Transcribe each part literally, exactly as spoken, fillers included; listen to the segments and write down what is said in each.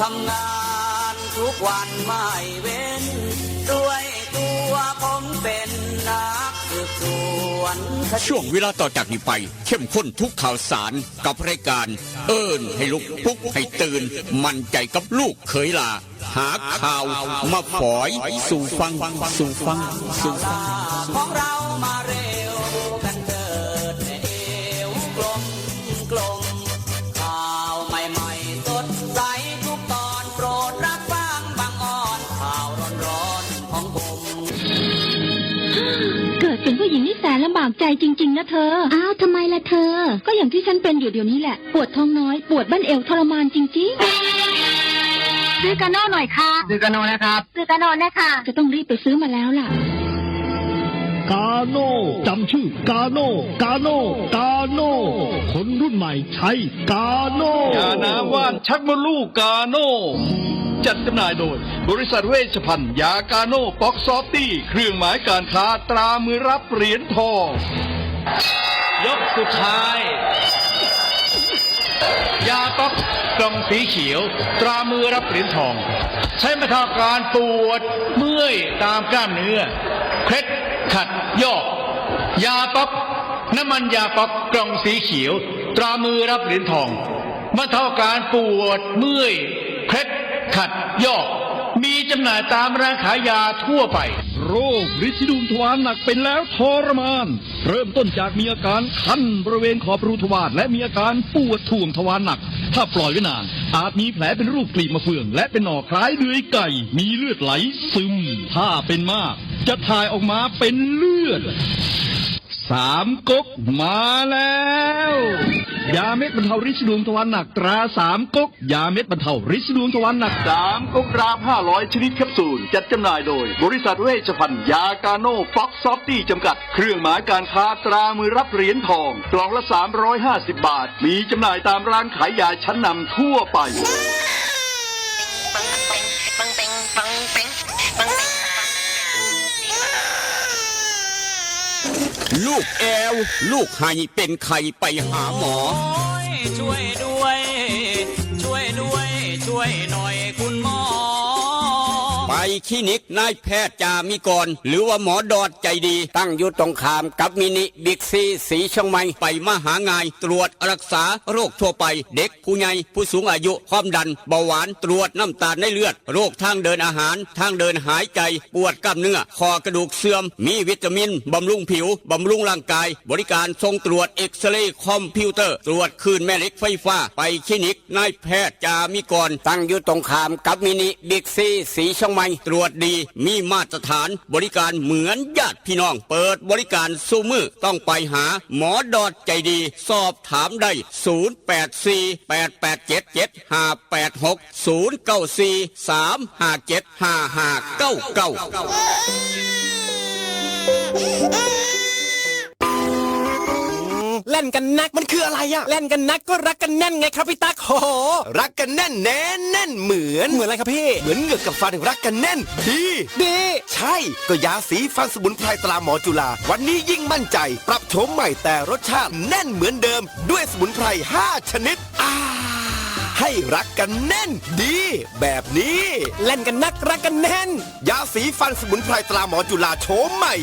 ทำงานทุกวันไม่เว้น ด้วยตัวผมเป็นนักสืบสวนคดี ช่วงเวลาต่อจากนี้ไป เข้มข้นทุกข่าวสารกับรายการ เอิ้นให้ลุก ปลุกให้ตื่น มั่นใจกับลูกเขยหล้า หาข่าวมาฝอยสู่ฟัง สู่ฟัง สู่ฟัง ของเรามาเร็วกันเถิด เอวกลมกลม ข่าวใหม่ๆ สดใสทุกตอน โปรดรับฟังบางออน ข่าวร้อนๆ ของผม เกิดเป็นผู้หญิงนี่แสนลำบากใจจริงๆ นะเธอ อ้าว ทำไมล่ะเธอ ก็อย่างที่ฉันเป็นอยู่เดี๋ยวนี้แหละ ปวดท้องน้อย ปวดบั้นเอวทรมานจริงๆ ซื้อกาโน่หน่อยค่ะ ซื้อกาโน่นะครับ ซื้อกาโน่นะคะ จะต้องรีบไปซื้อมาแล้วล่ะ กาโน่ จำชื่อกาโน่ กาโน่ กาโน่ คนรุ่นใหม่ใช้กาโน่ ยาน้ำว่านชักมดลูกกาโน่ จัดจำหน่ายโดย บริษัทเวชภัณฑ์ยากาโน่ป๊อกซอฟตี้ เครื่องหมายการค้าตรามือรับเหรียญทอง ยกสุดท้าย ยาป๊อกกล่องสีเขียว ตรามือรับเหรียญทอง ใช้บรรเทาอาการปวดเมื่อยตามกล้ามเนื้อ เคล็ดขัดยอก ยาป๊อก น้ำมันยาป๊อกกล่องสีเขียว ตรามือรับเหรียญทอง บรรเทาอาการปวดเมื่อย เคล็ดขัดยอก มีจำหน่ายตามร้านขายยาทั่วไป โรคริดสีดวงทวารหนักเป็นแล้วทรมาน เริ่มต้นจากมีอาการคันบริเวณขอบรูทวาร และมีอาการปวดถ่วงทวารหนัก ถ้าปล่อยไว้นาน อาจมีแผลเป็นรูปกลีบมะเฟือง และเป็นหนองคล้ายเดือยไก่ มีเลือดไหลซึม ถ้าเป็นมาก จะถ่ายออกมาเป็นเลือด สามก๊กมาแล้ว ยาเม็ดบรรเทาริดสีดวงทวารหนักตราสามก๊ก ยาเม็ดบรรเทาริดสีดวงทวารหนัก สามก๊กดราฟห้าร้อยชนิดแคปซูล จัดจำหน่ายโดย บริษัทเวชภัณฑ์ยากาโน่ป๊อกซอฟตี้จำกัด เครื่องหมายการค้าตรามือรับเหรียญทอง กล่องละสามร้อยห้าสิบบาท มีจำหน่ายตามร้านขายยาชั้นนำทั่วไป ลูกแอว ลูกไห้เป็นไข้ไปหาหมอ โอ้ย ช่วยด้วย ช่วยด้วย ช่วยหน่อยคุณหมอ ไปคลินิกนายแพทย์จามิกร หรือว่าหมอดอดใจดี ตั้งอยู่ตรงข้ามกับมินิบิ๊กซีสีเชียงใหม่ ไปมาหาง่าย ตรวจรักษาโรคทั่วไป เด็ก ผู้ใหญ่ ผู้สูงอายุ ความดัน เบาหวาน ตรวจน้ำตาลในเลือด โรคทางเดินอาหาร ทางเดินหายใจ ปวดกล้ามเนื้อ ข้อกระดูกเสื่อม มีวิตามิน บำรุงผิว บำรุงร่างกาย บริการส่งตรวจเอ็กซเรย์คอมพิวเตอร์ ตรวจคลื่นแม่เหล็กไฟฟ้า ไปคลินิกนายแพทย์จามิกร ตั้งอยู่ตรงข้ามกับมินิบิ๊กซีสีเชียงใหม่ ตรวจดี มีมาตรฐาน บริการเหมือนญาติพี่น้อง เปิดบริการซุมื้อ ต้องไปหาหมอดอดใจดี สอบถามได้ ศูนย์แปดสี่ แปดแปดเจ็ด เจ็ดห้าแปดหก ศูนย์เก้าสี่ สามห้าเจ็ด ห้าห้าเก้าเก้า แล่นกันนักมันคืออะไรอะ แล่นกันนักก็รักกันแน่นไงครับพี่ตั๊ก โห รักกันแน่นแน่นแน่นเหมือน เหมือนอะไรครับพี่ เหมือนเหงือกกับฟันรักกันแน่น ดี ดี ใช่ ก็ยาสีฟันสมุนไพรตราหมอจุฬา วันนี้ยิ่งมั่นใจ ปรับโฉมใหม่แต่รสชาติแน่นเหมือนเดิม ด้วยสมุนไพรห้าชนิด อ่า ให้รักกันแน่น ดี แบบนี้ แล่นกันนักรักกันแน่น ยาสีฟันสมุนไพรตราหมอจุฬาโฉมใหม่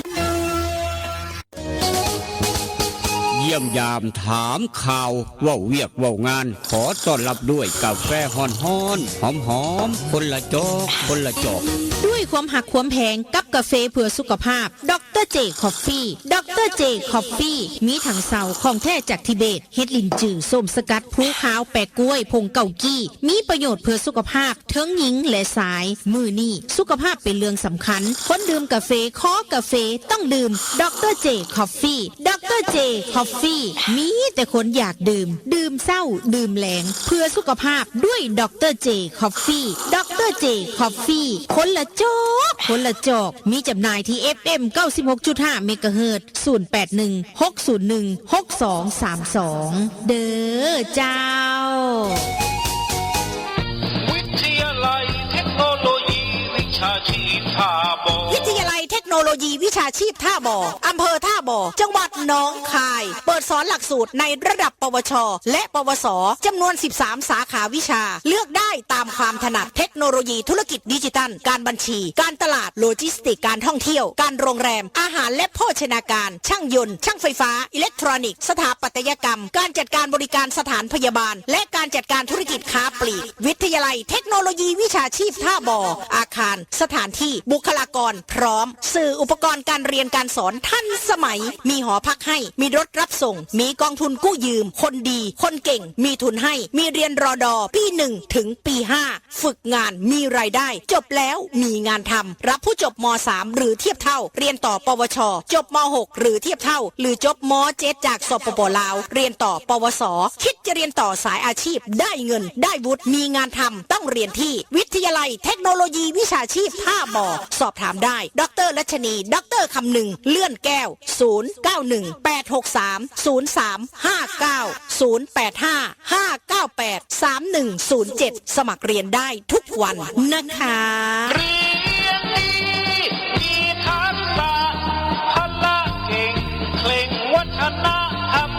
เยี่ยมยามถามข่าว เว้าเวียกเว้างาน ขอต้อนรับด้วยกาแฟฮ้อนๆ หอมๆ คนละจอก คนละจอก ด้วยความหักความแพงกับกาแฟเพื่อสุขภาพ ดอกเตอร์เจคอฟฟี่ ดอกเตอร์เจคอฟฟี่ มีถังเซาของแท้จากทิเบต เห็ดหลินจือ ส้มสกัด พลูขาว แปะก๊วย ผงเกากี้ มีประโยชน์เพื่อสุขภาพ เทิงหญิงและชาย มื้อนี้สุขภาพเป็นเรื่องสำคัญ คนดื่มกาแฟ คอกาแฟ ต้องดื่ม ดอกเตอร์เจคอฟฟี่ ดอกเตอร์เจคอฟฟี่ มีแต่คนอยากดื่ม ดื่มเช้า ดื่มแลง เพื่อสุขภาพด้วย ดอกเตอร์เจคอฟฟี่ ดอกเตอร์เจคอฟฟี่ คนละจอก คนละจอก มีจำหน่ายที่ เอฟเอ็ม เก้าสิบหกจุดห้า เมกะเฮิรตซ์ ศูนย์แปดหนึ่ง หกศูนย์หนึ่ง หกสองสามสอง เด้อเจ้า วิทยาลัยเทคโนโลยีวิชาชีพท่าบ่อ วิทยาลัยเทคโน โลยีวิชาชีพท่าบ่อ อำเภอท่าบ่อ จังหวัดหนองคาย เปิดสอนหลักสูตรในระดับ ปวช และ ปวส จำนวน สิบสาม สาขาวิชา เลือกได้ตามความถนัด เทคโนโลยีธุรกิจดิจิทัล การบัญชี การตลาด โลจิสติกส์ การท่องเที่ยว การโรงแรม อาหารและโภชนาการ ช่างยนต์ ช่างไฟฟ้า อิเล็กทรอนิกส์ สถาปัตยกรรม การจัดการบริการสถานพยาบาล และการจัดการธุรกิจค้าปลีก วิทยาลัยเทคโนโลยีวิชาชีพท่าบ่อ อาคาร สถานที่ บุคลากร พร้อม สื่ออุปกรณ์การเรียนการสอนทันสมัย มีหอพักให้ มีรถรับส่ง มีกองทุนกู้ยืม คนดี คนเก่ง มีทุนให้ มีเรียน รอดอ ปี หนึ่ง ถึง ปี ห้า ฝึกงาน มีรายได้ จบแล้ว มีงานทำ รับผู้จบ ม.สาม หรือเทียบเท่า เรียนต่อ ปวช จบ ม.หก หรือเทียบเท่า หรือจบ ม.เจ็ด จาก สปป ลาว เรียนต่อ ปวส คิดจะเรียนต่อสายอาชีพ ได้เงิน ได้วุฒิ มีงานทำ ต้องเรียนที่วิทยาลัยเทคโนโลยีวิชาชีพท่าบ่อ สอบถามได้ ดร.รัชนี ดร.คำนึง เลื่อนแก้ว ศูนย์ เก้า หนึ่ง แปด หก สาม ศูนย์ สาม ห้า เก้า ศูนย์ แปด ห้า ห้า เก้า แปด สาม หนึ่ง ศูนย์ เจ็ด สมัครเรียนได้ทุกวันนะคะ เรียนดี มีทักษะ พละเก่ง เคร่งวัฒนธรรม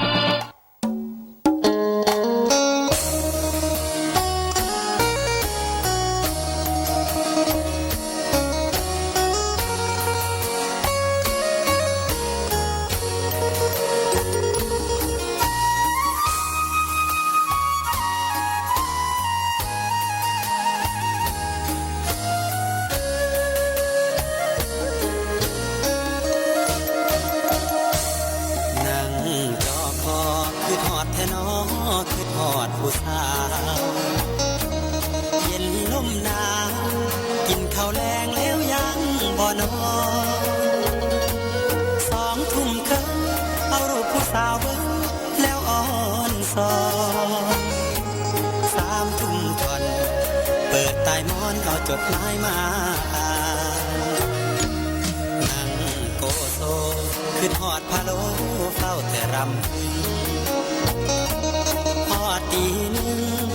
นั่งจอคอ คิดฮอดแท้น้อ คิดฮอดผู้สาว เย็นลมหนาว กินข้าวแลงแล้วยังบ่นอน สองทุ่มครึ่ง เอารูปผู้สาวเบิ่ง แล้วอ่อนสอน สามทุ่มท่อน เปิดใต้หมอน เอาจดหมายมาอ่าน นั่งโกโซ คิดฮอดพะโล้ เฝ้าแต่รำพึง ฮอดตีหนึ่ง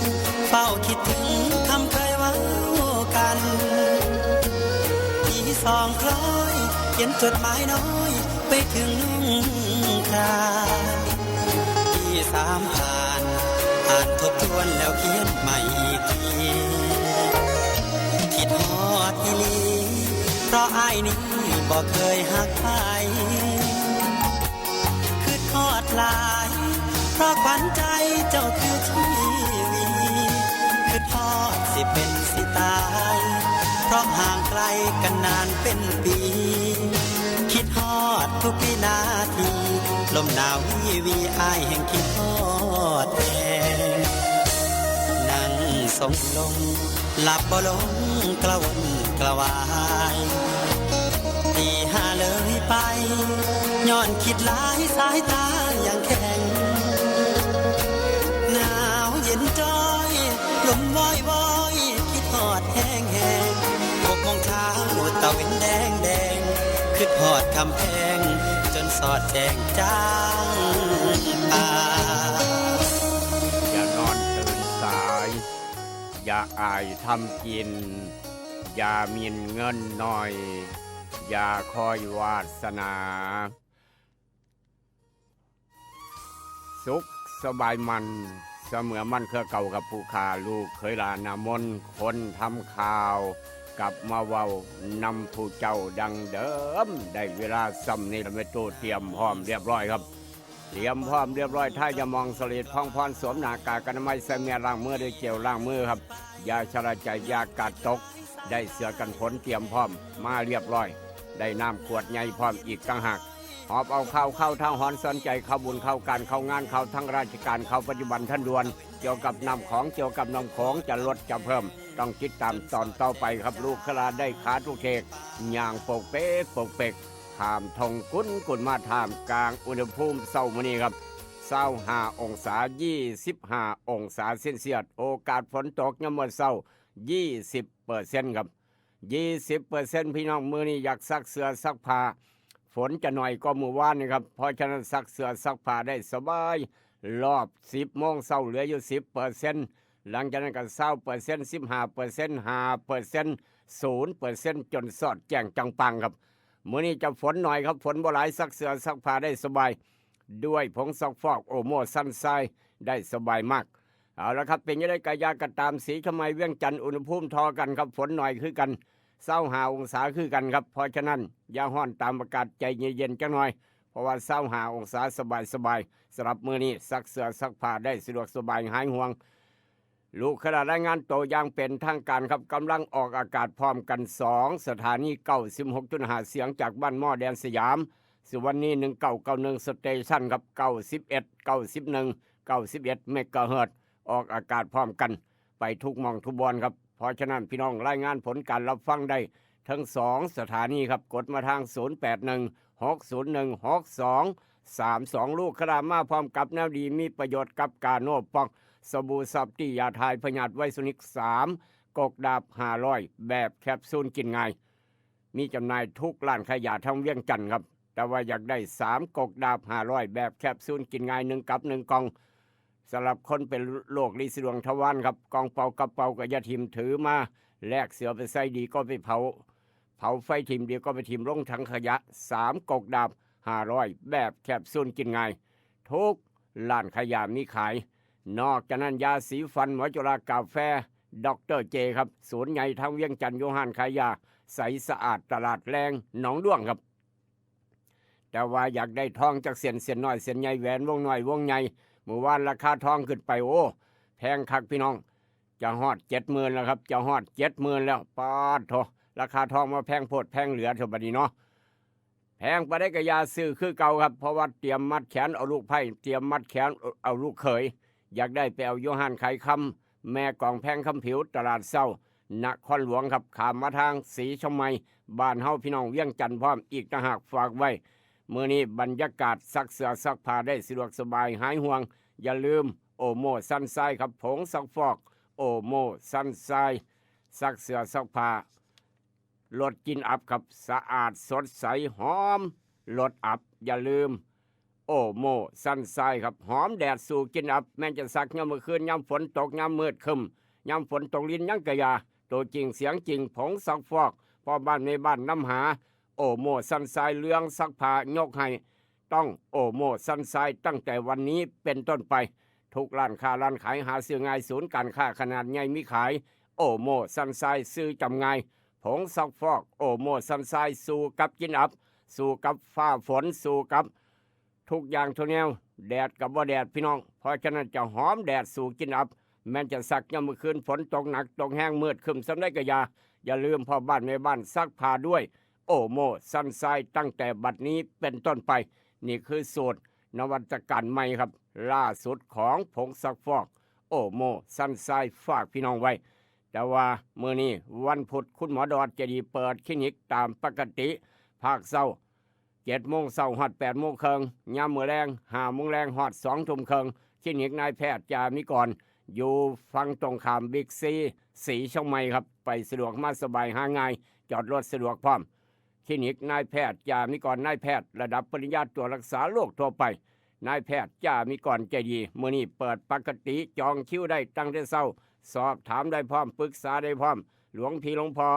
เฝ้าคิดถึงคำเคยเว้ากัน ตีสองคล้อย เขียนจดหมายน้อย ไปถึงลุงคราน ตีสามผ่าน อ่านทบทวนแล้วเขียนใหม่อีกที คิดฮอดอีหลี เพราะอ้ายนี้บ่เคยฮักใคร คิดฮอดหลาย เพราะขวัญใจเจ้าคือชีวิต คิดฮอดสิเป็นสิตาย เพราะห่างไกลกันนานเป็นปี คิดฮอดทุกวินาที ลมหนาววีวี อ้ายแห่งคิดฮอดแฮง นั่งทรงลง หลับบ่ลงกระวนกระวาย ตีห้าเลยไป ย้อนคิดหลายสายตายังแข็ง หนาวเย็นจ้อย ลมวอยวอย คิดฮอดแฮงแฮง หกโมงเช้า ตะเว็นแดงแดง คิดฮอดคำแพง จนสอดแจ้งจางป่า อย่านอนตื่นสาย อย่าอ่ายทำกิน อย่าหมิ่นเงินหน่อย อย่าคอยวาสนา สุขสบายมัน เสมอมันคือเก่ากับผู้ข้า ลูกเขยหลานนามน คนทำข่าว กลับมาเว้านำผู้เจ้าดังเดิม ได้เวลาส่ำนี้ละ แม่ตู้เตรียมพร้อมเรียบร้อยครับ เตรียมพร้อมเรียบร้อย ถ้าจะมองสลีดพองพร สวมหน้ากากอนามัย ใส่แมส ล้างมือด้วยเจลล้างมือครับ อย่าชะล่าใจ อย่ากาดตก ได้เสื้อกันฝนเตรียมพร้อมมาเรียบร้อย ได้น้ำขวดใหญ่พร้อมอีกต่างหาก หอบเอาข้าวเข้าทางหอนสนใจ เข้าบุญเข้าการเข้างานเข้าทางราชการ เข้าปัจจุบันทันด่วน เกี่ยวกับน้ำของ เกี่ยวกับน้ำของ จะลดจะเพิ่ม ต้องติดตามตอนต่อไปครับ ลูกขลาได้ขาทุกเทก ย่างปกเปกปกเปก ข้ามทงกุนกุนมาท่ามกลางอุณหภูมิเช้ามื้อนี้ครับ ซาวห้าองศา ยี่สิบห้าองศาเซลเซียส โอกาสฝนตกยามมื้อเช้า ยี่สิบเปอร์เซ็นต์ครับ ยี่สิบเปอร์เซ็นต์ พี่น้อง มื้อนี้อยากซักเสื้อซักผ้า ฝนจะหน่อยก็มื้อวานนี่ครับ เพราะฉะนั้นซักเสื้อซักผ้าได้สบาย รอบสิบโมงเช้าเหลืออยู่สิบเปอร์เซ็นต์ หลังจากนั้นก็ซาวเปอร์เซ็นต์ สิบห้าเปอร์เซ็นต์ ห้าเปอร์เซ็นต์ ศูนย์เปอร์เซ็นต์ จนสอดแจ้งจังปังครับ มื้อนี้จะฝนหน่อยครับ ฝนบ่หลาย ซักเสื้อซักผ้าได้สบาย ด้วยผงซักฟอกโอโมซันไซน์ได้สบายมาก เอาละครับ เป็นจั่งใดกะอย่ากะตาม ศรีชมัย เวียงจันทน์ อุณหภูมิท่อกันครับ ฝนหน่อยคือกัน ซาวห้าองศาคือกันครับ เพราะฉะนั้นอย่าร้อนตามอากาศ ใจเย็นๆจักหน่อย เพราะว่าซาวห้าองศาสบายๆ สำหรับมื้อนี้ซักเสื้อซักผ้าได้สะดวกสบายหายห่วง ลูกขนาดรายงานตัวอย่างเป็นทางการครับ กำลังออกอากาศพร้อมกันสองสถานี เก้าสิบหกจุดห้า เสียงจากบ้านหม้อแดนสยาม สุวรรณี หนึ่งเก้าเก้าหนึ่ง สเตชันครับ เก้าสิบเอ็ด เก้าสิบเอ็ด เมกะเฮิรตซ์ ออกอากาศพร้อมกันไปทุกหม่องทุกบ่อนครับ เพราะฉะนั้นพี่น้องรายงานผลการรับฟังได้ทั้งสองสถานีครับ กดมาทาง ศูนย์แปดหนึ่ง หกศูนย์หนึ่ง หกสองสามสอง ลูกขนาดมาพร้อมกับแนวดีมีประโยชน์กับกาโนปอก สบู่ซอฟตี้ ยาถ่ายพยาธิไวรัสนิก สามกกดาบห้าร้อย แบบแคปซูลกินง่าย มีจำหน่ายทุกร้านขายยาทั้งเวียงจันทน์ครับ แต่ว่าอยากได้สามกกดาบห้าร้อย แบบแคปซูลกินง่าย หนึ่งกับหนึ่งกล่อง สำหรับคนเป็นโรคริดสีดวงทวารครับ กล่องเปล่ากับเปล่าก็อย่าถิ่ม ถือมาแลกเสื้อไปใส่ ดีก็ไปเผา เผาไฟถิ่ม ดีก็ไปถิ่มลงถังขยะ สามกกดาบห้าร้อย แบบแคปซูลกินง่าย ทุกร้านขายยามีขาย นอกจากนั้นยาสีฟันหมอจุฬากาแฟ ดอกเตอร์เจครับ ศูนย์ใหญ่ทั้งเวียงจันทน์ อยู่ห้านขายยาใสสะอาด ตลาดแลงหนองด้วงครับ แต่ว่าอยากได้ทองจักเส้น เส้นน้อยเส้นใหญ่ แหวนวงน้อยวงใหญ่ มื้อวานราคาทองขึ้นไป โอ้ แพงคักพี่น้อง จะฮอดเจ็ดหมื่นแล้วครับ จะฮอดเจ็ดหมื่นแล้ว ป๊าดโธ่ ราคาทองมาแพงโพดแพงเหลือเถอะบัดนี้เนาะ แพงปานใดก็อย่าซื้อคือเก่าครับ เพราะว่าเตรียมมัดแขนเอาลูกไพร่ เตรียมมัดแขนเอาลูกเขย อยากได้ไปเอาอยู่ห้านขายคำ แม่กองแพงคำผิว ตลาดเช้า นครหลวงครับ ข้ามมาทางศรีชมัย บ้านเฮาพี่น้องเวียงจันทน์พร้อมอีกต่างหาก ฝากไว้ มื้อนี้บรรยากาศซักเสื้อซักผ้าได้สะดวกสบายหายห่วง อย่าลืมโอโมซันไซน์ครับ ผงซักฟอกโอโมซันไซน์ ซักเสื้อซักผ้า ลดกลิ่นอับครับ สะอาดสดใสหอม ลดอับ อย่าลืมโอโมซันไซน์ครับ หอมแดดสู้กลิ่นอับ แม่นจะซักยามมื้อคืน ยามฝนตก ยามมืดครึ้ม ยามฝนตกรินยังกะยา ตัวจริงเสียงจริง ผงซักฟอกพ่อบ้านแม่บ้านนำหา โอโมซันไซน์ เรื่องซักผ้ายกให้ ต้องโอโมซันไซน์ ตั้งแต่วันนี้เป็นต้นไป ทุกร้านค้าร้านขายหาซื้อง่าย ศูนย์การค้าขนาดใหญ่มีขาย โอโมซันไซน์ ซื้อจำง่าย ผงซักฟอกโอโมซันไซน์ สู้กับกลิ่นอับ สู้กับฟ้าฝน สู้กับทุกอย่างทุกแนว แดดกับบ่แดดพี่น้อง เพราะฉะนั้นจะหอมแดดสู้กลิ่นอับ แม่นจะซักยามมื้อคืน ฝนตกหนักตกแฮง มืดครึ้มส่ำใดกะยา อย่าลืมพ่อบ้านแม่บ้านซักผ้าด้วยโอโมซันไซน์ ตั้งแต่บัดนี้เป็นต้นไป นี่คือสูตรนวัตกรรมใหม่ครับ ล่าสุดของผงซักฟอกโอโมซันไซน์ ฝากพี่น้องไว้ แต่ว่ามื้อนี้วันพุธ คุณหมอดอดใจะดีเปิดคลินิกตามปกติ ภาคเช้า เจ็ดโมงเช้าฮอดแปดโมงครึ่ง ยามมื้อแลง ห้าโมงแลงฮอดสองทุ่มครึ่ง คลินิกนายแพทย์จามิกร อยู่ฝั่งตรงข้ามบิ๊กซี ศรีเชียงใหม่ครับ ไปสะดวกมาสบายหาง่าย จอดรถสะดวกพร้อม คลินิกนายแพทย์จามิกร นายแพทย์ระดับปริญญาตรวจรักษาโรคทั่วไป นายแพทย์จามิกรใจะดี มื้อนี้เปิดปกติ จองคิวได้ตั้งแต่เช้า สอบถามได้พร้อม ปรึกษาได้พร้อม หลวงพี่หลวงพ่อ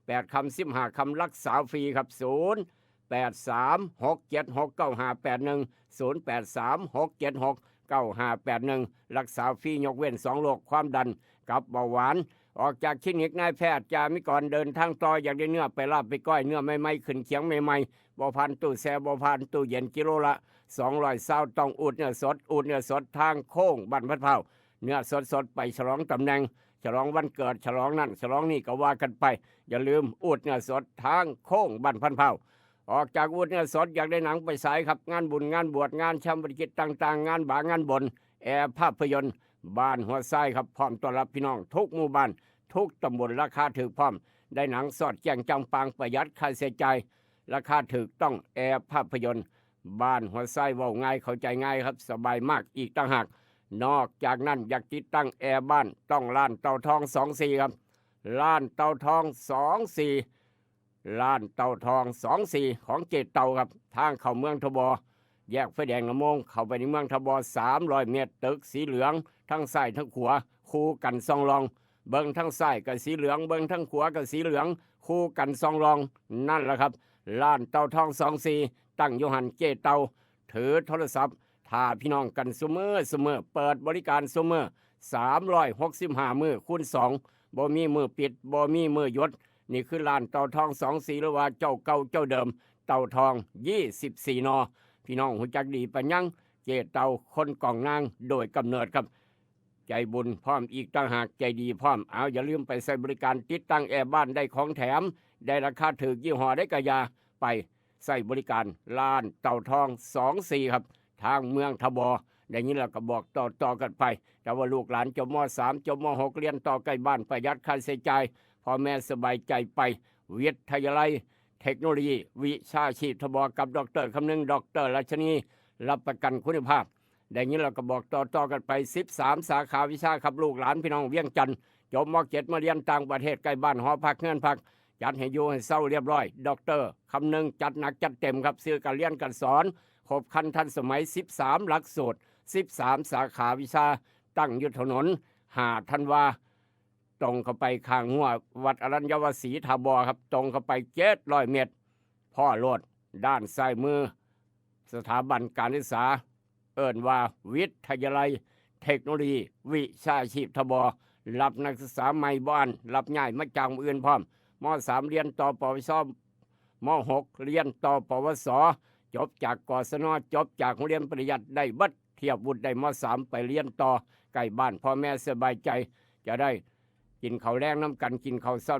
แปดค่ำสิบห้าค่ำ รักษาฟรีครับ ศูนย์แปดสาม หกเจ็ดหก เก้าห้าแปดหนึ่ง ศูนย์แปดสาม หกเจ็ดหก เก้าห้าแปดหนึ่ง รักษาฟรียกเว้นสองโรค ความดันกับเบาหวาน ออกจากคลินิกนายแพทย์จามิกร เดินทางต่อ อยากได้เนื้อไปลาบไปก้อย เนื้อใหม่ๆ ขึ้นเขียงใหม่ๆ บ่ผ่านตู้แช่ บ่ผ่านตู้เย็น กิโลละสองร้อยซาว ต้องอูดเนื้อสด อูดเนื้อสดทางโค้งบ้านพัดพร้าว เนื้อสดๆ ไปฉลองตำแหน่ง ฉลองวันเกิด ฉลองนั่นฉลองนี่ก็ว่ากันไป อย่าลืมอูดเนื้อสดทางโค้งบ้านพัดพร้าว ออกจากอูดเนื้อสด อยากได้หนังไปฉายครับ งานบุญงานบวช งานชาปนกิจต่างๆ งานบางงานบน แอร์ภาพยนตร์บ้านหัวไซครับ พร้อมต้อนรับพี่น้องทุกหมู่บ้าน ทุกตำบล ราคาถูกพร้อม ได้หนังสอดแจ้งจ่างป่าง ประหยัดค่าใช้จ่าย ราคาถูกต้องแอร์ภาพยนตร์บ้านหัวไซ เว้าง่ายเข้าใจง่ายครับ สบายมากอีกต่างหาก นอกจากนั้นอยากติดตั้งแอร์บ้าน ต้องร้านเต่าทองสองสี่ครับ ร้านเต่าทองสองสี่ ร้านเต่าทองสองสี่ ของเจ๊เต่าครับ ทางเข้าเมืองทบ แยกไฟแดงละโมง เข้าไปในเมืองทบ สามร้อยเมตร ตึกสีเหลือง ทั้งซ้ายทั้งขวา คู่กันส่องลอง เบิ่งทั้งซ้ายก็สีเหลือง เบิ่งทั้งขวาก็สีเหลือง คู่กันส่องลอง นั่นแหละครับ ร้านเต่าทองสองสี่ ตั้งอยู่หั้น เจ๊เต่าถือโทรศัพท์ถ้าพี่น้องกันซุมื้อซุมื้อ เปิดบริการซุมื้อ สามร้อยหกสิบห้ามื้อคูณสอง บ่มีมื้อปิด บ่มีมื้อหยุด นี่คือร้านเต่าทองสองสี่ หรือว่าเจ้าเก่าเจ้าเดิม เต่าทอง ยี่สิบสี่ นอ พี่น้องฮู้จักดีปานหยัง เจ๊เต่าคนกองนางโดยกำเนิดครับ ใจบุญพร้อมอีกต่างหาก ใจดีพร้อม เอา อย่าลืมไปใช้บริการ ติดตั้งแอร์บ้านได้ของแถม ได้ราคาถูก ยี่ห้อใดก็อย่า ไปใช้บริการร้านเต่าทองสองสี่ ครับ ทางเมืองทบ ได้ยินแล้วก็บอกต่อๆกันไป แต่ว่าลูกหลานจบ ม.สาม จบ ม.หก เรียนต่อใกล้บ้าน ประหยัดค่าใช้จ่าย พ่อแม่สบายใจไป วิทยาลัยเทคโนโลยีวิชาชีพทบ กับดอกเตอร์คำนึง ดอกเตอร์รัชนี รับประกันคุณภาพ ได้ยินแล้วก็บอกต่อๆกันไป สิบสาม สาขาวิชาครับ ลูกหลานพี่น้องเวียงจันทน์ จบ ม.เจ็ด มาเรียนต่างประเทศ ใกล้บ้านหอพักเฮือนพัก จัดให้อยู่ให้เซาเรียบร้อย ดอกเตอร์คำนึงจัดหนักจัดเต็มครับ สื่อการเรียนการสอน ครบครันทันสมัย สิบสาม หลักสูตร สิบสาม สาขาวิชา ตั้งอยู่ถนน ห้า ธันวา ตรงเข้าไปข้างหัววัดอรัญญวสีทบครับ ตรงเข้าไป เจ็ดร้อย เมตร พ้อโลด ด้านซ้ายมือ สถาบันการศึกษา เอิ้นว่าวิทยาลัยเทคโนโลยีวิชาชีพทบ รับนักศึกษาใหม่บ่อั้น รับย้ายมาจากมื้ออื่นพร้อม ม.สาม เรียนต่อ ปวช ม.หก เรียนต่อ ปวส จบจาก กศน จบจากโรงเรียนปริยัติ ได้เบิด เทียบวุฒิ ได้ ม.สาม ไปเรียนต่อ ใกล้บ้านพ่อแม่สบายใจ จะได้กินข้าวแลงนำกัน กินข้าวเช้า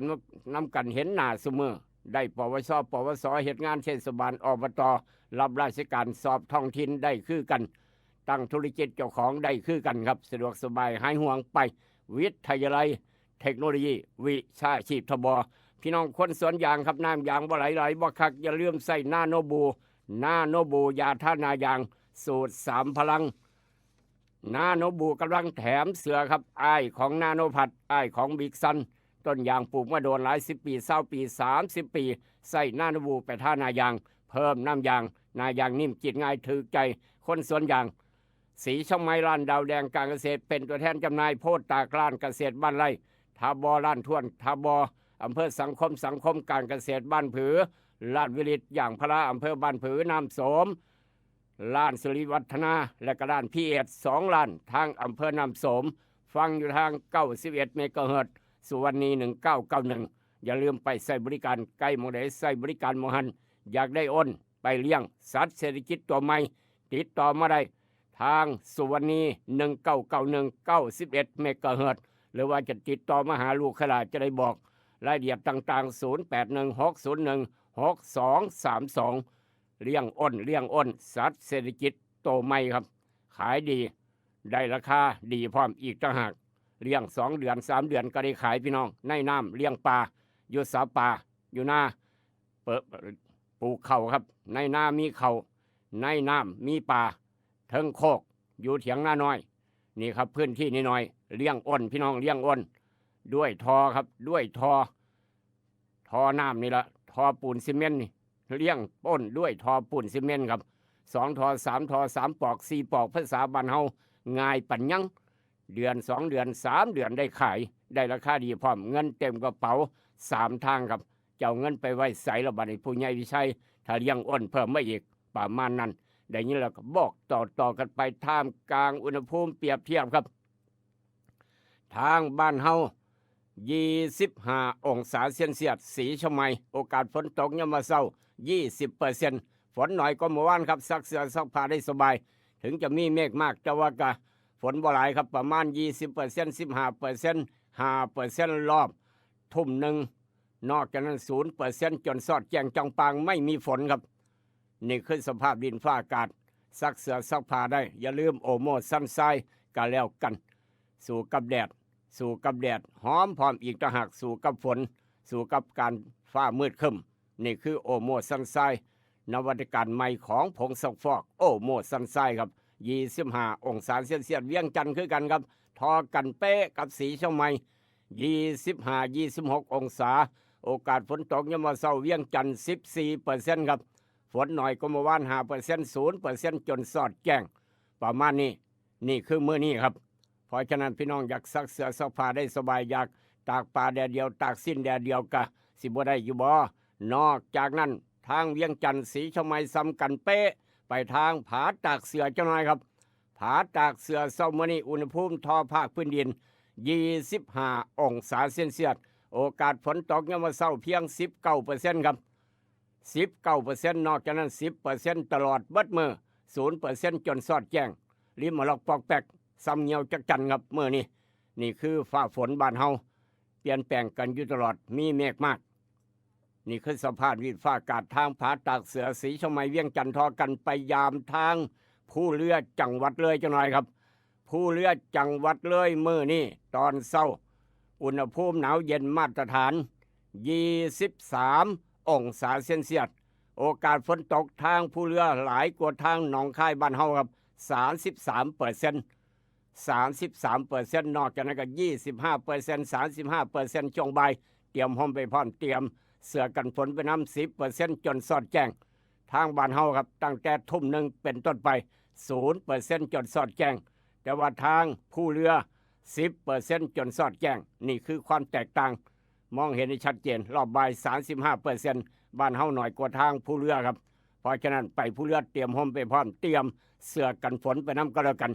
นำกัน เห็นหน้าซุมื้อ ได้ ปวช ปวส เฮ็ดงานเทศบาล อบต รับราชการ สอบท้องถิ่นได้คือกัน ตั้งธุรกิจเจ้าของได้คือกันครับ สะดวกสบายหายห่วงไป วิทยาลัยเทคโนโลยีวิชาชีพทบ พี่น้องคนสวนยางครับ น้ำยางบ่ไหล ไหลบ่คัก อย่าลืมใช้นาโนบู นาโนบู ยาทาหน้ายาง สูตรสามพลัง นาโนบูกำลังแถมเสื้อครับ อ้ายของนาโนพัด อ้ายของบิ๊กซัน ต้นยางปลูกมาโดนหลายสิบปี ซาวปี สามสิบปี ใช้นาโนบูไปทาหน้ายาง เพิ่มน้ำยาง หน้ายางนิ่ม กรีดง่าย ถูกใจคนสวนยาง สีช่องไม้ ร้านดาวแดงการเกษตร เป็นตัวแทนจำหน่าย โพธิ์ตาก ร้านเกษตรบ้านไร่ ทบ ร้านท้วน ทบ อำเภอสังคม สังคมการเกษตรบ้านผือ ร้านวิริตยางพารา อำเภอบ้านผือ น้ำโสม ร้านสิริวัฒนา และก็ร้านพีเอส สองร้าน ทางอำเภอน้ำโสม ฟังอยู่ทาง เก้าสิบเอ็ด เมกะเฮิรตซ์ สุวรรณี หนึ่งเก้าเก้าหนึ่ง อย่าลืมไปใช้บริการ ใกล้หม่องใดใช้บริการหม่องหั้น อยากได้อ้นไปเลี้ยงสัตว์เศรษฐกิจตัวใหม่ ติดต่อมาได้ทางสุวรรณี หนึ่งเก้าเก้าหนึ่ง เก้าสิบเอ็ด เมกะเฮิรตซ์ หรือว่าจะติดต่อมาหาลูกค้า จะได้บอกรายละเอียดต่างๆ ศูนย์แปดหนึ่ง หกศูนย์หนึ่ง หกสองสามสอง เลี้ยงอ้น เลี้ยงอ้น สัตว์เศรษฐกิจโตใหม่ครับ ขายดี ได้ราคาดีพร้อมอีกต่างหาก เลี้ยงสองเดือน สามเดือนก็ได้ขายพี่น้อง ในน้ำเลี้ยงปลา อยู่สาปลา อยู่นา เปิด ปลูกข้าวครับ ในนามีข้าว ในน้ำมีปลา เทิงโคก อยู่เถียงนาน้อย นี่ครับ พื้นที่น้อยๆ เลี้ยงอ้นพี่น้อง เลี้ยงอ้น ด้วยท่อครับ ด้วยท่อ ท่อน้ำนี่ละ ท่อปูนซีเมนต์นี่ เลี้ยงอ้นด้วยท่อปูนซีเมนต์ครับ สองท่อ สามท่อ สามปอก สี่ปอก ภาษาบ้านเฮา ง่ายปานหยัง เดือน สองเดือน สามเดือนได้ขาย ได้ราคาดีพร้อม เงินเต็มกระเป๋า สามทางครับ จะเอาเงินไปไว้ไสล่ะบัดนี้ ผู้ใหญ่วิชัย ถ้าเลี้ยงอ้นเพิ่มมาอีก ประมาณนั้น ได้ยินแล้วก็บอกต่อๆกันไป ท่ามกลางอุณหภูมิเปรียบเทียบครับ ทางบ้านเฮา ยี่สิบห้าองศาเซลเซียส สีเชียงใหม่ โอกาสฝนตกยามมื้อเช้า ยี่สิบเปอร์เซ็นต์ ฝนน้อยกว่าเมื่อวานครับ ซักเสื้อซักผ้าได้สบาย ถึงจะมีเมฆมาก แต่ว่าก็ฝนบ่หลายครับ ประมาณ ยี่สิบเปอร์เซ็นต์ สิบห้าเปอร์เซ็นต์ ห้าเปอร์เซ็นต์ รอบทุ่มหนึ่ง นอกจากนั้น ศูนย์เปอร์เซ็นต์ จนสอดแจ้งจ่องป่าง ไม่มีฝนครับ นี่คือสภาพดินฟ้าอากาศ ซักเสื้อซักผ้าได้ อย่าลืมโอโมซันไซน์ก็แล้วกัน สู้กับแดด สู้กับแดด หอมพร้อมอีกต่างหาก สู้กับฝน สู้กับการฟ้ามืดครึ้ม นี่คือโอโมซันไซน์ นวัตกรรมใหม่ของผงซักฟอก โอโมซันไซน์ครับ ยี่สิบห้าองศาเซลเซียส เวียงจันทน์คือกันครับ ทอกันเป๊ะกับสีเชียงใหม่ ยี่สิบห้า ยี่สิบหกองศา โอกาสฝนตกยามมื้อเช้า เวียงจันทน์ สิบสี่เปอร์เซ็นต์ ครับ ฝนน้อยกว่าเมื่อวาน ห้าเปอร์เซ็นต์ ศูนย์เปอร์เซ็นต์ จนสอดแจ้ง ประมาณนี้ นี่คือมื้อนี้ครับ เพราะฉะนั้นพี่น้องอยากซักเสื้อซักผ้าได้สบาย อยากตากปลาแดดเดียว ตากสิ้นแดดเดียวกะสิบ่ได้อยู่บ่ นอกจากนั้น ทางเวียงจันทน์ ศรีเชียงใหม่ส่ำกันเป๊ะ ไปทางผาตากเสือจักหน่อยครับ ผาตากเสือเช้ามื้อนี้อุณหภูมิทั่วภาคพื้นดิน ยี่สิบห้า องศาเซลเซียส โอกาสฝนตกยามมื้อเช้าเพียง สิบเก้าเปอร์เซ็นต์ ครับ สิบเก้าเปอร์เซ็นต์ นอกจากนั้น สิบเปอร์เซ็นต์ ตลอดเบิดมื้อ ศูนย์เปอร์เซ็นต์ จนซอดแจ้ง ริมมะลอกปอกแปก ส่ำเหี่ยวจักจั่นครับมื้อนี้ นี่คือฟ้าฝนบ้านเฮา เปลี่ยนแปลงกันอยู่ตลอด มีเมฆมาก นี่คือสภาพดินฟ้าอากาศทางผาตากเสือ ศรีเชียงใหม่ เวียงจันทน์ ทอกันไปยามทางภูเรือจังหวัดเลยจักหน่อยครับ ภูเรือจังหวัดเลยมื้อนี้ตอนเช้า อุณหภูมิหนาวเย็นมาตรฐาน ยี่สิบสาม องศาเซลเซียส โอกาสฝนตกทางภูเรือหลายกว่าทางหนองคายบ้านเฮาครับ สามสิบสามเปอร์เซ็นต์ สามสิบสามเปอร์เซ็นต์ นอกจากนั้นก็ ยี่สิบห้าเปอร์เซ็นต์ สามสิบห้าเปอร์เซ็นต์ ช่วงบ่าย เตรียมร่มไปพร้อม เตรียมเสื้อกันฝนไปนำ สิบเปอร์เซ็นต์ จนซอดแจ้ง ทางบ้านเฮาครับ ตั้งแต่ทุ่มหนึ่งเป็นต้นไป ศูนย์เปอร์เซ็นต์ จนซอดแจ้ง แต่ว่าทางภูเรือ สิบเปอร์เซ็นต์ จนซอดแจ้ง นี่คือความแตกต่าง มองเห็นได้ชัดเจน รอบบ่าย สามสิบห้าเปอร์เซ็นต์ บ้านเฮาน้อยกว่าทางภูเรือครับ เพราะฉะนั้นไปภูเรือเตรียมร่มไปพร้อม เตรียมเสื้อกันฝนไปนำก็แล้วกัน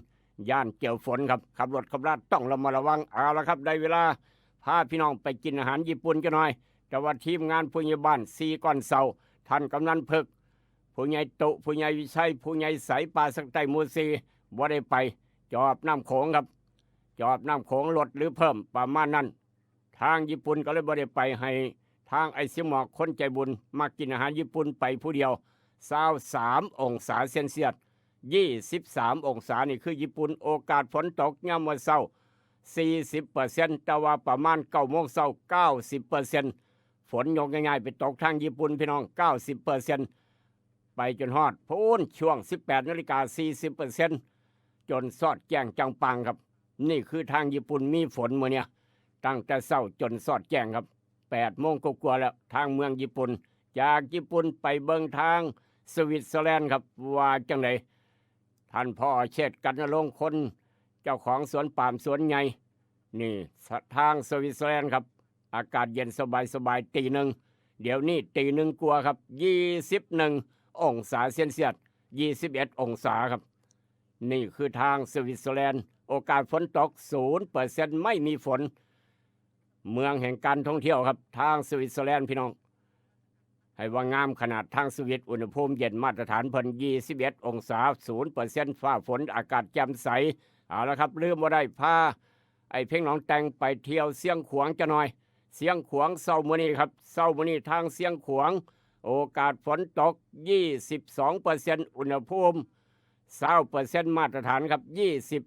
ย่านเจอฝนครับ ขับรถขับราต้องระมัดระวัง เอาละครับ ได้เวลาพาพี่น้องไปกินอาหารญี่ปุ่นจักหน่อย แต่ว่าทีมงานผู้ใหญ่บ้านสี่ก้อนเสา ท่านกำนันเผิก ผู้ใหญ่ตุ ผู้ใหญ่วิชัย ผู้ใหญ่ใส ป่าสักใต้หมู่สี่ บ่ได้ไป จอบน้ำโขงครับ จอบน้ำโขงลดหรือเพิ่มประมาณนั้น ทางญี่ปุ่นก็เลยบ่ได้ไป ให้ทางไอ้เสี่ยวหมอกคนใจบุญ มากินอาหารญี่ปุ่นไปผู้เดียว ซาวสาม องศาเซลเซียส ยี่สิบสาม องศา นี่คือญี่ปุ่น โอกาสฝนตกยามมื้อเช้า สี่สิบเปอร์เซ็นต์ แต่ว่าประมาณเก้าโมงเช้า เก้าสิบเปอร์เซ็นต์ ฝนยกง่ายๆไปตกทางญี่ปุ่นพี่น้อง เก้าสิบเปอร์เซ็นต์ ไปจนฮอดพู้นช่วง สิบแปดนาฬิกา สี่สิบเปอร์เซ็นต์ จนซอดแจ้งจังปังครับ นี่คือทางญี่ปุ่นมีฝนมื้อเนี้ย ตั้งแต่เช้าจนซอดแจ้งครับ แปดโมงกว่าๆแล้ว ทางเมืองญี่ปุ่น จากญี่ปุ่นไปเบิ่งทางสวิตเซอร์แลนด์ครับ ว่าจังได ท่านพ่อเชษฐ กรรณรงค์ คนเจ้าของสวนปาล์มสวนใหญ่ นี่ทางสวิตเซอร์แลนด์ครับ อากาศเย็นสบายๆ ตีหนึ่ง เดี๋ยวนี้ตีหนึ่งกว่าครับ ยี่สิบเอ็ด องศาเซลเซียส ยี่สิบเอ็ด องศาครับ นี่คือทางสวิตเซอร์แลนด์ โอกาสฝนตก ศูนย์เปอร์เซ็นต์ ไม่มีฝน เมืองแห่งการท่องเที่ยวครับ ทางสวิตเซอร์แลนด์พี่น้อง ให้ว่างามขนาด ทางสวิตอุณหภูมิเย็นมาตรฐานเพิ่น ยี่สิบเอ็ด องศา ศูนย์เปอร์เซ็นต์ ฟ้าฝน อากาศแจ่มใส เอาละครับ ลืมบ่ได้ พาไอ้เพ็งหนองแต่งไปเที่ยวเชียงขวางจักหน่อย เชียงขวางเช้ามื้อนี้ครับ เช้ามื้อนี้ทางเชียงขวาง โอกาสฝนตก ยี่สิบสองเปอร์เซ็นต์ อุณหภูมิ ซาวเปอร์เซ็นต์ มาตรฐานครับ ยี่สิบ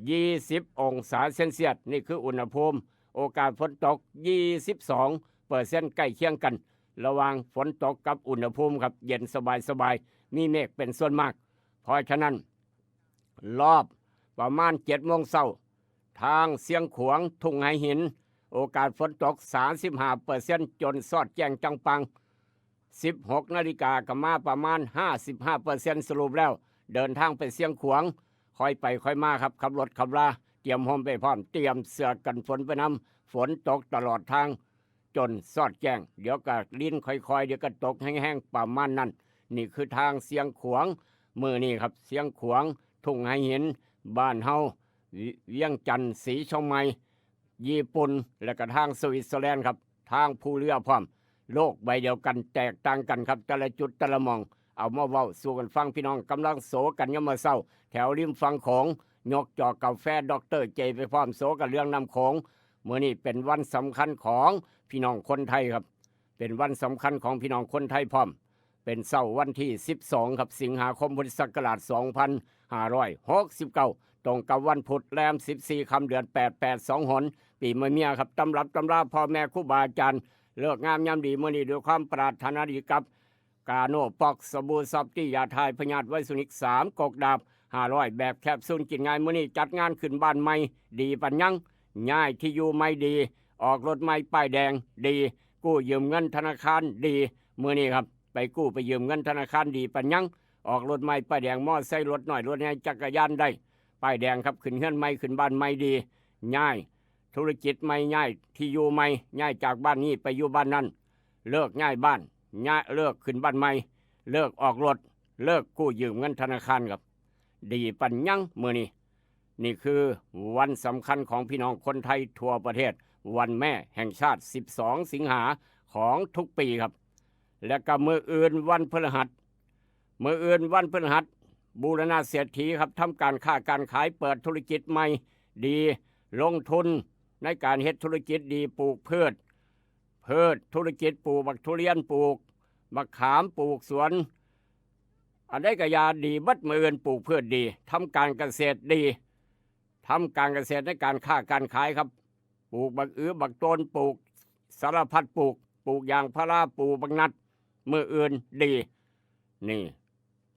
ยี่สิบ องศาเซลเซียส นี่คืออุณหภูมิ โอกาสฝนตก ยี่สิบสองเปอร์เซ็นต์ ใกล้เคียงกัน ระหว่างฝนตกกับอุณหภูมิครับ เย็นสบายๆ มีเมฆเป็นส่วนมาก เพราะฉะนั้น รอบประมาณเจ็ดโมงเช้า ทางเชียงขวาง ทุ่งไหหิน โอกาสฝนตก สามสิบห้าเปอร์เซ็นต์ จนซอดแจ้งจังปัง สิบหกนาฬิกาก็มาประมาณ ห้าสิบห้าเปอร์เซ็นต์ สรุปแล้ว เดินทางไปเชียงขวาง ค่อยไปค่อยมาครับ ขับรถขับลา เตรียมร่มไปพร้อม เตรียมเสื้อกันฝนไปนำ ฝนตกตลอดทาง จนซอดแจ้ง เดี๋ยวก็รินค่อยๆ เดี๋ยวก็ตกแฮงๆ ประมาณนั้น นี่คือทางเชียงขวาง มื้อนี้ครับ เชียงขวาง ทุ่งไหหิน บ้านเฮา วิ- เวียงจันทน์ ศรีเชียงใหม่ ญี่ปุ่น และก็ทางสวิตเซอร์แลนด์ครับ ทางภูเรือพร้อม โลกใบเดียวกัน แตกต่างกันครับ แต่ละจุดแต่ละหม่อง เอามาเว้าสู่กันฟัง พี่น้องกำลังโสกันยามมื้อเช้า แถวริมฝั่งโขง ยกจอกกาแฟด็อกเตอร์เจไปพร้อม โสกันเรื่องน้ำโขง มื้อนี้เป็นวันสำคัญของพี่น้องคนไทยครับ เป็นวันสำคัญของพี่น้องคนไทยพร้อม เป็นเช้าวันที่ สิบสอง ครับ สิงหาคม พุทธศักราช สองพันห้าร้อยหกสิบเก้า ตรงกับวันพุธแรม สิบสี่ ค่ำ เดือน แปด แปด สอง หน ปีมะเมียครับ ตำรับตำราพ่อแม่ครูบาอาจารย์ ฤกษ์งามยามดี มื้อนี้ด้วยความปรารถนาดีกับ กาโนป๊อก สบู่ซอฟตี้ ยาถ่ายพยาธิไวรัสนิก สามกกดาบ ห้าร้อย แบบแคปซูล กินง่าย มื้อนี้จัดงานขึ้นบ้านใหม่ ดีปานยัง ย้ายที่อยู่ใหม่ดี ออกรถใหม่ป้ายแดงดี กู้ยืมเงินธนาคารดี มื้อนี้ครับ ไปกู้ไปยืมเงินธนาคารดีปานยัง ออกรถใหม่ป้ายแดง มอไซค์ รถน้อย รถใหญ่ จักรยานได้ป้ายแดงครับ ขึ้นเฮือนใหม่ ขึ้นบ้านใหม่ดี ย้ายธุรกิจใหม่ ย้ายที่อยู่ใหม่ ย้ายจากบ้านนี้ไปอยู่บ้านนั้น เลิกย้ายบ้าน ยะเลิกขึ้นบ้านใหม่ เลิกออกรถ เลิกกู้ยืมเงินธนาคารครับ ดีปันยังมื้อนี้ นี่คือวันสำคัญของพี่น้องคนไทยทั่วประเทศ วันแม่แห่งชาติ สิบสอง สิงหาของทุกปีครับ และก็มื้ออื่นวันพฤหัส มื้ออื่นวันพฤหัส บูรณะเศรษฐีครับ ทำการค้าการขาย เปิดธุรกิจใหม่ดี ลงทุนในการเฮ็ดธุรกิจดี ปลูกพืช พืชธุรกิจ ปลูกบักทุเรียน ปลูกบักขาม ปลูกสวน อันใดก็อย่าดีเบิด มื้ออื่นปลูกพืชดี ทำการเกษตรดี ทำการเกษตรในการค้าการขายครับ ปลูกบักอือบักโตน ปลูกสารพัดปลูก ปลูกยางพารา ปลูกบักนัด มื้ออื่นดี นี่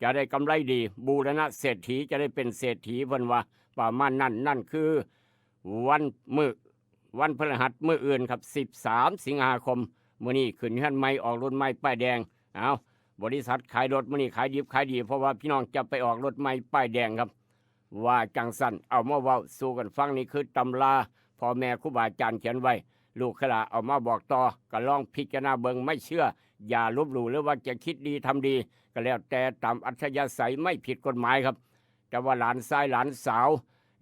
จะได้กำไรดี บูรณะเศรษฐี จะได้เป็นเศรษฐี เพิ่นว่าประมาณนั้น นั่นคือวันมื้อ วันพฤหัสมื้ออื่นครับ สิบสาม สิงหาคม มื้อนี้ขึ้นเฮือนใหม่ ออกรถใหม่ป้ายแดง เอา บริษัทขายรถมื้อนี้ขายดิบขายดี เพราะว่าพี่น้องจะไปออกรถใหม่ป้ายแดงครับ ว่าจังซั่น เอามาเว้าสู่กันฟัง นี่คือตำราพ่อแม่ครูบาอาจารย์เขียนไว้ ลูกหลานเอามาบอกต่อ ก็ลองพิจารณาเบิ่ง ไม่เชื่ออย่าลบหลู่ หรือว่าจะคิดดีทำดี ก็แล้วแต่ตามอัธยาศัย ไม่ผิดกฎหมายครับ แต่ว่าหลานชายหลานสาว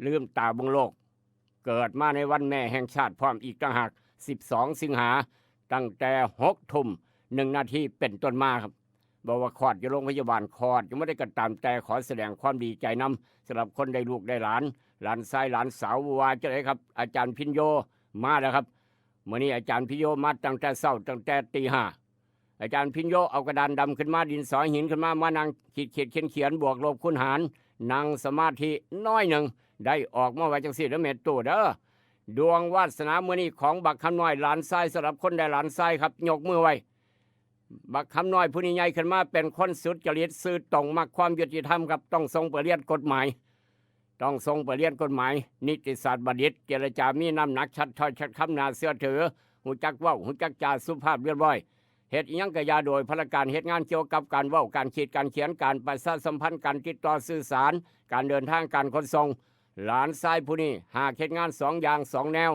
ลืมตาเบิ่งโลก เกิดมาในวันแม่แห่งชาติพร้อมอีกต่างหาก สิบสอง สิงหา ตั้งแต่ หกทุ่ม หนึ่ง นาทีเป็นต้นมาครับ บ่ว่าคลอดอยู่โรงพยาบาล คลอดอยู่บ่ได้ก็ตามแต่ ขอแสดงความดีใจนำ สำหรับคนได้ลูกได้หลาน หลานชายหลานสาว ว่าจังไดครับ อาจารย์พิญโญมาแล้วครับ มื้อนี้อาจารย์พิญโญมาตั้งแต่เช้า ตั้งแต่ตีห้า อาจารย์พิญโญเอากระดานดำขึ้นมา ดินสอหินขึ้นมา มานั่งขีดขีดเขียนเขียน บวกลบคูณหาร นั่งสมาธิน้อยหนึ่ง ได้ออกมาว่าจังซี่เด้อแม่ตู้เด้อ ดวงวาสนามื้อนี้ของบักคำน้อยหลานชาย สำหรับคนได้หลานชายครับ ยกมือไว้ บักคำน้อยผู้นี้ใหญ่ขึ้นมาเป็นคนสุจริตซื่อตรง มักความยุติธรรมครับ ต้องส่งไปเรียนกฎหมาย ต้องส่งไปเรียนกฎหมาย นิติศาสตร์บัณฑิต เจรจามีน้ำหนัก ชัดถ้อยชัดคำ น่าเชื่อถือ ฮู้จักเว้า ฮู้จักจา สุภาพเรียบร้อย เฮ็ดอิหยังก็อย่าโดยพลการ เฮ็ดงานเกี่ยวกับการเว้า การขีด การเขียน การประชาสัมพันธ์ การติดต่อสื่อสาร การเดินทาง การขนส่ง หลานชายผู้นี้หากเฮ็ดงานสองอย่างสองแนว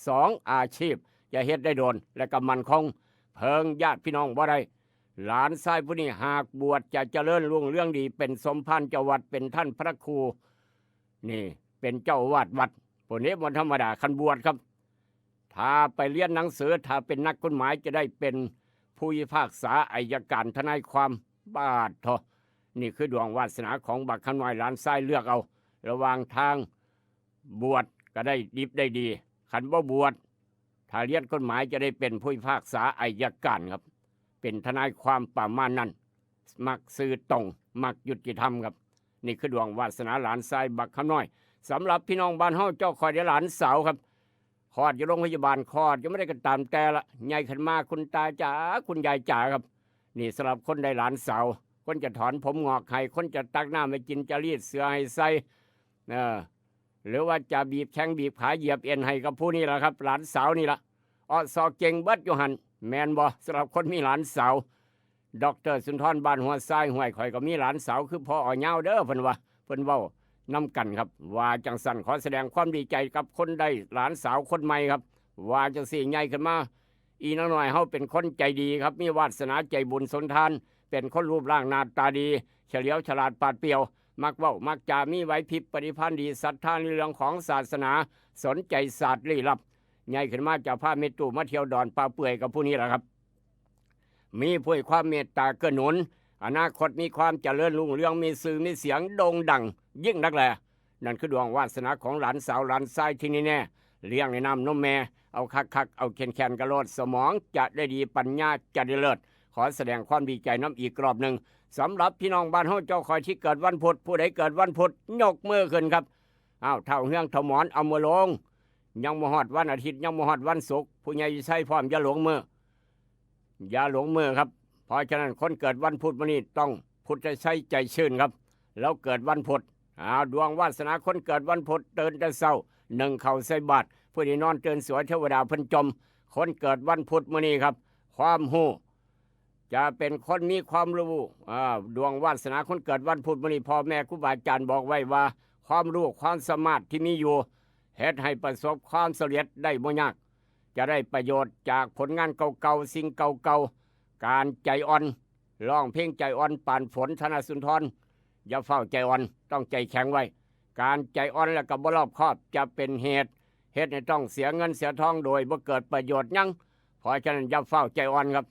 สองอาชีพ จะเฮ็ดได้โดน และก็มั่นคง เพิงญาติพี่น้องบ่ได้ หลานชายผู้นี้หากบวชจะเจริญรุ่งเรืองดี เป็นสมภารเจ้าวัด เป็นท่านพระครู นี่ เป็นเจ้าอาวาสวัด พวกนี้บ่ธรรมดา คันบวชครับ ถ้าไปเรียนหนังสือ ถ้าเป็นนักกฎหมาย จะได้เป็นผู้พิพากษา อัยการ ทนายความ บาดเถาะ นี่คือดวงวาสนาของบักคำน้อยหลานชาย เลือกเอา ระหว่างทางบวชก็ได้ดิบได้ดี คันบ่บวช ถ้าเรียนกฎหมายจะได้เป็นผู้พิพากษาอัยการครับ เป็นทนายความประมาณนั้น มักซื่อตรง มักยุติธรรมครับ นี่คือดวงวาสนาหลานชายบักคำน้อย สำหรับพี่น้องบ้านเฮา เจ้าข้อยได้หลานสาวครับ คลอดอยู่โรงพยาบาล คลอดอยู่บ่ได้ก็ตามแต่ละ ใหญ่ขึ้นมา คุณตาจ๋า คุณยายจ๋าครับ นี่สำหรับคนได้หลานสาว คนจะถอนผมงอกให้ คนจะตักน้ำให้กิน จะรีดเสื้อให้ใส่ เออ หรือว่าจะบีบแข้งบีบขา เหยียบเอ็นให้ กับผู้นี่แหละครับ หลานสาวนี่ละ ออดซอกเก่งเบิดอยู่หั่น แม่นบ่ สำหรับคนมีหลานสาว ด็อกเตอร์สุนทร บ้านหัวทราย ห้วย ข้อยก็มีหลานสาวคือพ่ออ้อยยาวเด้อ เพิ่นว่า เพิ่นเว้านำกันครับ ว่าจังซั่น ขอแสดงความดีใจกับคนได้หลานสาวคนใหม่ครับ ว่าจังซี่ ใหญ่ขึ้นมา อีนางน้อยเฮาเป็นคนใจดีครับ มีวาสนาใจบุญสุนทาน เป็นคนรูปร่างหน้าตาดี เฉลียวฉลาดปราดเปรียว มักเว้ามักจา มีไหวพริบปฏิภาณดี ศรัทธาในเรื่องของศาสนา สนใจศาสตร์ลี้ลับ ใหญ่ขึ้นมาจะพาแม่ตู้มาเที่ยวดอนป่าเปื่อยกับผู้นี้แหละครับ มีผู้ให้ความเมตตาเกื้อหนุน อนาคตมีความเจริญรุ่งเรือง มีชื่อมีเสียงโด่งดังยิ่งนักแล นั่นคือดวงวาสนาของหลานสาวหลานชายที่แน่ๆ เลี้ยงในน้ำนมแม่ เอาคักๆ เอาแข็งๆ กะโลด สมองจะได้ดี ปัญญาจะได้เลิศ ขอแสดงความดีใจนำอีกรอบหนึ่ง สำหรับพี่น้องบ้านเฮา เจ้าข้อยที่เกิดวันพุธ ผู้ใดเกิดวันพุธ ยกมือขึ้นครับ อ้าว เฒ่าเฮืองเฒ่าหมอน เอามือลง ยังบ่ฮอดวันอาทิตย์ ยังบ่ฮอดวันศุกร์ ผู้ใหญ่วิชัยพร้อม อย่าหลงมือ อย่าหลงมือครับ เพราะฉะนั้นคนเกิดวันพุธมื้อนี้ต้องพุทธชัยใจชื่นครับ แล้วเกิดวันพุธ อ้าว ดวงวาสนาคนเกิดวันพุธ ตื่นแต่เช้า นึ่งข้าวใส่บาตร ผู้ใดนอนตื่นสวย เทวดาเพิ่นจม คนเกิดวันพุธมื้อนี้ครับ ความรู้ จะเป็นคนมีความรู้ อ่า ดวงวาสนาคนเกิดวันพุธมื้อนี้ พ่อแม่ครูบาอาจารย์บอกไว้ว่า ความรู้ความสามารถที่มีอยู่ เฮ็ดให้ประสบความสำเร็จได้บ่ยาก จะได้ประโยชน์จากผลงานเก่าๆ สิ่งเก่า การใจอ่อน ร้องเพลงใจอ่อนปานฝน ธนสุนทร อย่าเฝ้าใจอ่อน ต้องใจแข็งไว้ การใจอ่อนแล้วก็บ่รอบคอบจะเป็นเหตุ เฮ็ดให้ต้องเสียเงินเสียทองโดยบ่เกิดประโยชน์หยัง เพราะฉะนั้นอย่าเฝ้าใจอ่อนครับ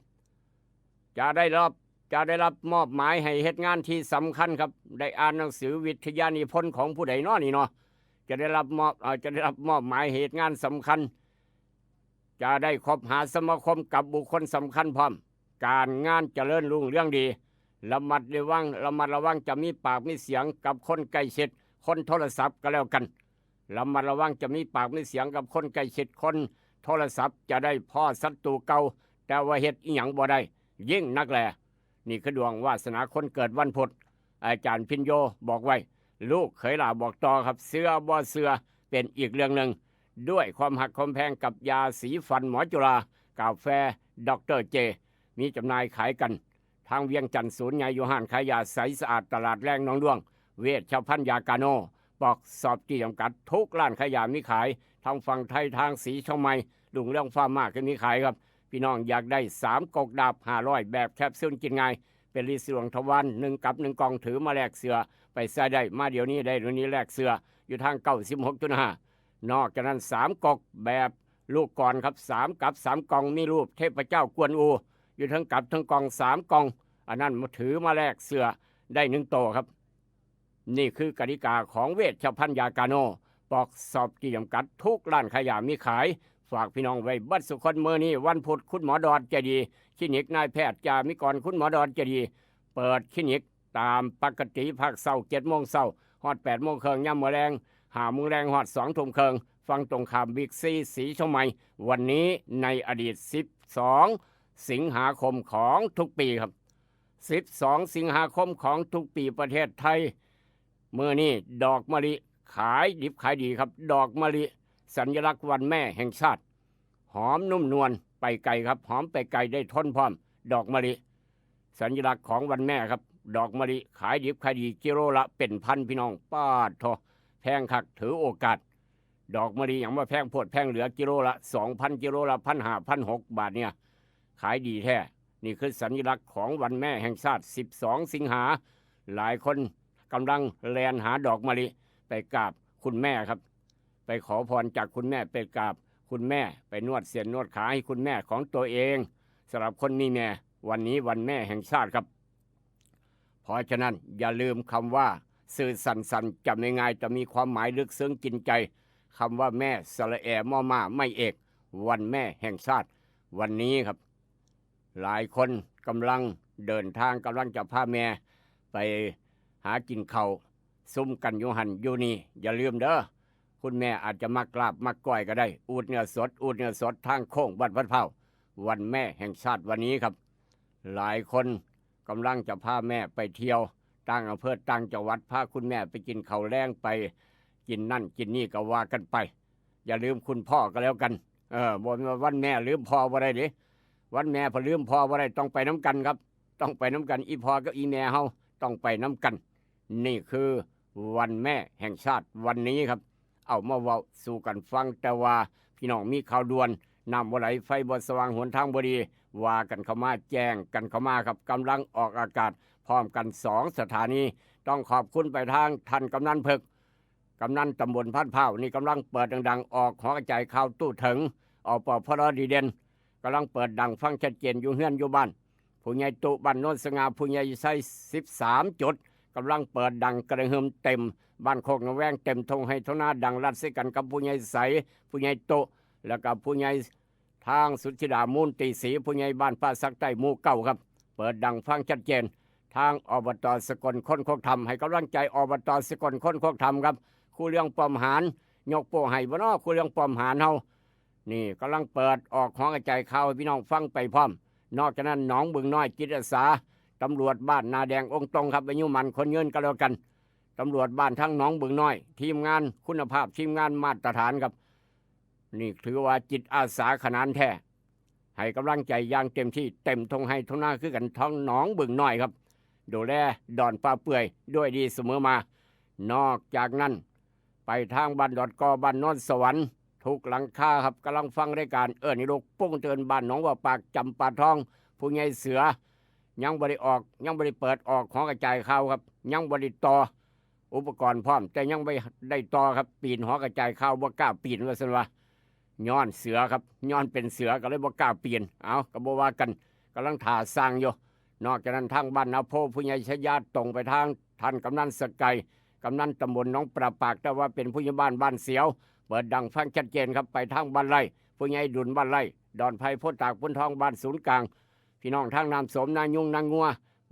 จะได้รับ จะได้รับมอบหมายให้เฮ็ดงานที่สำคัญครับ ได้อ่านหนังสือวิทยานิพนธ์ของผู้ใดน้อนี่เนาะ จะได้รับมอบ เอ่อ จะได้รับมอบหมายให้เฮ็ดงานสำคัญ จะได้คบหาสมาคมกับบุคคลสำคัญพร้อม การงานเจริญรุ่งเรืองดี ระมัดระวัง ระมัดระวังจะมีปากมีเสียงกับคนใกล้ชิด คนโทรศัพท์ก็แล้วกัน ระมัดระวังจะมีปากมีเสียงกับคนใกล้ชิด คนโทรศัพท์จะได้พ้อศัตรูเก่า แต่ว่าเฮ็ดอิหยังบ่ได้ ยิ่งนักแล นี่คือดวงวาสนาคนเกิดวันพุธ อาจารย์พินโยบอกไว้ ลูกเขยหล่าบอกต่อครับ เชื่อบ่เชื่อเป็นอีกเรื่องหนึ่ง ด้วยความฮักความแพงกับยาสีฟันหมอจุฬา กาแฟดอกเตอร์เจ มีจำหน่ายขายกัน ทางเวียงจันทน์ศูนย์ใหญ่อยู่ห้านขายยาใสสะอาดตลาดแรงหนองด้วง เวชภัณฑ์ยากาโน ปอกสอบตี้จำกัด ทุกร้านขายยามีขาย ทั้งฝั่งไทย ทางสีเชียงใหม่ รุ่งเรืองฟาร์มาก็มีขายครับ พี่น้องอยากได้สามก๊กดาบห้าร้อยแบบแคปซูลกินง่าย เป็นฤทธิ์สะดวกทวาร หนึ่งกับหนึ่งกล่องถือมาแลกเสื้อ ไปใส่ได้ มาเดี๋ยวนี้ได้เดี๋ยวนี้แลกเสื้อ อยู่ทางเก้าสิบหกจุดห้า นอกจากนั้นสามก๊กแบบลูกกลอนครับ สามกับสามกล่องมีรูปเทพเจ้ากวนอู อยู่ทั้งกับทั้งกล่องสามกล่อง อันนั้นมาถือมาแลกเสื้อได้หนึ่งโตครับ นี่คือกติกาของเวชภัณฑ์ยากาโน ปอกสอบตี้จำกัด ทุกร้านขายยามีขาย ฝากพี่น้องไว้เบิดสุคน มื้อนี้วันพุธ คุณหมอดอดใจดี คลินิกนายแพทย์จามิกร คุณหมอดอดใจดี เปิดคลินิกตามปกติ ภาคเช้าเจ็ดโมงเช้า ฮอดแปดโมงครึ่ง ยามมื้อแลงห้าโมงแลง ฮอดสองทุ่มครึ่ง ฝั่งตรงข้ามบิ๊กซี สีเชียงใหม่ วันนี้ในอดีต สิบสอง สิงหาคมของทุกปีครับ สิบสอง สิงหาคมของทุกปีประเทศไทย มื้อนี้ดอกมะลิขายดิบขายดีครับ ดอกมะลิสัญลักษณ์วันแม่แห่งชาติ หอมนุ่มนวลไปไกลครับ หอมไปไกลได้ทนพร้อม ดอกมะลิสัญลักษณ์ของวันแม่ครับ ดอกมะลิขายดิบขายดี กิโลละเป็นพันพี่น้อง ปาดโท แพงคัก ถือโอกาส ดอกมะลิหยังว่าแพงโพดแพงเหลือ กิโลละสองพัน กิโลละพันห้า พันหก บาทเนี่ย ขายดีแท้ นี่คือสัญลักษณ์ของวันแม่แห่งชาติ สิบสอง สิงหา หลายคนกำลังแล่นหาดอกมะลิไปกราบคุณแม่ครับ ไปขอพรจากคุณแม่ ไปกราบคุณแม่ ไปนวดเส้นนวดขาให้คุณแม่ของตัวเอง สำหรับคนมีแม่ วันนี้วันแม่แห่งชาติครับ เพราะฉะนั้นอย่าลืมคำว่าซื่อสันสันจะไม่ง่าย จะมีความหมายลึกซึ้งกินใจ คำว่าแม่ สระแอ มอม้า ไม่เอก วันแม่แห่งชาติ วันนี้ครับ หลายคนกำลังเดินทาง กำลังจะพาแม่ไปหากินข้าว ซุ่มกันอยู่หั่นอยู่นี่ อย่าลืมเด้อ คุณแม่อาจจะมักลาบมักก้อยก็ได้ อูดเนื้อสด อูดเนื้อสด ทางโค้งวัดพร้าว วันแม่แห่งชาติวันนี้ครับ หลายคนกำลังจะพาแม่ไปเที่ยวต่างอำเภอต่างจังหวัด พาคุณแม่ไปกินข้าวแลง ไปกินนั่นกินนี่ก็ว่ากันไป อย่าลืมคุณพ่อก็แล้วกัน เออ บ่แม่นว่าวันแม่ลืมพ่อบ่ได้เด้ วันแม่พอลืมพ่อบ่ได้ ต้องไปนำกันครับ ต้องไปนำกัน อีพ่อกับอีแม่เฮาต้องไปนำกัน นี่คือวันแม่แห่งชาติวันนี้ครับ เอามาเว้าสู่กันฟัง แต่ว่าพี่น้องมีข่าวด่วน น้ำบ่ไหล ไฟบ่สว่าง หนทางบ่ดี ว่ากันเข้ามา แจ้งกันเข้ามาครับ กำลังออกอากาศพร้อมกันสองสถานี ต้องขอบคุณไปทางท่านกำนันเผิก กำนันตำบลพานพร้าว นี่กำลังเปิดดังๆ ออกหอกระจายข่าวตู้เถิง อปพล ดีเด่น กำลังเปิดดังฟังชัดเจน อยู่เฮือนอยู่บ้าน ผู้ใหญ่ตุบ้านโนนสง่า ผู้ใหญ่ไซ สิบสามจุด กำลังเปิดดังกระหึ่มเต็มบ้านโคกหนองแวง เต็มท่งไฮ่ท่งนา ดังลั่นใส่กันกับผู้ใหญ่ไซ ผู้ใหญ่ตุ แล้วก็ผู้ใหญ่ทางสุทธิดามูลตีศรี ผู้ใหญ่บ้านป่าสักใต้หมู่เก้าครับ เปิดดังฟังชัดเจน ทาง อบต.สกลคนโคกธรรม ให้กำลังใจ อบต.สกลคนโคกธรรมครับ ครูเรืองป้อมหาน ยกโป้ให้บ่น้อ ครูเรืองป้อมหานเฮา นี่กำลังเปิดออกหอกระจายข่าวให้พี่น้องฟังไปพร้อม นอกจากนั้นหนองบึงน้อยจิตอาสา ตำรวจบ้านนาแดงองค์ตรงครับ อายุหมันคนยืนก็แล้วกัน ตำรวจบ้านทั้งหนองบึงน้อย ทีมงานคุณภาพ ทีมงานมาตรฐานครับ นี่ถือว่าจิตอาสาขนาดแท้ ให้กำลังใจอย่างเต็มที่ เต็มท่งไฮ่ท่งนาคือกัน ทั้งหนองบึงน้อยครับ ดูแลดอนป่าเปื่อยด้วยดีเสมอมา นอกจากนั้น ไปทางบ้านดอนกอ บ้านโนนสวรรค์ ทุกหลังคาครับ กำลังฟังรายการเอิ้นให้ลูก ปลุกเตือน บ้านหนองวัวปาก จำปาทอง ผู้ใหญ่เสือ ยังบ่ได้ออก ยังบ่ได้เปิดออกหอกระจายข่าวครับ ยังบ่ได้ต่ออุปกรณ์พร้อม แต่ยังบ่ได้ต่อครับ ปีนหอกระจายข่าวบ่กล้าปีนว่าซั่นว่า ย้อนเสือครับ ย้อนเป็นเสือก็เลยบ่กล้าปีน เอาก็บ่ว่ากัน กำลังถ่าสร้างอยู่ นอกจากนั้นทางบ้านนาโพ ผู้ใหญ่ชยา ตรงไปทางท่านกำนันสกาย กำนันตำบลหนองปลาปาก แต่ว่าเป็นผู้ใหญ่บ้านบ้านเสียว เปิดดังฟังชัดเจนครับ ไปทางบ้านไร่ ผู้ใหญ่ดุลบ้านไร่ ดอนไพร โพธิ์ตาก พุนทอง บ้านศูนย์กลาง พี่น้องทางน้ำโสม นายุง นางัว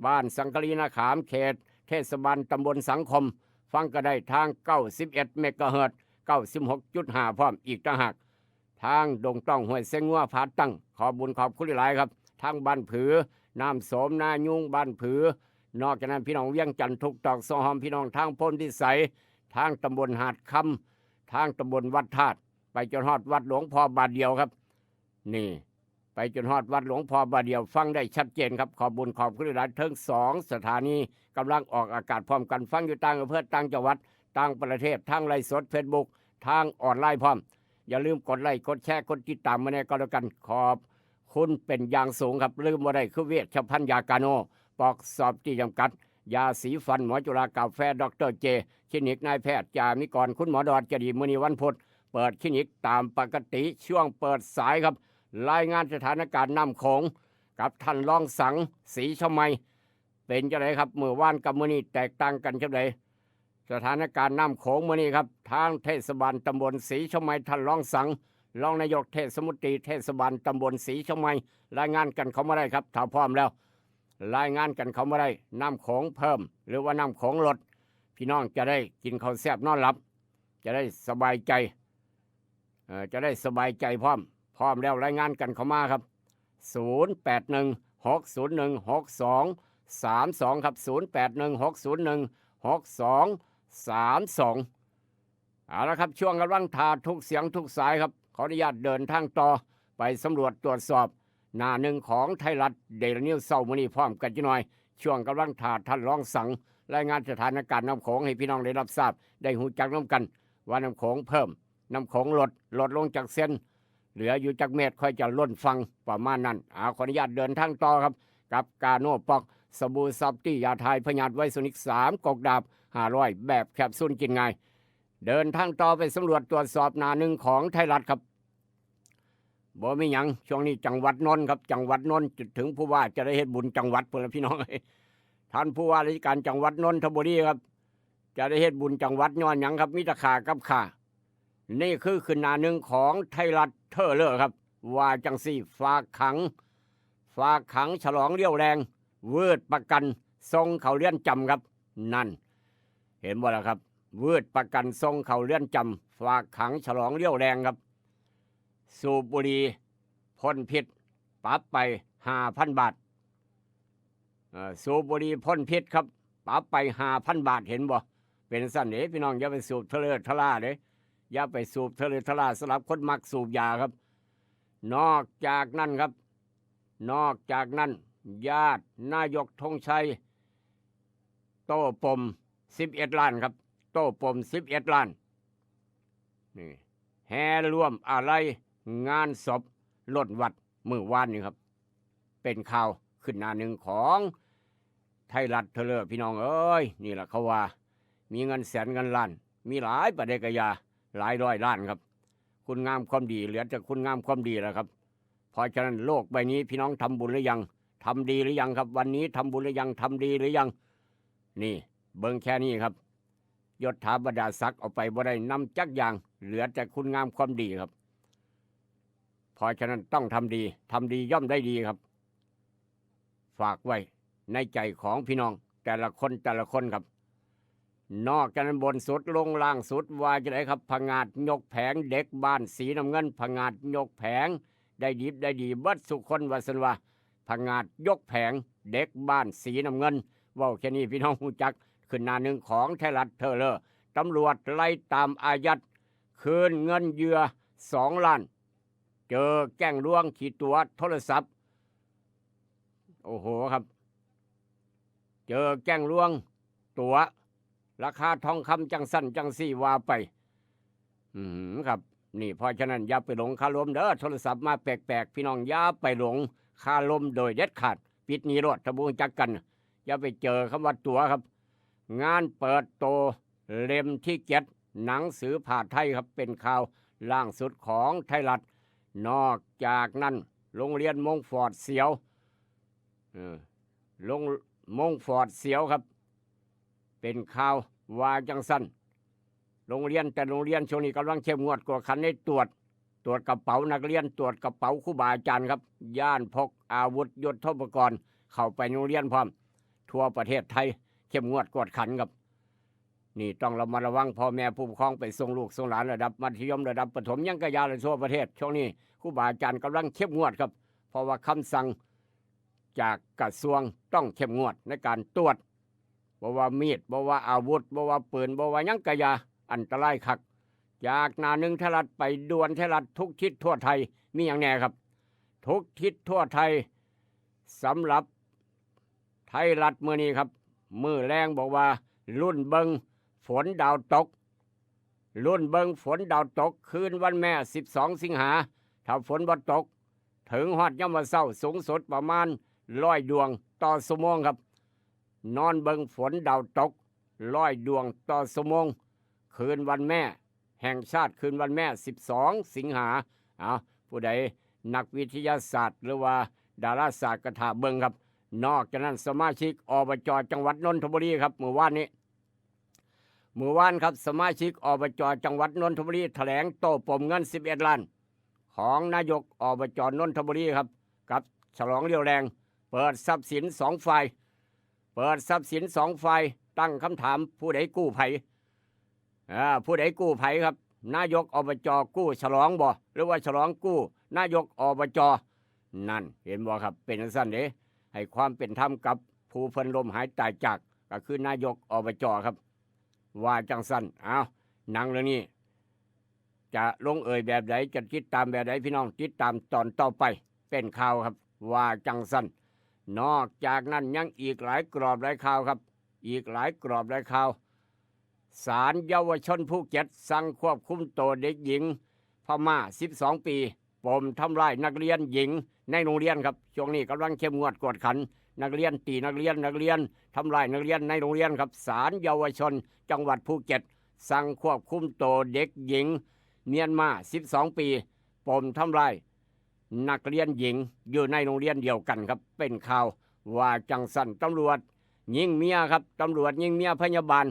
บ้านสังกะลี นาขาม เขตเทศบาลตำบลสังคม ฟังก็ได้ทาง เก้าสิบเอ็ด เมกะเฮิรตซ์ เก้าสิบหกจุดห้า พร้อมอีกต่างหาก ทางดงต้อง ห้วยเซงงัว ผาตั้ง ขอบบุญขอบคุณหลายๆครับ ทางบ้านผือ น้ำโสม นายุง บ้านผือ นอกจากนั้นพี่น้องเวียงจันทน์ ทุกตอกซอกหอม พี่น้องทางโพนพิสัย ทางตำบลหาดคำ ทางตำบลวัดธาตุ ไปจนฮอดวัดหลวงพ่อบาทเดียวครับ นี่ ไปจนฮอดวัดหลวงพ่อบาทเดียว ฟังได้ชัดเจนครับ ขอบบุญขอบคุณหลายๆ ทั้งสองสถานี กำลังออกอากาศพร้อมกัน ฟังอยู่ต่างอำเภอ ต่างจังหวัด ต่างประเทศ ทางไลฟ์สด เฟซบุ๊ก ทางออนไลน์พร้อม อย่าลืมกดไลค์ กดแชร์ กดติดตามมาแน่ก็แล้วกัน ขอบคุณเป็นอย่างสูงครับ ลืมบ่ได้คือเวชภัณฑ์ยากาโน ปอกสอบตี้จำกัด ยาสีฟันหมอจุฬา กาแฟ ดอกเตอร์เจ คลินิกนายแพทย์จามิกร คุณหมอดอดจะดี มื้อนี้วันพุธ เปิดคลินิกตามปกติ ช่วงเปิดสายครับ รายงานสถานการณ์น้ำโขง กับท่านรองสัง ศรีชมัย เป็นจังไดครับ มื้อวานกับมื้อนี้แตกต่างกันจังได สถานการณ์น้ำโขงมื้อนี้ครับ ทางเทศบาลตำบลศรีชมัย ท่านรองสัง รองนายกเทศมนตรีเทศบาลตำบลศรีชมัย รายงานกันเข้ามาได้ครับ ถ้าพร้อมแล้ว รายงานกันเข้ามาได้ น้ำโขงเพิ่ม หรือว่าน้ำโขงลด พี่น้องจะได้กินข้าวแซ่บนอนหลับ จะได้สบายใจ เอ่อ จะได้สบายใจพร้อม พร้อมแล้วรายงานกันเข้ามาครับ ศูนย์แปดหนึ่ง หกศูนย์หนึ่ง หกสองสามสอง ครับ ศูนย์แปดหนึ่ง หกศูนย์หนึ่ง หกสองสามสอง เอาละครับ ช่วงกำลังถ่าทุกเสียงทุกสายครับ ขออนุญาตเดินทางต่อ ไปสำรวจตรวจสอบ หน้าหนึ่งของไทยรัฐเดลี่นิวส์เช้ามื้อนี้พร้อมกันจักหน่อย ช่วงกำลังถ่าท่านรองสัง รายงานสถานการณ์น้ำโขงให้พี่น้องได้รับทราบ ได้ฮู้จักนำกัน ว่าน้ำโขงเพิ่ม น้ำโขงลด ลดลงจักเซน เหลืออยู่จักเมตร ค่อยจะล้นฝั่ง ประมาณนั้น เอา ขออนุญาตเดินทางต่อครับ กับกาโนปอก สบู่ซอฟตี้ ยาถ่ายพยาธิไวรัสนิก สามก๊กดาบ ห้าร้อย แบบแคปซูลกินง่าย เดินทางต่อไปสำรวจตรวจสอบหน้าหนึ่งของไทยรัฐครับ บ่มีหยัง ช่วงนี้จังหวัดนนท์ครับ จังหวัดนนท์ จนถึงผู้ว่าจะได้เฮ็ดบุญจังหวัดพุ้นละพี่น้องเอ้ย ท่านผู้ว่าราชการจังหวัดนนทบุรีครับ จะได้เฮ็ดบุญจังหวัดย้อนหยังครับ มีแต่ข่ากับข่า นี่คือขึ้นหน้าหนึ่งของไทยรัฐเทอเลอร์ครับ ว่าจังซี่ ฝากขัง ฝากขังฉลองเรี่ยวแรง วืดประกันส่งเข้าเรือนจำครับ นั่น เห็นบ่ล่ะครับ วืดประกันส่งเข้าเรือนจำ ฝากขังฉลองเรี่ยวแรงครับ สูบบุหรี่พ่นพิษ ปรับไปห้าพันบาท เอ่อ สูบบุหรี่พ่นพิษครับ ปรับไปห้าพันบาท เห็นบ่ เป็นซั่นเด้พี่น้อง อย่าไปสูบเทอเลอร์ทะล่าเด้ อย่าไปสูบเทอเลอร์ทะล่า สำหรับคนมักสูบยาครับ นอกจากนั้นครับ นอกจากนั้น ญาตินายกธงชัย โต้ปม สิบเอ็ดล้านครับ โต้ปม สิบเอ็ดล้าน นี่ แห่ร่วมอาลัยงานศพล้นวัดมื้อวานนี้ครับ เป็นข่าวขึ้นหน้าหนึ่งของไทยรัฐเทอเลอร์ พี่น้องเอ้ย นี่แหละเขาว่า มีเงินแสนเงินล้าน มีหลายปานใดกะยา หลายร้อยล้านครับ คุณงามความดี เหลือแต่คุณงามความดีแล้วครับ เพราะฉะนั้นโลกใบนี้พี่น้องทำบุญหรือยัง ทำดีหรือยังครับ วันนี้ทำบุญหรือยัง ทำดีหรือยัง นี่ เบิ่งแค่นี้ครับ ยศถาบรรดาศักดิ์เอาไปบ่ได้นำจักอย่าง เหลือแต่คุณงามความดีครับ เพราะฉะนั้นต้องทำดี ทำดีย่อมได้ดีครับ ฝากไว้ในใจของพี่น้องแต่ละคนแต่ละคนครับ นอกจากนั้นบนสุดลงล่างสุดว่าจังไดครับ ผงาดยกแผง เด็กบ้านสีน้ำเงิน ผงาดยกแผง ได้ดิบได้ดีเบิดสุคนว่าซั่นว่า ผงาดยกแผง เด็กบ้านสีน้ำเงิน เว้าแค่นี้พี่น้องฮู้จัก ขึ้นหน้าหนึ่งของไทยรัฐเทอเลอร์ ตำรวจไล่ตามอายัดคืนเงินเหยื่อสองล้าน เจอแก๊งลวงขี้ตั๋วโทรศัพท์ โอ้โหครับ เจอแก๊งลวงตั๋ว ราคาทองคำจังซั่นจังซี่ว่าไป อืมครับ นี่ เพราะฉะนั้นอย่าไปหลงคารมเด้อ โทรศัพท์มาแปลกๆ พี่น้องอย่าไปหลง คาลมโดยเด็ดขาด ปิดหนีโลด ถ้าบ่รู้จักกัน อย่าไปเจอคำว่าตั๋วครับ งานเปิดโตเล่มที่เจ็ด หนังสือผ่าไทยครับ เป็นข่าวล่างสุดของไทยรัฐ นอกจากนั้น โรงเรียนมงฟอร์ดเสียว เออ โรง มงฟอร์ดเสียวครับ เป็นข่าวว่าจังซั่น โรงเรียนแต่โรงเรียนช่วงนี้กำลังเข้มงวดกวดขันในตรวจ ตรวจกระเป๋านักเรียน ตรวจกระเป๋าครูบาอาจารย์ครับ ย้านพกอาวุธยุทโธปกรณ์เข้าไปโรงเรียนพร้อม ทั่วประเทศไทยเข้มงวดกวดขันครับ นี่ต้องระมัดระวัง พ่อแม่ผู้ปกครองไปส่งลูกส่งหลานระดับมัธยม ระดับประถม ยังกะยาและทั่วประเทศ ช่วงนี้ครูบาอาจารย์กำลังเข้มงวดครับ เพราะว่าคำสั่งจากกระทรวงต้องเข้มงวดในการตรวจ บ่ว่ามีด บ่ว่าอาวุธ บ่ว่าปืน บ่ว่าหยังกะยา อันตรายคัก จากหน้าหนึ่งไทยรัฐไปด่วนไทยรัฐ ทุกทิศทั่วไทย มีหยังแน่ครับ ทุกทิศทั่วไทย สำหรับไทยรัฐมื้อนี้ครับ มื้อแลงบอกว่า ลุ้นเบิ่งฝนดาวตก ลุ้นเบิ่งฝนดาวตก คืนวันแม่ สิบสอง สิงหา ถ้าฝนบ่ตก ถึงฮอดยามมื้อเช้า สูงสุดประมาณร้อยดวงต่อชั่วโมงครับ นอนเบิ่งฝนดาวตก ร้อยดวงต่อชั่วโมง คืนวันแม่แห่งชาติ คืนวันแม่ สิบสอง สิงหา เอา ผู้ใดนักวิทยาศาสตร์ หรือว่าดาราศาสตร์กะถ่าเบิ่งครับ นอกจากนั้น สมาชิก อบจ จังหวัดนนทบุรีครับ มื้อวานนี้ มื้อวานครับ สมาชิก อบจ จังหวัดนนทบุรี แถลงโต้ปมเงิน สิบเอ็ด ล้าน ของนายก อบจ นนทบุรีครับ กับฉลองเรี่ยวแรง เปิดทรัพย์สินสองฝ่าย เปิดทรัพย์สินสองฝ่าย ตั้งคำถาม ผู้ใดกู้ไผ อ่า ผู้ใดกู้ไผครับ นายก อบจ กู้ฉลองบ่ หรือว่าฉลองกู้นายก อบจ นั่น เห็นบ่ครับ เป็นจังซั่นเด้ ให้ความเป็นธรรมกับผู้เพิ่นล้มหายตายจาก ก็คือนายก อบจ ครับ ว่าจังซั่น เอา หนังเรื่องนี้ จะลงเอยแบบใด จะติดตามแบบใด พี่น้องติดตามตอนต่อไป เป็นข่าวครับ ว่าจังซั่น นอกจากนั้นยังอีกหลายกรอบหลายข่าวครับ อีกหลายกรอบหลายข่าว ศาลเยาวชนภูเก็ตสั่งควบคุมตัวเด็กหญิงพม่า สิบสอง ปี ปมทำร้ายนักเรียนหญิงในโรงเรียนครับ ช่วงนี้กำลังเข้มงวดกวดขัน นักเรียนตีนักเรียน นักเรียนทำร้ายนักเรียนในโรงเรียนครับ ศาลเยาวชนจังหวัดภูเก็ต สั่งควบคุมตัวเด็กหญิงเมียนมา สิบสอง ปี ปมทำร้ายนักเรียนหญิงอยู่ในโรงเรียนเดียวกันครับ เป็นข่าวว่าจังซั่น ตำรวจยิงเมียครับ ตำรวจยิงเมียพยาบาล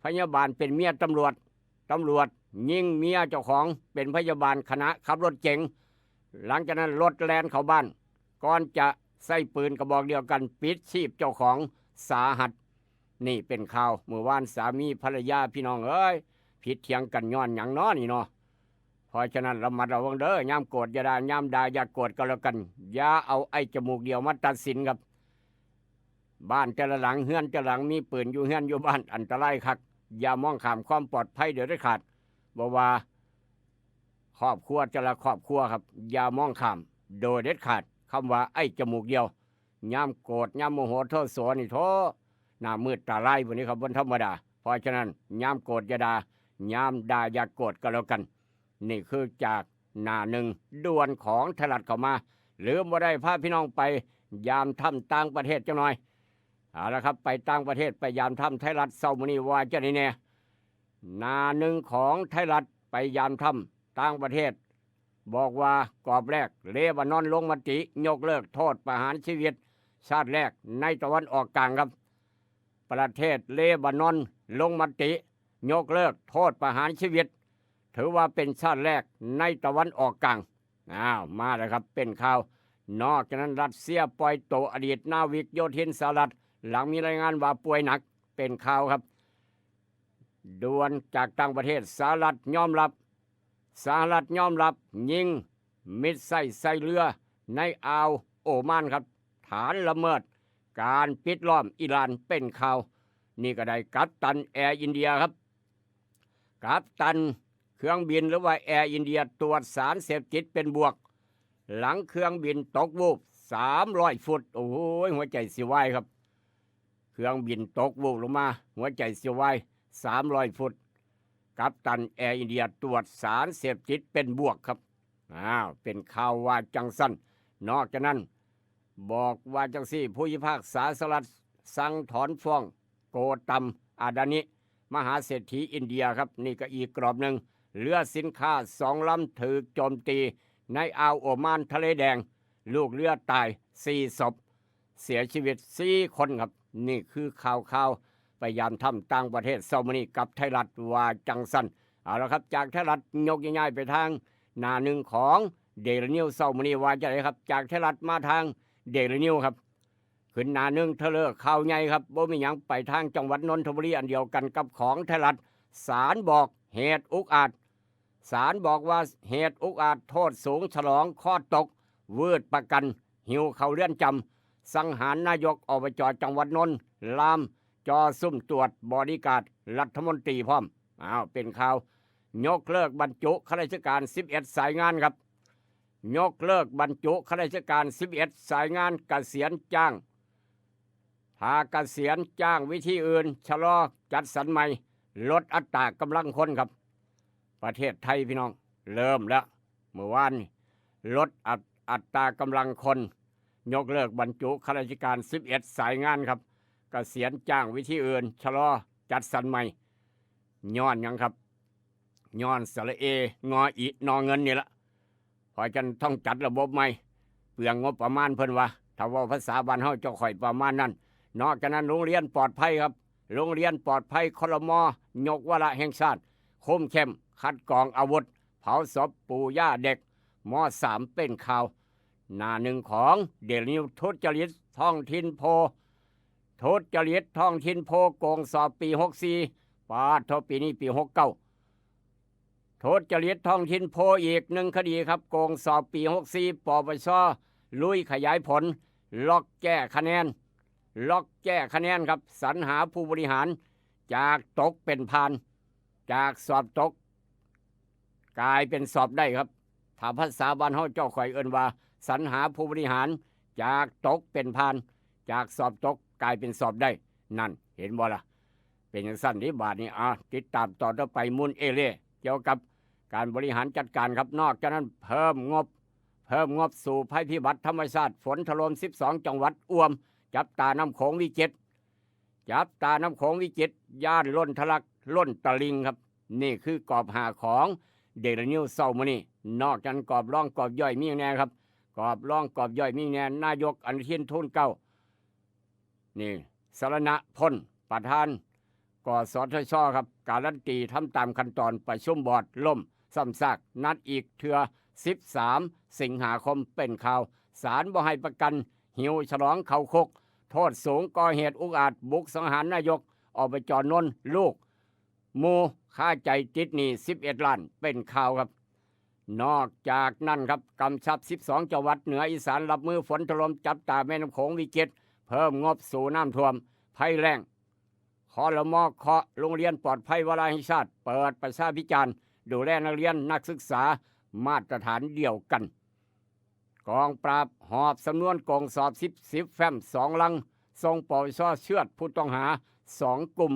พยาบาลเป็นเมียตำรวจ ตำรวจยิงเมียเจ้าของเป็นพยาบาล ขณะขับรถเก๋ง หลังจากนั้นรถแล่นเข้าบ้าน ก่อนจะใช้ปืนกระบอกเดียวกันปิดชีพเจ้าของสาหัส นี่เป็นข่าวมื้อวาน สามีภรรยา พี่น้องเอ้ย ผิดเถียงกันย้อนหยังน้อนี่เนาะ เพราะฉะนั้นระมัดระวังเด้อ ยามโกรธอย่าด่า ยามด่าอย่าโกรธก็แล้วกัน อย่าเอาไอ้จมูกเดียวมาตัดสินครับ บ้านแต่ละหลัง เฮือนแต่ละหลัง มีปืนอยู่เฮือนอยู่บ้าน อันตรายคัก อย่ามองข้ามความปลอดภัยโดยเด็ดขาด บ่ว่าครอบครัวแต่ละครอบครัวครับ อย่ามองข้ามโดยเด็ดขาด คำว่าไอ้จมูกเดียว ยามโกรธ ยามโมโหโทโสนี่ โธ่ หน้ามืดตาลาย พวกนี้ครับ บ่ธรรมดา เพราะฉะนั้น ยามโกรธอย่าด่า ยามด่าอย่าโกรธก็แล้วกัน นี่คือจากหน้าหนึ่งด่วนของไทยรัฐเข้ามา ลืมบ่ได้ พาพี่น้องไปยามถ้ำต่างประเทศจักหน่อย เอาละครับ ไปต่างประเทศ ไปยามถ้ำ ไทยรัฐเช้ามื้อนี้ว่าจั่งใดแน่ หน้าหนึ่งของไทยรัฐ ไปยามถ้ำต่างประเทศ บอกว่ากรอบแรก เลบานอนลงมติยกเลิกโทษประหารชีวิต ชาติแรกในตะวันออกกลางครับ ประเทศเลบานอนลงมติยกเลิกโทษประหารชีวิต ถือว่าเป็นชาติแรกในตะวันออกกลาง อ้าว มาแล้วครับ เป็นข่าว นอกจากนั้นรัสเซียปล่อยตัวอดีตนาวิกโยธินสหรัฐ หลังมีรายงานว่าป่วยหนัก เป็นข่าวครับ ด่วนจากต่างประเทศ สหรัฐยอมรับ สหรัฐยอมรับยิงมิสไซล์ใส่เรือในอ่าวโอมานครับ ฐานละเมิดการปิดล้อมอิหร่าน เป็นข่าว นี่ก็ได้กัปตันแอร์อินเดียครับ กัปตันเครื่องบินหรือว่าแอร์อินเดียตรวจสารเสพติดเป็นบวก หลังเครื่องบินตกวูบ สามร้อย ฟุต โอ้ย หัวใจสิวายครับ เครื่องบินตกวูบลงมา หัวใจสิวาย สามร้อย ฟุต กัปตันแอร์อินเดียตรวจสารเสพติดเป็นบวกครับ อ้าว เป็นข่าวว่าจังซั่น นอกจากนั้น บอกว่าจังซี่ ผู้พิพากษาสหรัฐสั่งถอนฟ้องโกตัม อาดานิ มหาเศรษฐีอินเดียครับ นี่ก็อีกกรอบหนึ่ง เรือสินค้าสองลำถูกโจมตีในอ่าวโอมานทะเลแดง ลูกเรือตายสี่ศพ เสียชีวิตสี่คนครับ นี่คือข่าวข่าวไปยามถ้ำต่างประเทศเช้ามื้อนี้กับไทยรัฐว่าจังซั่น เอาละครับ จากไทยรัฐยกย้ายไปทางหน้าหนึ่งของเดลินิวเช้ามื้อนี้ว่าจังไดครับ จากไทยรัฐมาทางเดลินิวครับ ขึ้นหน้าหนึ่งเทอเลอร์ข่าวใหญ่ครับ บ่มีหยังไปทางจังหวัดนนทบุรีอันเดียวกันกับของไทยรัฐ ศาลบอกเหตุอุกอาจ ศาลบอกว่าเหตุอุกอาจโทษสูงฉลองคอตก วืดประกัน หิวเข้าเรือนจำ สังหารนายก อบจ จังหวัดนนท์ ลาม จ่อซุ่มตรวจบอดี้การ์ดรัฐมนตรีพร้อม อ้าว เป็นข่าว ยกเลิกบรรจุข้าราชการสิบเอ็ดสายงานครับ ยกเลิกบรรจุข้าราชการสิบเอ็ดสายงาน เกษียณจ้าง ถ้าเกษียณจ้างวิธีอื่น ชะลอจัดสรรใหม่ ลดอัตรากำลังคนครับ ประเทศไทยพี่น้อง เริ่มแล้ว เมื่อวานนี้ ลดอัต- อัตรากำลังคน ยกเลิกบรรจุข้าราชการสิบเอ็ดสายงานครับ เกษียณจ้างวิธีอื่น ชะลอจัดสรรใหม่ ย้อนหยังครับ ย้อนสระเอ งออิ นอเงินนี่ละ เพราะฉะนั้นต้องจัดระบบใหม่ เปลืองงบประมาณเพิ่นว่า ถ้าเว้าภาษาบ้านเฮาเจ้าข่อยประมาณนั้น นอกจากนั้นโรงเรียนปลอดภัยครับ โรงเรียนปลอดภัย ครม.ยกวาระแห่งชาติ คุมเข้ม คัดกรองอาวุธ เผาศพปู่ย่าเด็ก ม.สาม เป็นข่าว หน้าหนึ่งของเดลินิว ทุจริตท้องถิ่นโพล ทุจริตท้องถิ่นโพล โกงสอบปีหกสี่ ปาดโท ปีนี้ปีหกเก้า ทุจริตท้องถิ่นโพลอีกหนึ่งคดีครับ โกงสอบปีหกสี่ ปปช ลุยขยายผล ล็อกแก้คะแนน ล็อกแก้คะแนนครับ สรรหาผู้บริหาร จากตกเป็นผ่าน จากสอบตก กลายเป็นสอบได้ครับ ถ้าภาษาบ้านเฮาเจ้าข่อยเอิ้นว่า สรรหาผู้บริหาร จากตกเป็นผ่าน จากสอบตกกลายเป็นสอบได้ นั่น เห็นบ่ล่ะ เป็นจังซั่นเด้ บาดนี้ อ่ะ ติดตามตอนต่อไป มุนเอเล่ เกี่ยวกับการบริหารจัดการครับ นอกจากนั้นเพิ่มงบ เพิ่มงบสู้ภัยพิบัติธรรมชาติ ฝนถล่มสิบสองจังหวัด อ่วม จับตาน้ำโขงวิกฤต จับตาน้ำโขงวิกฤต ย้านล้นทะลัก ล้นตลิ่งครับ นี่คือกรอบห้าของเดลินิวเช้ามื้อนี้ นอกจากนั้นกรอบรองกรอบย่อยมีแน่ครับ กรอบรองกรอบย่อยมีแน่ นายกอนุทินทูลเกล้า นี่ สรณพล ประธาน กสทช ครับ การันตีทำตามขั้นตอน ประชุมบอร์ดล่มซ้ำซาก นัดอีกเทื่อ สิบสาม สิงหาคม เป็นข่าว ศาลบ่ให้ประกัน หิวฉลองเข้าคุก โทษสูง ก่อเหตุอุกอาจ บุกสังหารนายก อบจ นนท์ ลูก หมู่คาใจติดหนี้สิบเอ็ดล้าน เป็นข่าวครับ นอกจากนั้นครับ กำชับสิบสองจังหวัดเหนืออีสานรับมือฝนถล่ม จับตาแม่น้ำโขงวิกฤต เพิ่มงบสู้น้ำท่วม ภัยแล้ง ครม.เคาะ โรงเรียนปลอดภัยวาระแห่งชาติ เปิดประชาพิจารณ์ ดูแลนักเรียนนักศึกษามาตรฐานเดียวกัน กองปราบหอบสำนวนโกงสอบสิบ สิบแฟ้มสองลัง ส่ง ปปช เชือดผู้ต้องหาสองกลุ่ม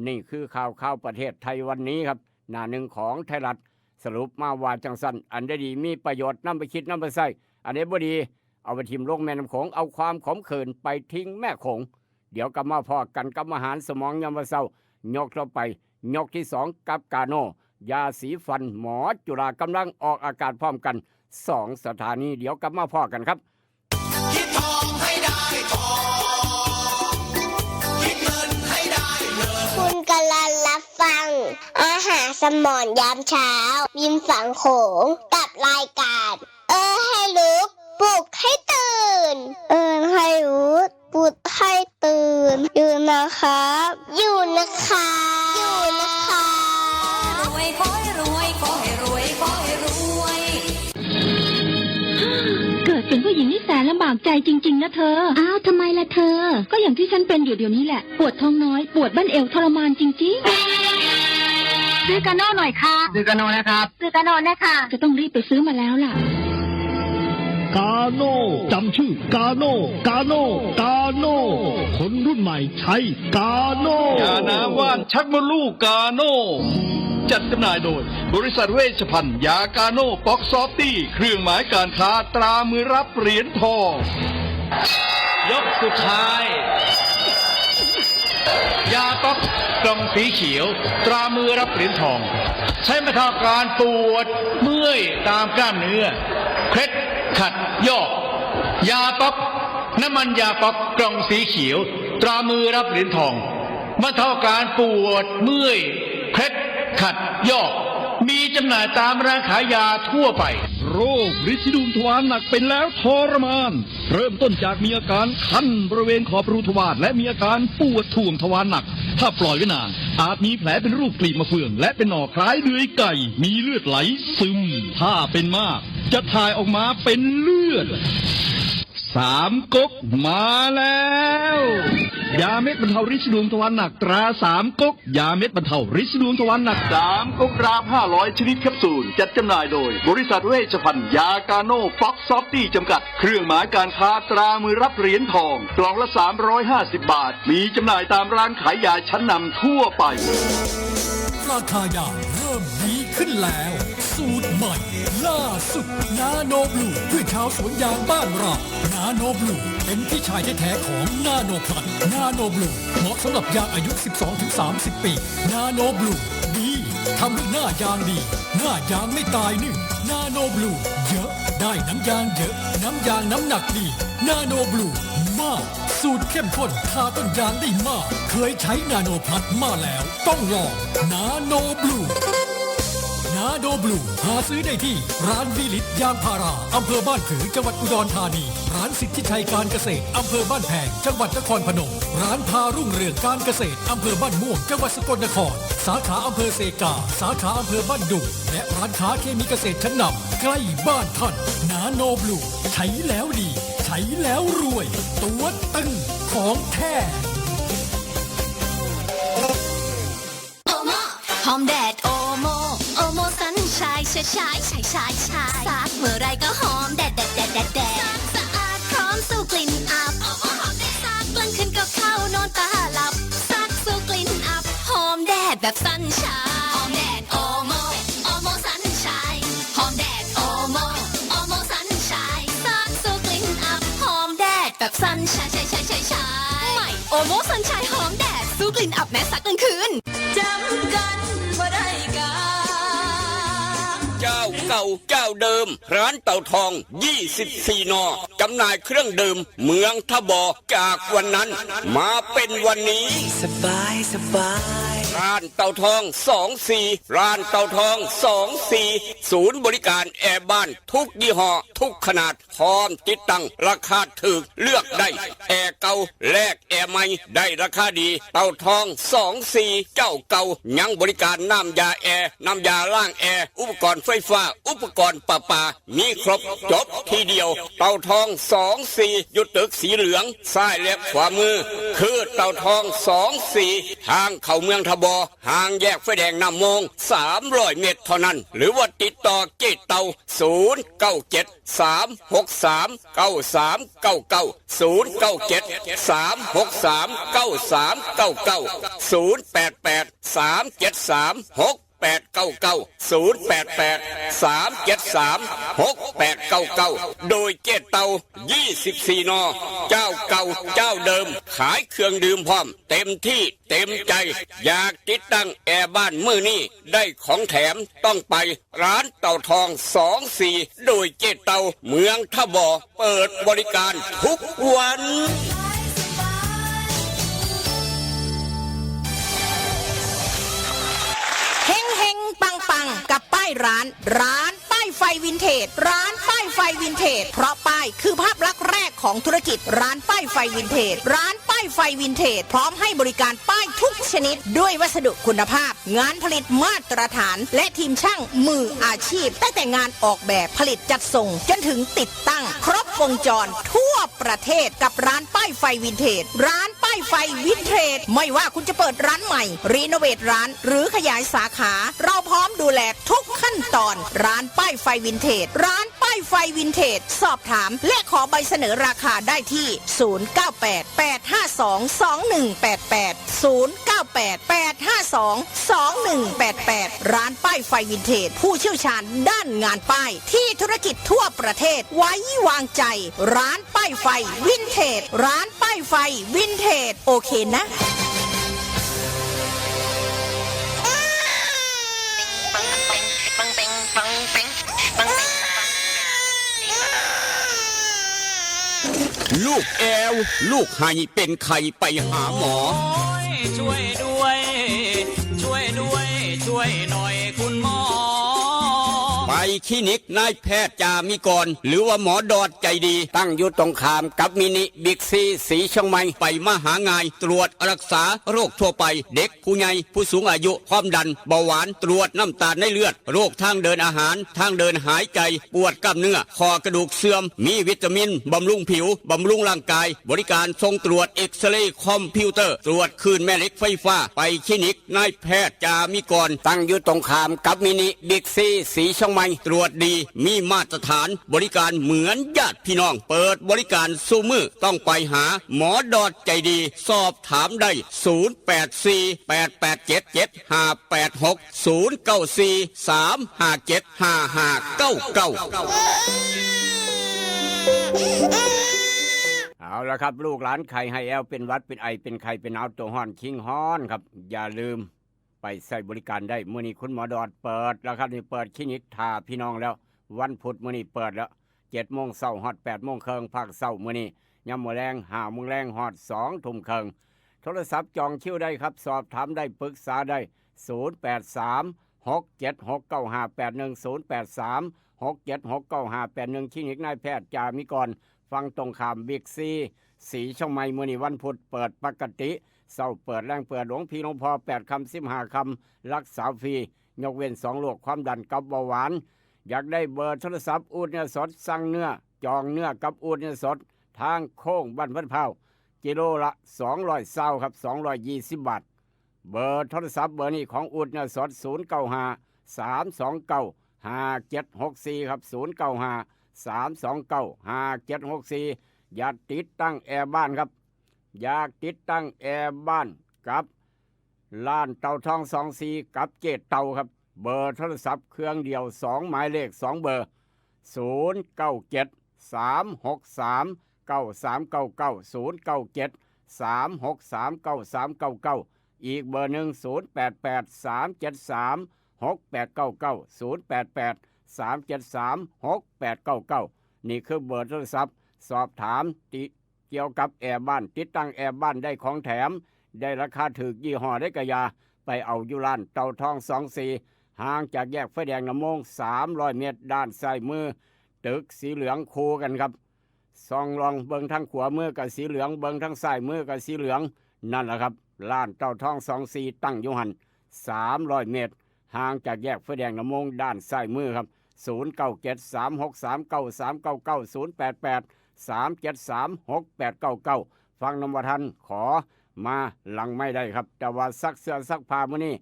นี่คือข่าวข่าวประเทศไทยวันนี้ครับ หน้าหนึ่งของไทยรัฐ สรุปมาว่าจังซั่น อันใดดีมีประโยชน์นำไปคิดนำไปใช้ อันใดบ่ดีเอาไปถิ่มลงแม่น้ำโขง เอาความขมขื่นไปทิ้งแม่โขง เดี๋ยวกลับมาพ้อกันกับอาหารสมองยามมื้อเช้า ยกต่อไป ยกที่สองกับกาโน่ ยาสีฟันหมอจุฬากำลังออกอากาศพร้อมกันสองสถานี เดี๋ยวกลับมาพ้อกันครับ คิดทองให้ได้ทอง คิดเงินให้ได้เงิน คุณกำลังรับฟัง อาหารสมองยามเช้า ริมฝั่งโขง กับรายการ เออให้รู้ ปลุกให้ตื่น เออให้รู้ ปลุกให้ตื่น อยู่นะครับ อยู่นะครับ อยู่นะครับ รวยขอให้รวย ขอให้รวย ขอให้รวย เกิดเป็นผู้หญิงนี่แสนลำบากใจจริง ๆ นะเธอ อ้าวทำไมล่ะเธอ ก็อย่างที่ฉันเป็นอยู่เดี๋ยวนี้แหละ ปวดท้องน้อย ปวดบั้นเอวทรมานจริง ๆ ซื้อกาโน่หน่อยค่ะ ซื้อกาโน่นะครับ ซื้อกาโน่นะคะ จะต้องรีบไปซื้อมาแล้วล่ะ กาโน่จำชื่อกาโน่กาโน่กาโน่คนรุ่นใหม่ใช้กาโน่ ยาน้ำว่านชักมดลูกกาโน่ จัดจำหน่ายโดย บริษัทเวชภัณฑ์ยากาโน่ป๊อกซอฟตี้ เครื่องหมายการค้าตรามือรับเหรียญทอง ยกสุดท้าย ยาป๊อกกล่องสีเขียว ตรามือรับเหรียญทอง ใช้บรรเทาอาการปวดเมื่อยตามกล้ามเนื้อ เคล็ดขัดยอก ยาป๊อก น้ำมันยาป๊อกกล่องสีเขียว ตรามือรับเหรียญทอง บรรเทาอาการปวดเมื่อย เคล็ดขัดยอก มีจำหน่ายตามร้านขายยาทั่วไป โรคริดสีดวงทวารหนักเป็นแล้วทรมาน เริ่มต้นจากมีอาการคันบริเวณขอบรูทวารและมีอาการปวดถ่วงทวารหนัก ถ้าปล่อยไว้นาน อาจมีแผลเป็นรูปกลีบมะเฟือง และเป็นหนองคล้ายเดือยไก่ มีเลือดไหลซึม ถ้าเป็นมาก จะถ่ายออกมาเป็นเลือด สามก๊กมาแล้ว ยาเม็ดบรรเทาริดสีดวงทวารหนักตราสามก๊ก ยาเม็ดบรรเทาริดสีดวงทวารหนัก สามก๊กดราฟห้าร้อยชนิดแคปซูล จัดจำหน่ายโดยบริษัทเวชภัณฑ์ยากาโน่ฟ็อกซอฟตี้จำกัด เครื่องหมายการค้าตรามือรับเหรียญทอง กล่องละ สามร้อยห้าสิบ บาท มีจำหน่ายตามร้านขายยาชั้นนำทั่วไป ราคายาเริ่มดีขึ้นแล้ว สูตรใหม่ล่าสุด นาโนบลู เพื่อชาวสวนยางบ้านเรา นาโนบลู เป็นพี่ชายแท้ๆของนาโนพลัส นาโนบลู เหมาะสำหรับยางอายุ สิบสองถึงสามสิบ ปี นาโนบลู ดี ทำให้หน้ายางดี หน้ายางไม่ตายนึ่ง นาโนบลู เยอะ ได้น้ำยางเยอะ น้ำยางน้ำหนักดี นาโนบลู มาก สูตรเข้มข้น ทาต้นยางได้มาก เคยใช้นาโนพลัสมาแล้ว ต้องลอง นาโนบลู นาโนบลู หาซื้อได้ที่ ร้านวีลิตยางพารา อำเภอบ้านผือ จังหวัดอุดรธานี ร้านสิทธิชัยการเกษตร อำเภอบ้านแพง จังหวัดนครพนม ร้านพารุ่งเรืองการเกษตร อำเภอบ้านม่วง จังหวัดสกลนคร สาขาอำเภอเซกา สาขาอำเภอบ้านดุง และร้านค้าเคมีเกษตรชั้นนำ ใกล้บ้านท่าน นาโนบลู ใช้แล้วดี ใช้แล้วรวย ตัวตึงของแท้ โอโมหอมแดดโอโม โอโมซันชายชายชายชายชายชายซักเมื่อไรก็หอมแดดแดดแดดแดดแดดซักสะอาดพร้อมสู้กลิ่นอับ โอโมหอมแดดซักกลางคืนก็เข้านอนตาหลับ ซักสู้กลิ่นอับ หอมแดดแบบซันชายหอมแดดโอโม โอโมซันชายหอมแดดโอโม โอโมซันชายซักสู้กลิ่นอับ หอมแดดแบบซันชายชายชายชายชายใหม่โอโมซันชายหอมแดด สู้กลิ่นอับแม้ซักกลางคืน จำกันบ่ได้กา เจ้าเก่าเจ้าเดิม ร้านเต่าทอง ยี่สิบสี่ นอ จำหน่ายเครื่องดื่ม เมืองทบอ จากวันนั้น มาเป็นวันนี้ สบายสบาย ร้านเต่าทอง สองสี่ ร้านเต่าทอง สองสี่ ศูนย์บริการแอร์บ้านทุกยี่ห้อ ทุกขนาด พร้อมติดตั้ง ราคาถูก เลือกได้ แอร์เก่า แลกแอร์ใหม่ ได้ราคาดี เต่าทอง สองสี่ เจ้าเก่า ยังบริการน้ำยาแอร์ น้ำยาล้างแอร์ อุปกรณ์ไฟฟ้า อุปกรณ์ประปา มีครบ จบทีเดียว เต่าทอง สองสี่ อยู่ตึกสีเหลือง ซ้ายและขวามือ คือเต่าทอง สองสี่ ทางเข้าเมืองทบอ ห่างแยกไฟแดงน้ำมง สามร้อย เมตรเท่านั้น หรือว่าติดต่อเจ๊เต่า ศูนย์เก้าเจ็ด สามหกสาม เก้าสามเก้าเก้า ศูนย์เก้าเจ็ด สามหกสาม เก้าสามเก้าเก้า ศูนย์แปดแปด สามเจ็ดสาม หกแปดเก้าเก้า ศูนย์แปดแปด สามเจ็ดสาม หกแปดเก้าเก้า โดยเจ๊เต่า ยี่สิบสี่ นอ เจ้าเก่าเจ้าเดิม ขายเครื่องดื่มพร้อม เต็มที่เต็มใจ อยากติดตั้งแอร์บ้านมื้อนี้ ได้ของแถม ต้องไปร้านเต่าทอง สองสี่ โดยเจ๊เต่า เมืองทบอ เปิดบริการทุกวัน เฮงเฮงปังปังกับป้ายร้าน ร้านป้ายไฟวินเทจ ร้านป้ายไฟวินเทจ เพราะป้ายคือภาพลักษณ์แรกของธุรกิจ ร้านป้ายไฟวินเทจ ร้านป้ายไฟวินเทจ พร้อมให้บริการป้ายทุกชนิดด้วยวัสดุคุณภาพ งานผลิตมาตรฐาน และทีมช่างมืออาชีพ ตั้งแต่งานออกแบบผลิตจัดส่ง จนถึงติดตั้ง ครบวงจรทั่วประเทศกับร้านป้ายไฟวินเทจ ร้านป้ายไฟวินเทจ ไม่ว่าคุณจะเปิดร้านใหม่ รีโนเวทร้าน หรือขยายสาขา เราพร้อมดูแลทุกขั้นตอน ร้านป้ายไฟวินเทจ ร้านป้ายไฟวินเทจ สอบถาม และขอใบเสนอราคาได้ที่ ศูนย์เก้าแปด แปดห้าสอง สองหนึ่งแปดแปด ศูนย์เก้าแปด แปดห้าสอง สองหนึ่งแปดแปด ร้านป้ายไฟวินเทจ ผู้เชี่ยวชาญด้านงานป้าย ที่ธุรกิจทั่วประเทศไว้วางใจ ร้านป้าย ไฟวินเทจ ร้านป้ายไฟวินเทจ โอเคนะ ลูกแอว ลูกไห้เป็นไข้ไปหาหมอ โอ้ยช่วยด้วย ช่วยด้วย ช่วยหน่อยคุณหมอ ไปคลินิกนายแพทย์จามิกร หรือว่าหมอดอดใจดี ตั้งอยู่ตรงข้ามกับมินิบิ๊กซีสีเชียงใหม่ ไปมาหาง่าย ตรวจรักษาโรคทั่วไป เด็กผู้ใหญ่ผู้สูงอายุ ความดัน เบาหวาน ตรวจน้ำตาลในเลือด โรคทางเดินอาหาร ทางเดินหายใจ ปวดกล้ามเนื้อ ข้อกระดูกเสื่อม มีวิตามิน บำรุงผิว บำรุงร่างกาย บริการส่งตรวจเอ็กซเรย์คอมพิวเตอร์ ตรวจคลื่นแม่เหล็กไฟฟ้า ไปคลินิกนายแพทย์จามิกร ตั้งอยู่ตรงข้ามกับมินิบิ๊กซีสีเชียงใหม่ ตรวจดี มีมาตรฐาน บริการเหมือนญาติพี่น้อง เปิดบริการสู่มือ ต้องไปหาหมอดอดใจดี สอบถามได้ ศูนย์แปดสี่ แปดแปดเจ็ด เจ็ดห้าแปดหก ศูนย์เก้าสี่ สามห้าเจ็ด ห้าห้าเก้าเก้า เอาละครับ ลูกหลานไข้ให้แอวเป็นหวัดเป็นไอเป็นไข้เป็นหนาวตัวฮ้อนคิงฮ้อนครับ อย่าลืมไปใช้บริการได้ มื้อนี้คุณหมอดอดเปิดแล้วครับ นี่เปิดคลินิกท่าพี่น้องแล้ว วันพุธมื้อนี้เปิดแล้ว เจ็ดโมงเช้าฮอดแปดโมงครึ่งภาคเช้ามื้อนี้ ยามมื้อแลงห้าโมงแลงฮอดสองทุ่มครึ่ง โทรศัพท์จองคิวได้ครับ สอบถามได้ปรึกษาได้ ศูนย์แปดสาม หกเจ็ดหก เก้าห้าแปดหนึ่ง ศูนย์แปดสาม หกเจ็ดหก เก้าห้าแปดหนึ่ง คลินิกนายแพทย์จามิกร ฝั่งตรงข้ามบิ๊กซีสีเชียงใหม่ มื้อนี้วันพุธเปิดปกติ เช้าเปิดแลงเปิด หลวงพี่หลวงพ่อแปดค่ำสิบห้าค่ำ รักษาฟรี ยกเว้นสองโรคความดันกับเบาหวาน อยากได้เบอร์โทรศัพท์อูดเนื้อสด สั่งเนื้อ จองเนื้อกับอูดเนื้อสด ทางโค้งบ้านพันพร้าว กิโลละสองร้อยซาวครับ สองร้อยยี่สิบบาท เบอร์โทรศัพท์เบอร์นี้ของอูดเนื้อสด ศูนย์เก้าห้า สามสองเก้า ห้าเจ็ดหกสี่ ครับ ศูนย์เก้าห้า สามสองเก้า ห้าเจ็ดหกสี่ อยากติดตั้งแอร์บ้านครับ อยากติดตั้งแอร์บ้านกับ ร้านเตาทองสองสี่ กับเจ๊เตาครับ เบอร์โทรศัพท์เครื่องเดียว สองหมายเลข สองเบอร์ ศูนย์เก้าเจ็ด สามหกสาม เก้าสามเก้าเก้า ศูนย์เก้าเจ็ด สามหกสาม เก้าสามเก้าเก้า อีกเบอร์หนึ่ง ศูนย์แปดแปด สามเจ็ดสาม หกแปดเก้าเก้า ศูนย์แปดแปด สามเจ็ดสาม หกแปดเก้าเก้า นี่คือเบอร์โทรศัพท์ สอบถามติ เกี่ยวกับแอร์บ้าน ติดตั้งแอร์บ้านได้ของแถม ได้ราคาถูกยี่ห้อได้กะยา ไปเอาอยู่ร้านเตาทองสองสี่ ห่างจากแยกไฟแดงนำโมง สามร้อยเมตร ด้านซ้ายมือ ตึกสีเหลืองคู่กันครับ ส่องลองเบิ่งทางขวามือกับสีเหลือง เบิ่งทางซ้ายมือกับสีเหลือง นั่นแหละครับ ร้านเตาทองสองสี่ ตั้งอยู่หั่น สามร้อยเมตร ห่างจากแยกไฟแดงนำโมง ด้านซ้ายมือครับ ศูนย์เก้าเจ็ด สามหกสาม เก้าสามเก้าเก้า ศูนย์แปดแปด สามเจ็ดสาม หกแปดเก้าเก้า ฟังนำบ่ทัน ขอมาหลังไมค์ได้ครับ แต่ว่าซักเสื้อซักผ้ามื้อนี้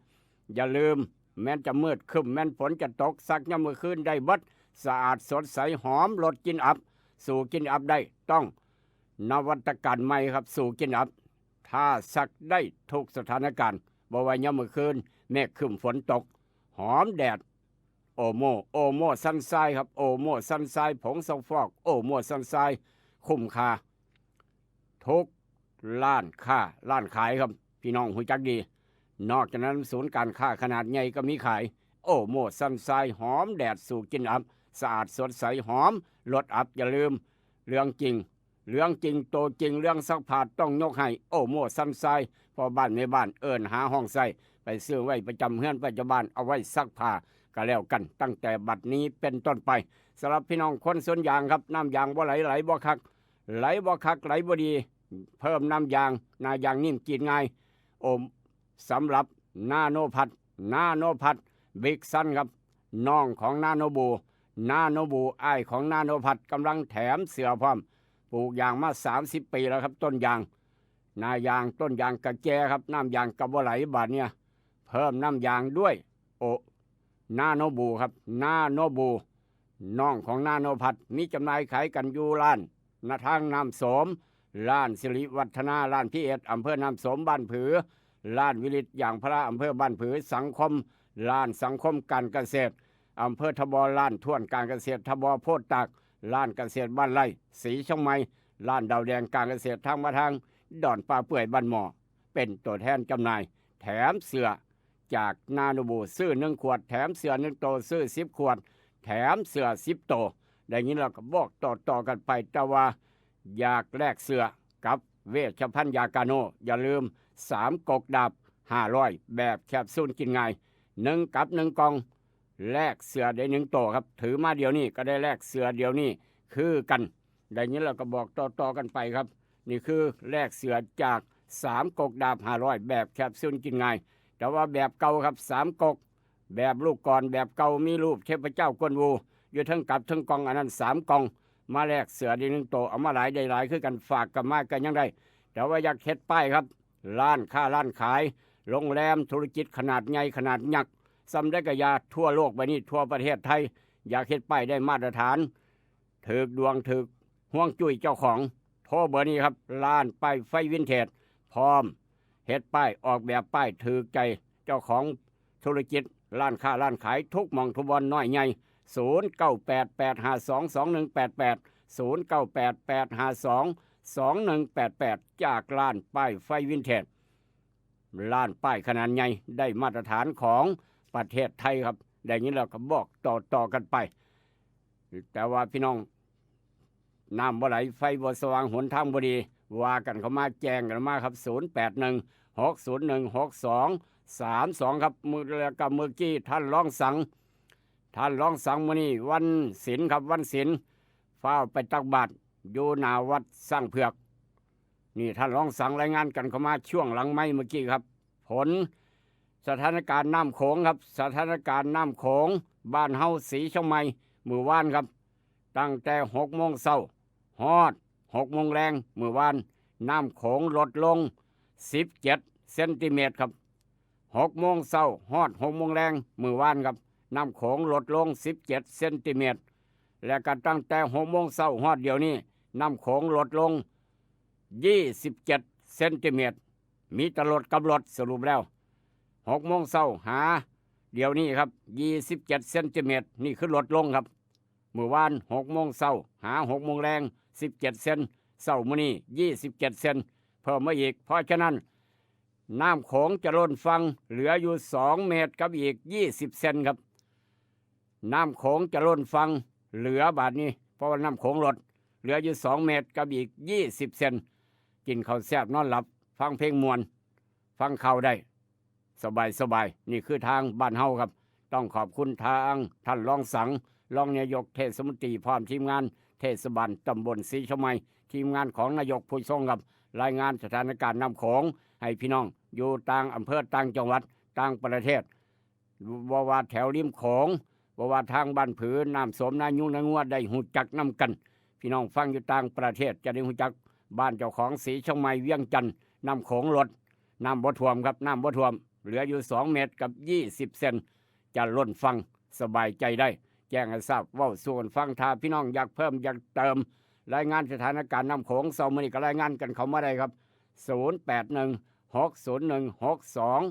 อย่าลืม แม้นจะมืดครึ้ม แม้นฝนจะตก ซักยามมื้อคืนได้เบิด สะอาดสดใส หอม ลดกลิ่นอับ สู้กลิ่นอับได้ ต้องนวัตกรรมใหม่ครับ สู้กลิ่นอับ ถ้าซักได้ทุกสถานการณ์ บ่ว่ายามมื้อคืน เมฆครึ้มฝนตก หอมแดด โอโม โอโมซันไซครับ โอโมซันไซ ผงซักฟอก โอโมซันไซ คุ้มค่า ทุกร้านค้า ร้านขายครับ พี่น้องฮู้จักดี นอกจากนั้นศูนย์การค้าขนาดใหญ่ก็มีขาย โอโมซันไซ หอมแดด สู้กลิ่นอับ สะอาดสดใส หอม ลดอับ อย่าลืม เรื่องจริง เรื่องจริง โตจริง เรื่องซักผ้าต้องยกให้ โอโมซันไซ พ่อบ้านแม่บ้านเอิ้นหาห้องใส่ ไปซื้อไว้ประจำเฮือนประจำบ้าน เอาไว้ซักผ้าก็แล้วกัน ตั้งแต่บัดนี้เป็นต้นไป สำหรับพี่น้องคนสวนยางครับ น้ำยางบ่ไหล ไหลบ่คัก ไหลบ่คัก ไหลบ่ดี เพิ่มน้ำยาง หน้ายางนิ่มกรีดง่าย โอม สำหรับนาโนพัด นาโนพัด บิ๊กซันครับ น้องของนาโนบู นาโนบู อ้ายของนาโนพัด กำลังแถมเสื้อพร้อม ปลูกยางมาสามสิบปีแล้วครับ ต้นยาง หน้ายาง ต้นยางกะแก่ครับ น้ำยางกะบ่ไหล บาดเนี่ย เพิ่มน้ำยางด้วย โอ นาโนบูครับ นาโนบู น้องของนาโนพัด มีจำหน่ายขายกันอยู่ร้าน ณ ทางน้ำโสม ร้านสิริวัฒนา ร้านพีเอส อำเภอน้ำโสม บ้านผือ ร้านวิริตยางพารา อำเภอบ้านผือ สังคม ร้านสังคมการเกษตร อำเภอทบ ร้านท้วนการเกษตร ทบ โพดตาก ร้านเกษตรบ้านไร่ สีเชียงใหม่ ร้านดาวแดงการเกษตรทางมาทางดอนป่าเปื่อยบ้านหม้อ เป็นตัวแทนจำหน่าย แถมเสื้อจากนาโนบู ซื้อหนึ่งขวด แถมเสื้อหนึ่งตัว ซื้อสิบขวด แถมเสื้อสิบตัว ได้ยินแล้วก็บอกต่อๆกันไป แต่ว่าอยากแลกเสื้อกับเวชภัณฑ์ยากาโน อย่าลืม สามกกดาบห้าร้อย แบบแคปซูลกินง่าย หนึ่งกับหนึ่งกล่อง แลกเสื้อได้หนึ่งตัวครับ ถือมาเดี๋ยวนี้ก็ได้แลกเสื้อเดี๋ยวนี้คือกัน ได้ยินแล้วก็บอกต่อๆกันไปครับ นี่คือแลกเสื้อจากสามกกดาบห้าร้อย แบบแคปซูลกินง่าย แต่ว่าแบบเก่าครับ สามกก แบบลูกกลอนแบบเก่า มีรูปเทพเจ้ากวนอู อยู่เทิงกับเทิงกล่อง อันนั้นสามกล่อง มาแลกเสื้อได้หนึ่งตัว เอามาหลายได้หลายคือกัน ฝากกันมากันยังได้ แต่ว่าอยากเฮ็ดป้ายครับ ร้านค้าร้านขาย โรงแรม ธุรกิจขนาดใหญ่ขนาดยักษ์ ส่ำใดก็อย่า ทั่วโลกใบนี้ ทั่วประเทศไทย อยากเฮ็ดป้ายได้มาตรฐาน ถืกดวงถืกฮวงจุ้ยเจ้าของ โทรเบอร์นี้ครับ ร้านป้ายไฟวินเทจ พร้อมเฮ็ดป้าย ออกแบบป้าย ถืกใจเจ้าของธุรกิจ ร้านค้าร้านขายทุกหม่องทุกบ่อน น้อยใหญ่ ศูนย์เก้าแปด แปดห้าสอง สองหนึ่งแปดแปด ศูนย์เก้าแปด แปดห้าสอง สองหนึ่งแปดแปด จากร้านป้ายไฟวินเทจ ร้านป้ายขนาดใหญ่ ได้มาตรฐานของประเทศไทยครับ ได้ยินแล้วก็บอกต่อๆกันไป แต่ว่าพี่น้อง น้ำบ่ไหล ไฟบ่สว่าง หนทางบ่ดี ว่ากันเข้ามา แจ้งกันมาครับ ศูนย์แปดหนึ่ง หกศูนย์หนึ่ง หกสองสามสอง ครับ มื้อ แล้วก็เมื่อกี้ท่านรองสัง ท่านรองสัง มื้อนี้วันศีลครับ วันศีล ฟ้าวไปตักบาตรอยู่หน้าวัดสร้างเผือก นี่ท่านรองสังรายงานกันเข้ามาช่วงหลังไมค์เมื่อกี้ครับ ผลสถานการณ์น้ำโขงครับ สถานการณ์น้ำโขง บ้านเฮาศรีเชียงใหม่ มื้อวานครับ ตั้งแต่หกโมงเช้า ฮอดหกโมงแลง มื้อวาน น้ำโขงลดลงสิบเจ็ดเซนติเมตรครับ หกโมงเช้า ฮอดหกโมงแลง มื้อวานครับ น้ำโขงลดลงสิบเจ็ดเซนติเมตร และก็ตั้งแต่หกโมงเช้า ฮอดเดี๋ยวนี้ น้ำโขงลดลงยี่สิบเจ็ดเซนติเมตร มีแต่ลดกับลด สรุปแล้ว หกโมงเช้า หาเดี๋ยวนี้ครับ ยี่สิบเจ็ดเซนติเมตร นี่คือลดลงครับ มื้อวานหกโมงเช้า หาหกโมงแลง สิบเจ็ดเซน เช้ามื้อนี้ ยี่สิบเจ็ดเซน เพิ่มมาอีก เพราะฉะนั้น น้ำโขงจะล้นฝั่ง เหลืออยู่สองเมตรกับอีกยี่สิบเซนครับ น้ำโขงจะล้นฝั่ง เหลือบาดนี้ เพราะว่าน้ำโขงลด เหลืออยู่สองเมตรกับอีกยี่สิบเซน กินข้าวแซ่บนอนหลับ ฟังเพลงม่วน ฟังข่าวได้ สบายสบาย นี่คือทางบ้านเฮาครับ ต้องขอบคุณทางท่านรองสัง รองนายกเทศมนตรี พร้อมทีมงานเทศบาลตำบลศรีเชียงใหม่ ทีมงานของนายกผู้ทรงครับ รายงานสถานการณ์น้ำโขงให้พี่น้องอยู่ต่างอำเภอ ต่างจังหวัด ต่างประเทศ บ่ว่าแถวริมโขง บ่ว่าทางบ้านผือ น้ำโสม นายุง นางัว ได้ฮู้จักนำกัน พี่น้องฟังอยู่ต่างประเทศจะได้ฮู้จัก บ้านเจ้าของศรีเชียงใหม่ เวียงจันทน์ น้ำโขงลด น้ำบ่ท่วมครับ น้ำบ่ท่วม เหลืออยู่สองเมตรกับยี่สิบเซน จะล้นฝั่ง สบายใจได้ แจ้งให้ทราบ เว้าสู่กันฟัง ถ้าพี่น้องอยากเพิ่มอยากเติม รายงานสถานการณ์น้ำโขง เช้ามื้อนี้ก็รายงานกันเข้ามาได้ครับ ศูนย์แปดหนึ่ง หกศูนย์หนึ่ง หกสอง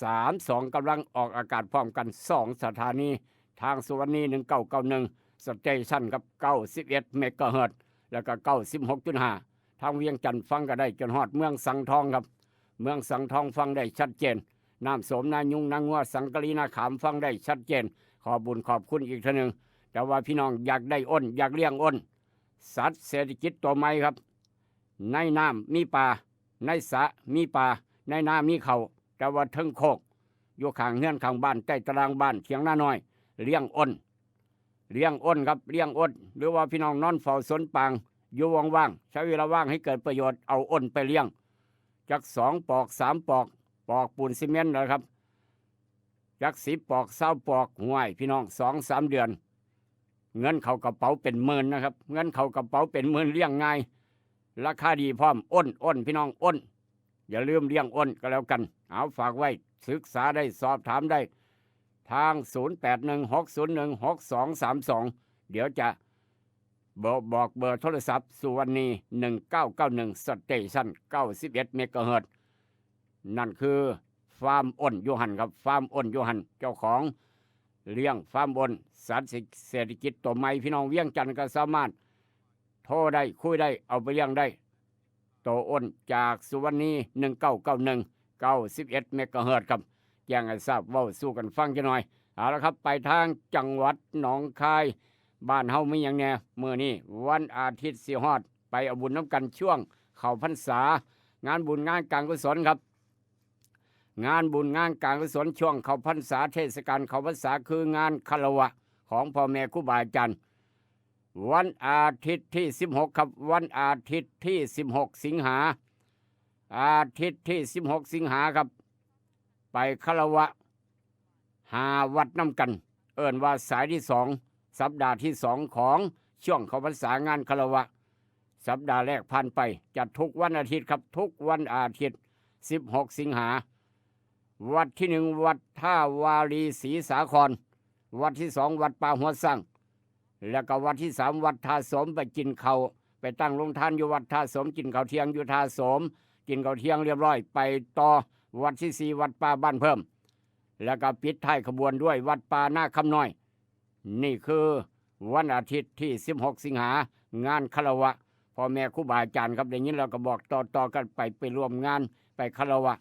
สามสอง กำลังออกอากาศพร้อมกันสองสถานี ทางสุวรรณี หนึ่งเก้าเก้าหนึ่ง สเตชันครับ เก้าสิบเอ็ดเมกะเฮิรตซ์ แล้วก็ เก้าสิบหกจุดห้า ทางเวียงจันทน์ฟังก็ได้จนฮอดเมืองสังทองครับ เมืองสังทองฟังได้ชัดเจน น้ำโสม นายุง นางัว สังกะลี นาขาม ฟังได้ชัดเจน ขอบบุญขอบคุณอีกเทื่อหนึ่ง แต่ว่าพี่น้องอยากได้อ้น อยากเลี้ยงอ้น สัตว์เศรษฐกิจตัวใหม่ครับ ในน้ำมีปลา ในสระมีปลา ในนามีข้าว แต่ว่าเทิงโคก อยู่ข้างเฮือนข้างบ้าน ใต้ตารางบ้าน เถียงนาน้อย เลี้ยงอ้น เลี้ยงอ้นครับ เลี้ยงอ้น หรือว่าพี่น้องนอนเฝ้าสวนปาล์ม อยู่ว่างๆ ใช้เวลาว่างให้เกิดประโยชน์ เอาอ้นไปเลี้ยง จักสองปอก สามปอก ปอกปูนซีเมนต์นะครับ จักสิบปอก ซาวปอก ห้วย พี่น้อง สองสามเดือน เงินเข้ากระเป๋าเป็นหมื่นนะครับ เงินเข้ากระเป๋าเป็นหมื่น เลี้ยงง่าย ราคาดีพร้อม อ้น อ้น พี่น้อง อ้น อย่าลืมเลี้ยงอ้นก็แล้วกัน เอาฝากไว้ ศึกษาได้ สอบถามได้ ทาง ศูนย์แปดหนึ่ง หกศูนย์หนึ่ง หกสองสามสอง เดี๋ยวจะบอก บอกเบอร์โทรศัพท์ สุวรรณี หนึ่งเก้าเก้าหนึ่ง สเตชัน เก้าสิบเอ็ดเมกะเฮิรตซ์ นั่นคือฟาร์มอ้นอยู่หั่นครับ ฟาร์มอ้นอยู่หั่น เจ้าของเลี้ยงฟาร์มอ้น สัตว์เศรษฐกิจตัวใหม่ พี่น้องเวียงจันทน์ก็สามารถ โทรได้ คุยได้ เอาไปเลี้ยงได้ โตอ้นจากสุวรรณี หนึ่งเก้าเก้าหนึ่ง เก้าสิบเอ็ดเมกะเฮิรตซ์ครับ แจ้งให้ทราบ เว้าสู่กันฟังจักหน่อย เอาละครับ ไปทางจังหวัดหนองคาย บ้านเฮามีหยังแหน่ มื้อนี้วันอาทิตย์สิฮอด ไปเอาบุญนำกันช่วงเข้าพรรษา งานบุญงานการกุศลครับ งานบุญงานการกุศลช่วงเข้าพรรษา เทศกาลเข้าพรรษา คืองานคารวะของพ่อแม่ครูบาอาจารย์ วันอาทิตย์ที่สิบหกครับ วันอาทิตย์ที่สิบหกสิงหา อาทิตย์ที่สิบหกสิงหาครับ ไปคารวะห้าวัดนำกัน เอิ้นว่าสายที่สอง สัปดาห์ที่สองของช่วงเข้าพรรษางานคารวะ สัปดาห์แรกผ่านไป จัดทุกวันอาทิตย์ครับ ทุกวันอาทิตย์ สิบหกสิงหา วัดที่หนึ่ง วัดท่าวารีศรีสาคร วัดที่สอง วัดป่าหัวช้าง แล้วก็วัดที่สาม วัดท่าโสม ไปกินข้าว ไปตั้งโรงทานอยู่วัดท่าโสม กินข้าวเที่ยงอยู่ท่าโสม กินข้าวเที่ยงเรียบร้อย ไปต่อวัดที่สี่ วัดป่าบ้านเพิ่ม แล้วก็ปิดท้ายขบวนด้วยวัดป่านาคำน้อย นี่คือวันอาทิตย์ที่สิบหกสิงหา งานคารวะพ่อแม่ครูบาอาจารย์ครับ ได้ยินแล้วก็บอกต่อๆกันไป ไปร่วมงาน ไปคารวะ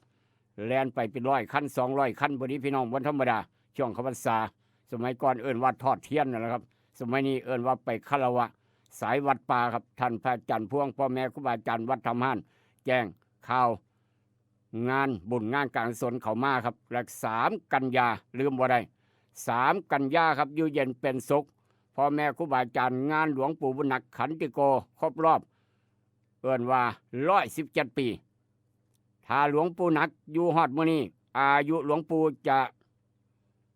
แล่นไปเป็นร้อยคัน สองร้อยคัน บ่ดีพี่น้อง วันธรรมดา ช่วงเข้าพรรษา สมัยก่อนเอิ้นว่าทอดเทียนนั่นแหละครับ สมัยนี้เอิ้นว่าไปคารวะ สายวัดป่าครับ ท่านพระอาจารย์พวง พ่อแม่ครูบาอาจารย์วัดถ้ำฮ้าน แจ้งข่าวงานบุญงานการกุศลเข้ามาครับ และสามกันยา ลืมบ่ได้ สามกันยาครับ อยู่เย็นเป็นสุข พ่อแม่ครูบาอาจารย์ งานหลวงปู่บุญหนักขันติโก ครบรอบ เอิ้นว่าร้อยสิบเจ็ดปี ถ้าหลวงปู่หนักอยู่ฮอดมื้อนี้ อายุหลวงปู่จะ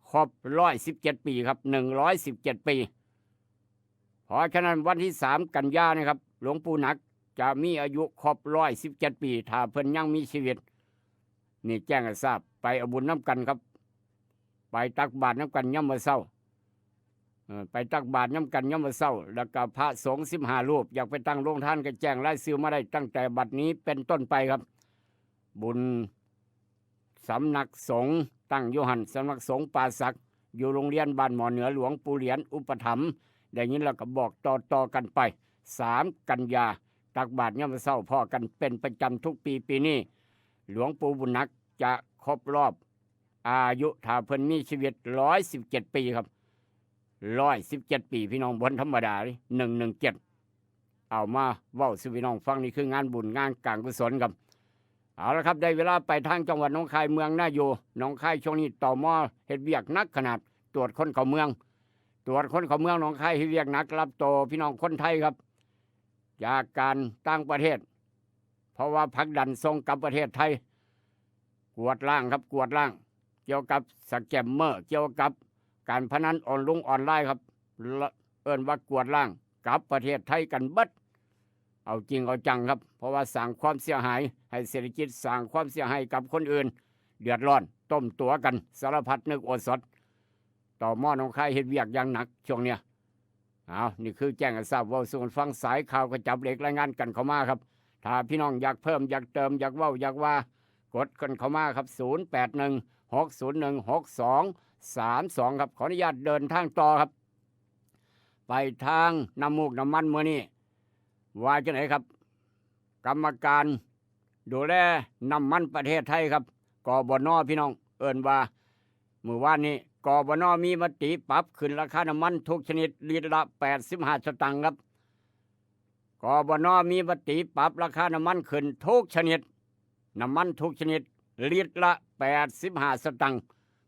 ครบร้อยสิบเจ็ดปีครับ หนึ่งร้อยสิบเจ็ดปี เพราะฉะนั้นวันที่สามกันยานี่ครับ หลวงปู่หนักจะมีอายุครบร้อยสิบเจ็ดปี ถ้าเพิ่นยังมีชีวิต นี่แจ้งให้ทราบ ไปเอาบุญนำกันครับ ไปตักบาตรนำกันยามมื้อเช้า เอ่อ ไปตักบาตรนำกันยามมื้อเช้า แล้วก็พระสงฆ์สิบห้ารูป อยากไปตั้งโรงทานก็แจ้งรายชื่อมาได้ตั้งแต่บัดนี้เป็นต้นไปครับ บุญสำนักสงฆ์ตั้งอยู่หั่น สำนักสงฆ์ป่าสัก อยู่โรงเรียนบ้านหมอเหนือ หลวงปู่เหรียญอุปถัมภ์ ได้ยินแล้วก็บอกต่อๆกันไป สามกันยา ตักบาตรยามมื้อเช้า พ้อกันเป็นประจำทุกปี ปีนี้หลวงปู่บุญหนักจะครบรอบ อายุถ้าเพิ่นมีชีวิตร้อยสิบเจ็ดปีครับ ร้อยสิบเจ็ดปี พี่น้อง บ่ธรรมดาเด้ หนึ่งหนึ่งเจ็ด เอามาเว้าสู่พี่น้องฟัง นี่คืองานบุญงานการกุศลครับ เอาละครับ ได้เวลาไปทางจังหวัดหนองคาย เมืองนาอยู่ หนองคายช่วงนี้ ตม.เฮ็ดเวียกหนักขนาด ตรวจคนเข้าเมือง ตรวจคนเข้าเมืองหนองคาย เฮ็ดเวียกหนัก รับตัวพี่น้องคนไทยครับ จากการต่างประเทศ เพราะว่าผลักดันส่งกลับประเทศไทย กวาดล้างครับ กวาดล้าง เกี่ยวกับสแกมเมอร์ เกี่ยวกับการพนันออนลงออนไลน์ครับ ละ เอิ้นว่ากวาดล้าง กลับประเทศไทยกันเบิด เอาจริงเอาจังครับ เพราะว่าสร้างความเสียหายให้เศรษฐกิจ สร้างความเสียหายกับคนอื่น เดือดร้อน ต้มตั๋วกัน สารพัดนึกโอสถ ตม.หนองคายเฮ็ดเวียกอย่างหนักช่วงเนี้ย เอา นี่คือแจ้งให้ทราบ เว้าสู่กันฟัง สายข่าวกระจับเหล็กรายงานกันเข้ามาครับ ถ้าพี่น้องอยากเพิ่ม อยากเติม อยากเว้า อยากว่า กดกันเข้ามาครับ ศูนย์แปดหนึ่ง หกศูนย์หนึ่ง หกสองสามสอง ครับ ขออนุญาตเดินทางต่อครับ ไปทางน้ำมูกน้ำมันมื้อนี้ ว่าจังไดครับ กรรมการดูแลน้ำมันประเทศไทยครับ กบน. พี่น้อง เอิ้นว่า มื้อวานนี้ กบน. มีมติปรับขึ้นราคาน้ำมันทุกชนิด ลิตรละแปดสิบห้าสตางค์ครับ กบน. มีมติปรับราคาน้ำมันขึ้นทุกชนิด น้ำมันทุกชนิด ลิตรละแปดสิบห้าสตางค์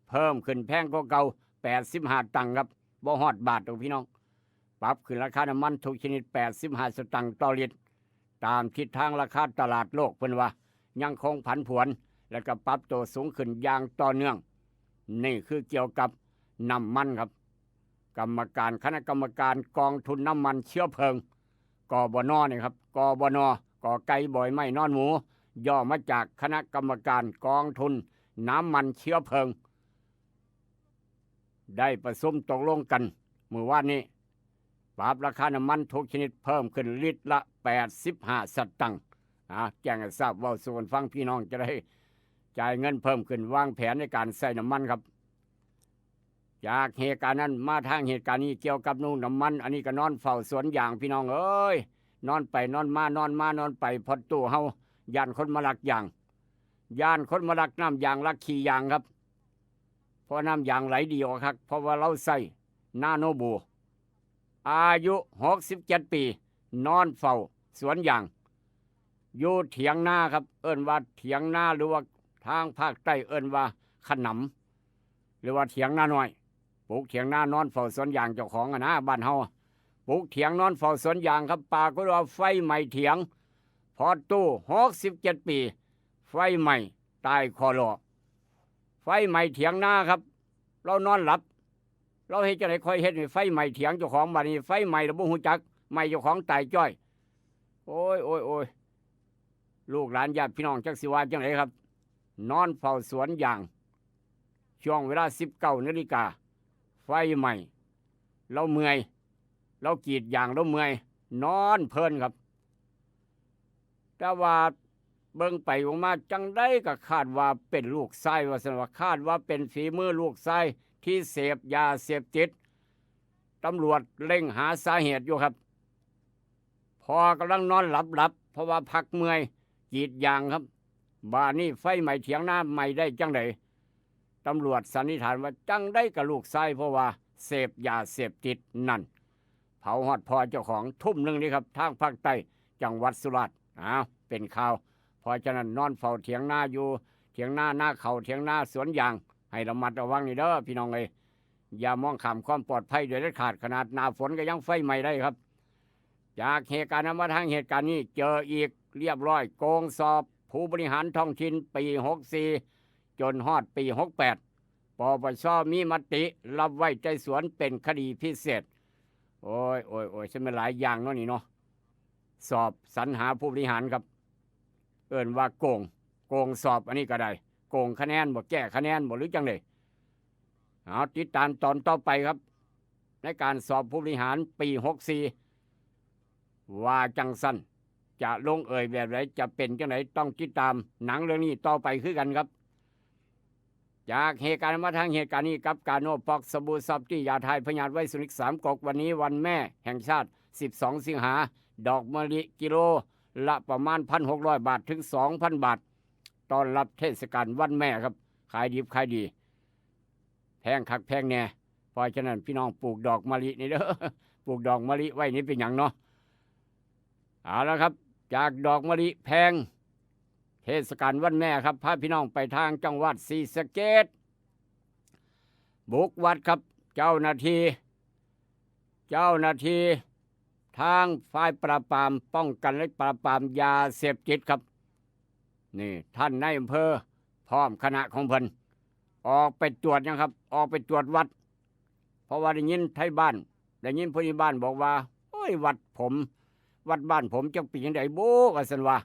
เพิ่มขึ้นแพงกว่าเก่า แปดสิบห้าตังค์ครับ บ่ฮอดบาทดอกพี่น้อง ปรับขึ้นราคาน้ำมันทุกชนิด แปดสิบห้าสตางค์ต่อลิตร ตามทิศทางราคาตลาดโลก เพิ่นว่ายังคงผันผวน และก็ปรับตัวสูงขึ้นอย่างต่อเนื่อง นี่คือเกี่ยวกับน้ำมันครับ กรรมการ คณะกรรมการกองทุนน้ำมันเชื้อเพลิง กบน. นี่ครับ กบน. ก.ไก่ บ.ไม้ น.หมู ย่อมาจากคณะกรรมการกองทุนน้ำมันเชื้อเพลิง ได้ประชุมตกลงกันมื้อวานนี้ ปรับราคาน้ำมันทุกชนิดเพิ่มขึ้นลิตรละแปดสิบห้าสตางค์ อ่า แจ้งให้ทราบ เว้าสู่กันฟัง พี่น้องจะได้จ่ายเงินเพิ่มขึ้น วางแผนในการใช้น้ำมันครับ จากเหตุการณ์นั้นมาทางเหตุการณ์นี้ เกี่ยวกับน้ำมัน อันนี้ก็นอนเฝ้าสวนยาง พี่น้องเอ้ย นอนไปนอนมานอนมานอนไป พอตู้เฮาย้านคนมาลักยาง ย้านคนมาลักน้ำยางลักขี้ยางครับ เพราะน้ำยางไหลดีออกคัก เพราะว่าเราใส่นาโนบู อายุหกสิบเจ็ดปี นอนเฝ้าสวนยาง อยู่เถียงนาครับ เอิ้นว่าเถียงนา หรือว่าทางภาคใต้เอิ้นว่าขนำ หรือว่าเถียงนาน้อย ปลูกเถียงนานอนเฝ้าสวนยางเจ้าของอะนะ บ้านเฮา ปลูกเถียงนอนเฝ้าสวนยางครับ ปรากฏว่าไฟไหม้เถียง พอตู้หกสิบเจ็ดปี ไฟไหม้ตายคอลอ ไฟไหม้เถียงนาครับ เรานอนหลับ เราเฮ็ดจั่งใด๋ ค่อยเฮ็ดให้ไฟไหม้เถียงเจ้าของ บัดนี้ไฟไหม้แล้วบ่ฮู้จัก ไหม้เจ้าของตายจ้อย โอ้ย โอ้ย โอ้ย ลูกหลานญาติพี่น้องจักสิว่าจั่งใด๋ครับ นอนเฝ้าสวนยาง ช่วงเวลาสิบเก้านาฬิกา ไฟไหม้ เราเมื่อย เรากรีดยาง เราเมื่อย นอนเพลินครับ แต่ว่าเบิ่งไปเบิ่งมาจั่งใด๋ก็คาดว่าเป็นลูกชาย ว่าซั่นว่า คาดว่าเป็นฝีมือลูกชายที่เสพยาเสพติด ตำรวจเร่งหาสาเหตุอยู่ครับ พ่อกำลังนอนหลับๆ เพราะว่าพักเมื่อยกรีดยางครับ บาดนี้ไฟไหม้เถียงนา ไหม้ได้จั่งใด๋ ตำรวจสันนิษฐานว่าจั่งใด๋ก็ลูกชาย เพราะว่าเสพยาเสพติดนั่น เผาฮอดพ่อเจ้าของทุ่มหนึ่งนี่ครับ ทางภาคใต้จังหวัดสุราษฎร์ อ้าว เป็นข่าว เพราะฉะนั้นนอนเฝ้าเถียงนาอยู่ เถียงนา นาข้าว เถียงนา สวนยาง ให้ระมัดระวังนี่เด้อพี่น้องเอ้ย อย่ามองข้ามความปลอดภัยโดยเด็ดขาด ขนาดหน้าฝนก็ยังไฟไหม้ได้ครับ จากเหตุการณ์นั้นมาทางเหตุการณ์นี้ เจออีกเรียบร้อย โกงสอบผู้บริหารท้องถิ่นปีหกสี่ จนฮอดปีหกแปด ปปช มีมติรับไว้ไต่สวนเป็นคดีพิเศษ โอ้ย โอ้ย โอ้ย ซึ่งมันหลายอย่างเนาะนี่เนาะ สอบสรรหาผู้บริหารครับ เอิ้นว่าโกง โกงสอบอันนี้ก็ได้ โกงคะแนนบ่ แก้คะแนนบ่ หรือจั่งใด๋ เอาติดตามตอนต่อไปครับ ในการสอบผู้บริหารปีหกสี่ ว่าจั่งซั่น จะลงเอยแบบใด๋ จะเป็นจั่งใด๋ ต้องติดตามหนังเรื่องนี้ต่อไปคือกันครับ จากเหตุการณ์มาทางเหตุการณ์นี้ กับกาโนป๊อก สบู่ซอฟตี้ ยาถ่ายพยาธิไวรัสนิกสามก๊ก วันนี้วันแม่แห่งชาติ สิบสอง สิงหา ดอกมะลิกิโลละประมาณ พันหกร้อย บาทถึง สองพัน บาท ต้อนรับเทศกาลวันแม่ครับ ขายดิบขายดี แพงคักแพงแน่ เพราะฉะนั้นพี่น้องปลูกดอกมะลินี่เด้อ ปลูกดอกมะลิไว้นี่เป็นหยังเนาะ เอาละครับ จากดอกมะลิแพง เทศกาลวันแม่ครับ พาพี่น้องไปทางจังหวัดศรีสะเกษ บุกวัดครับ เจ้าหน้าที่ เจ้าหน้าที่ทางฝ่ายปราบปราม ป้องกันและปราบปรามยาเสพติดครับ นี่ท่านนายอำเภอพร้อมคณะของเพิ่น ออกไปตรวจนะครับ ออกไปตรวจวัด เพราะว่าได้ยินไทบ้าน ได้ยินผู้ใหญ่บ้านบอกว่า โอ้ย วัดผม วัดบ้านผมจักเป็นจั่งใด๋บุ ว่าซั่นว่า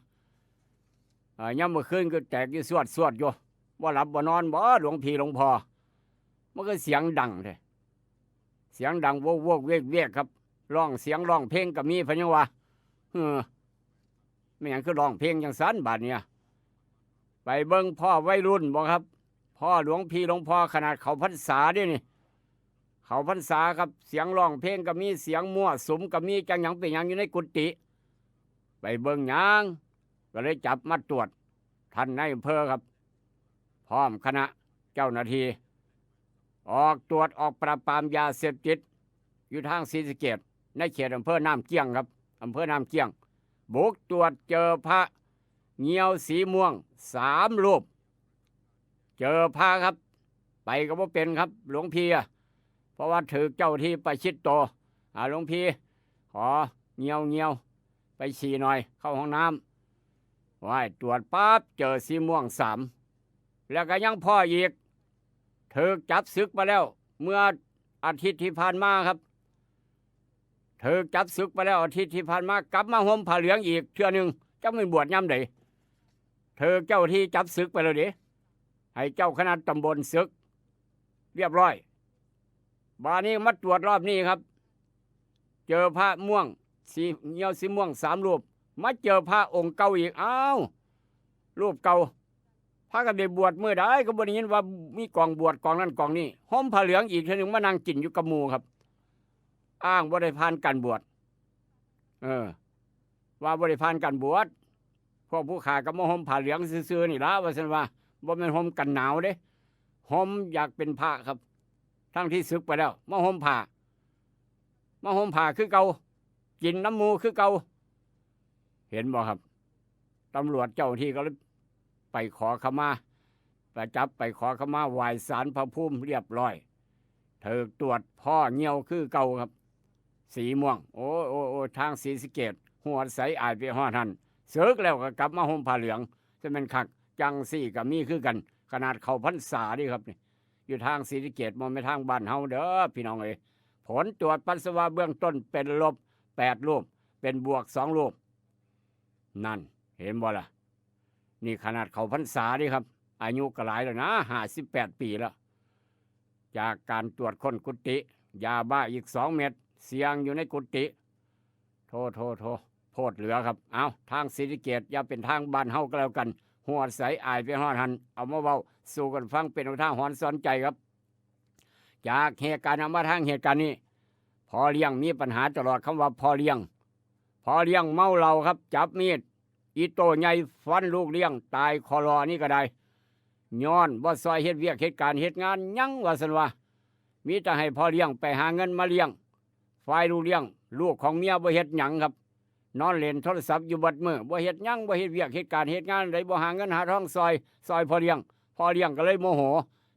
เอ่อ ยามมื้อคืนก็แตกอยู่สวดๆ อยู่ บ่หลับบ่นอนบ่ หลวงพี่หลวงพ่อ มันก็เสียงดังแท้ เสียงดังโวกๆ เวกๆ ครับ ร้องเสียงร้องเพลงก็มี เพิ่นยังว่า เออ แม่นหยังคือร้องเพลงจั่งซั้นบาดเนี่ย ไปเบิ่งพ้อวัยรุ่นบ่ครับ พ้อหลวงพี่หลวงพ่อ ขนาดเข้าพรรษาเด้นี่ เข้าพรรษาครับ เสียงร้องเพลงก็มี เสียงมั่วสุมก็มี จั่งหยังเป็นหยังอยู่ในกุฏิ ไปเบิ่งหยัง ก็เลยจับมาตรวจ ท่านนายอำเภอครับ พร้อมคณะเจ้าหน้าที่ ออกตรวจ ออกปราบปรามยาเสพติด อยู่ทางศรีสะเกษ ในเขตอำเภอน้ำเกี้ยงครับ อำเภอน้ำเกี้ยง บุกตรวจเจอพระเงี้ยวสีม่วงสามรูป เจอพระครับ ไปก็บ่เป็นครับ หลวงพี่อะ เพราะว่าถืกเจ้าที่ประชิดตัว อ่า หลวงพี่ ขอเงี้ยวเงี้ยว ไปฉี่หน่อย เข้าห้องน้ำ ว้าย ตรวจปั๊บ เจอสีม่วงสาม แล้วก็ยังพ้ออีก ถืกจับสึกมาแล้ว เมื่ออาทิตย์ที่ผ่านมาครับ ถืกจับสึกไปแล้ว อาทิตย์ที่ผ่านมา กลับมาห่มผ้าเหลืองอีกเทื่อหนึ่ง จักแม่นบวชยามใด๋ ถืกเจ้าที่จับสึกไปแล้วเด้ ให้เจ้าคณะตำบลสึก เรียบร้อย บาดนี้มาตรวจรอบนี้ครับ เจอพระม่วง สีเงี้ยวสีม่วงสามรูป มาเจอพระองค์เก่าอีก อ้าว รูปเก่า พากันได้บวชมื้อใด๋ ก็บ่ได้ยินว่ามีกองบวชกองนั้นกองนี้ ห่มผ้าเหลืองอีกเทื่อหนึ่ง มานั่งกินอยู่กับหมู่ครับ อ้างบ่ได้ผ่านการบวช เออ ว่าบ่ได้ผ่านการบวช พวกผู้ข้าก็มาห่มผ้าเหลืองซื่อๆนี่ล่ะ ว่าซั่นว่า บ่แม่นห่มกันหนาวเด้ ห่มอยากเป็นพระครับ ทั้งที่สึกไปแล้ว มาห่มผ้า มาห่มผ้าคือเก่า กินนำหมู่คือเก่า เห็นบ่ครับ ตำรวจเจ้าหน้าที่ก็เลยไปขอขมา ไปจับไปขอขมา ไหว้ศาลพระภูมิเรียบร้อย ถูกตรวจพ้อเยี่ยวคือเก่าครับ สีม่วง โอ้ โอ้ โอ้ ทางศรีสะเกษ ฮอดไสอ้ายไปฮอดหั่น สึกแล้วก็กลับมาห่มผ้าเหลือง จะแม่นคัก จั่งซี้ก็มีคือกัน ขนาดเข้าพรรษาเด้ครับนี่ อยู่ทางศรีสะเกษ บ่แม่นทางบ้านเฮาเด้อ พี่น้องเอ้ย ผลตรวจปัสสาวะเบื้องต้นเป็นลบแปดรูป เป็นบวกสองรูป นั่น เห็นบ่ล่ะ นี่ขนาดเข้าพรรษาเด้ครับ อายุก็หลายแล้วนะ ห้าสิบแปดปีแล้ว จากการตรวจค้นกุฏิ ยาบ้าอีกสองเม็ด เสี่ยงอยู่ในกุฏิ โธ่ โธ่ โธ่ โพดเหลือครับ เอ้า ทางศรีสะเกษ อย่าเป็นทางบ้านเฮาก็แล้วกัน ฮอดไสอ้ายไปฮอดหั่น เอามาเว้าสู่กันฟัง เป็นอุทาหรณ์สอนใจครับ จากเหตุการณ์นั้นมาทางเหตุการณ์นี้ พ่อเลี้ยงมีปัญหาตลอด คำว่าพ่อเลี้ยง พ่อเลี้ยงเมาเหล้าครับ จับมีด อิโต้ใหญ่ฟันลูกเลี้ยงตายคอลอ นี่ก็ได้ ย้อนบ่ซอยเฮ็ดเวียกเฮ็ดการเฮ็ดงานหยัง ว่าซั่นว่า มีแต่ให้พ่อเลี้ยงไปหาเงินมาเลี้ยง ฝ่ายลูกเลี้ยง ลูกของเมียบ่เฮ็ดหยังครับ นอนเล่นโทรศัพท์อยู่เบิดมื้อ บ่เฮ็ดหยัง บ่เฮ็ดเวียกเฮ็ดการเฮ็ดงานใด บ่หาเงินหาทองซอย ซอยพ่อเลี้ยง พ่อเลี้ยงก็เลยโมโห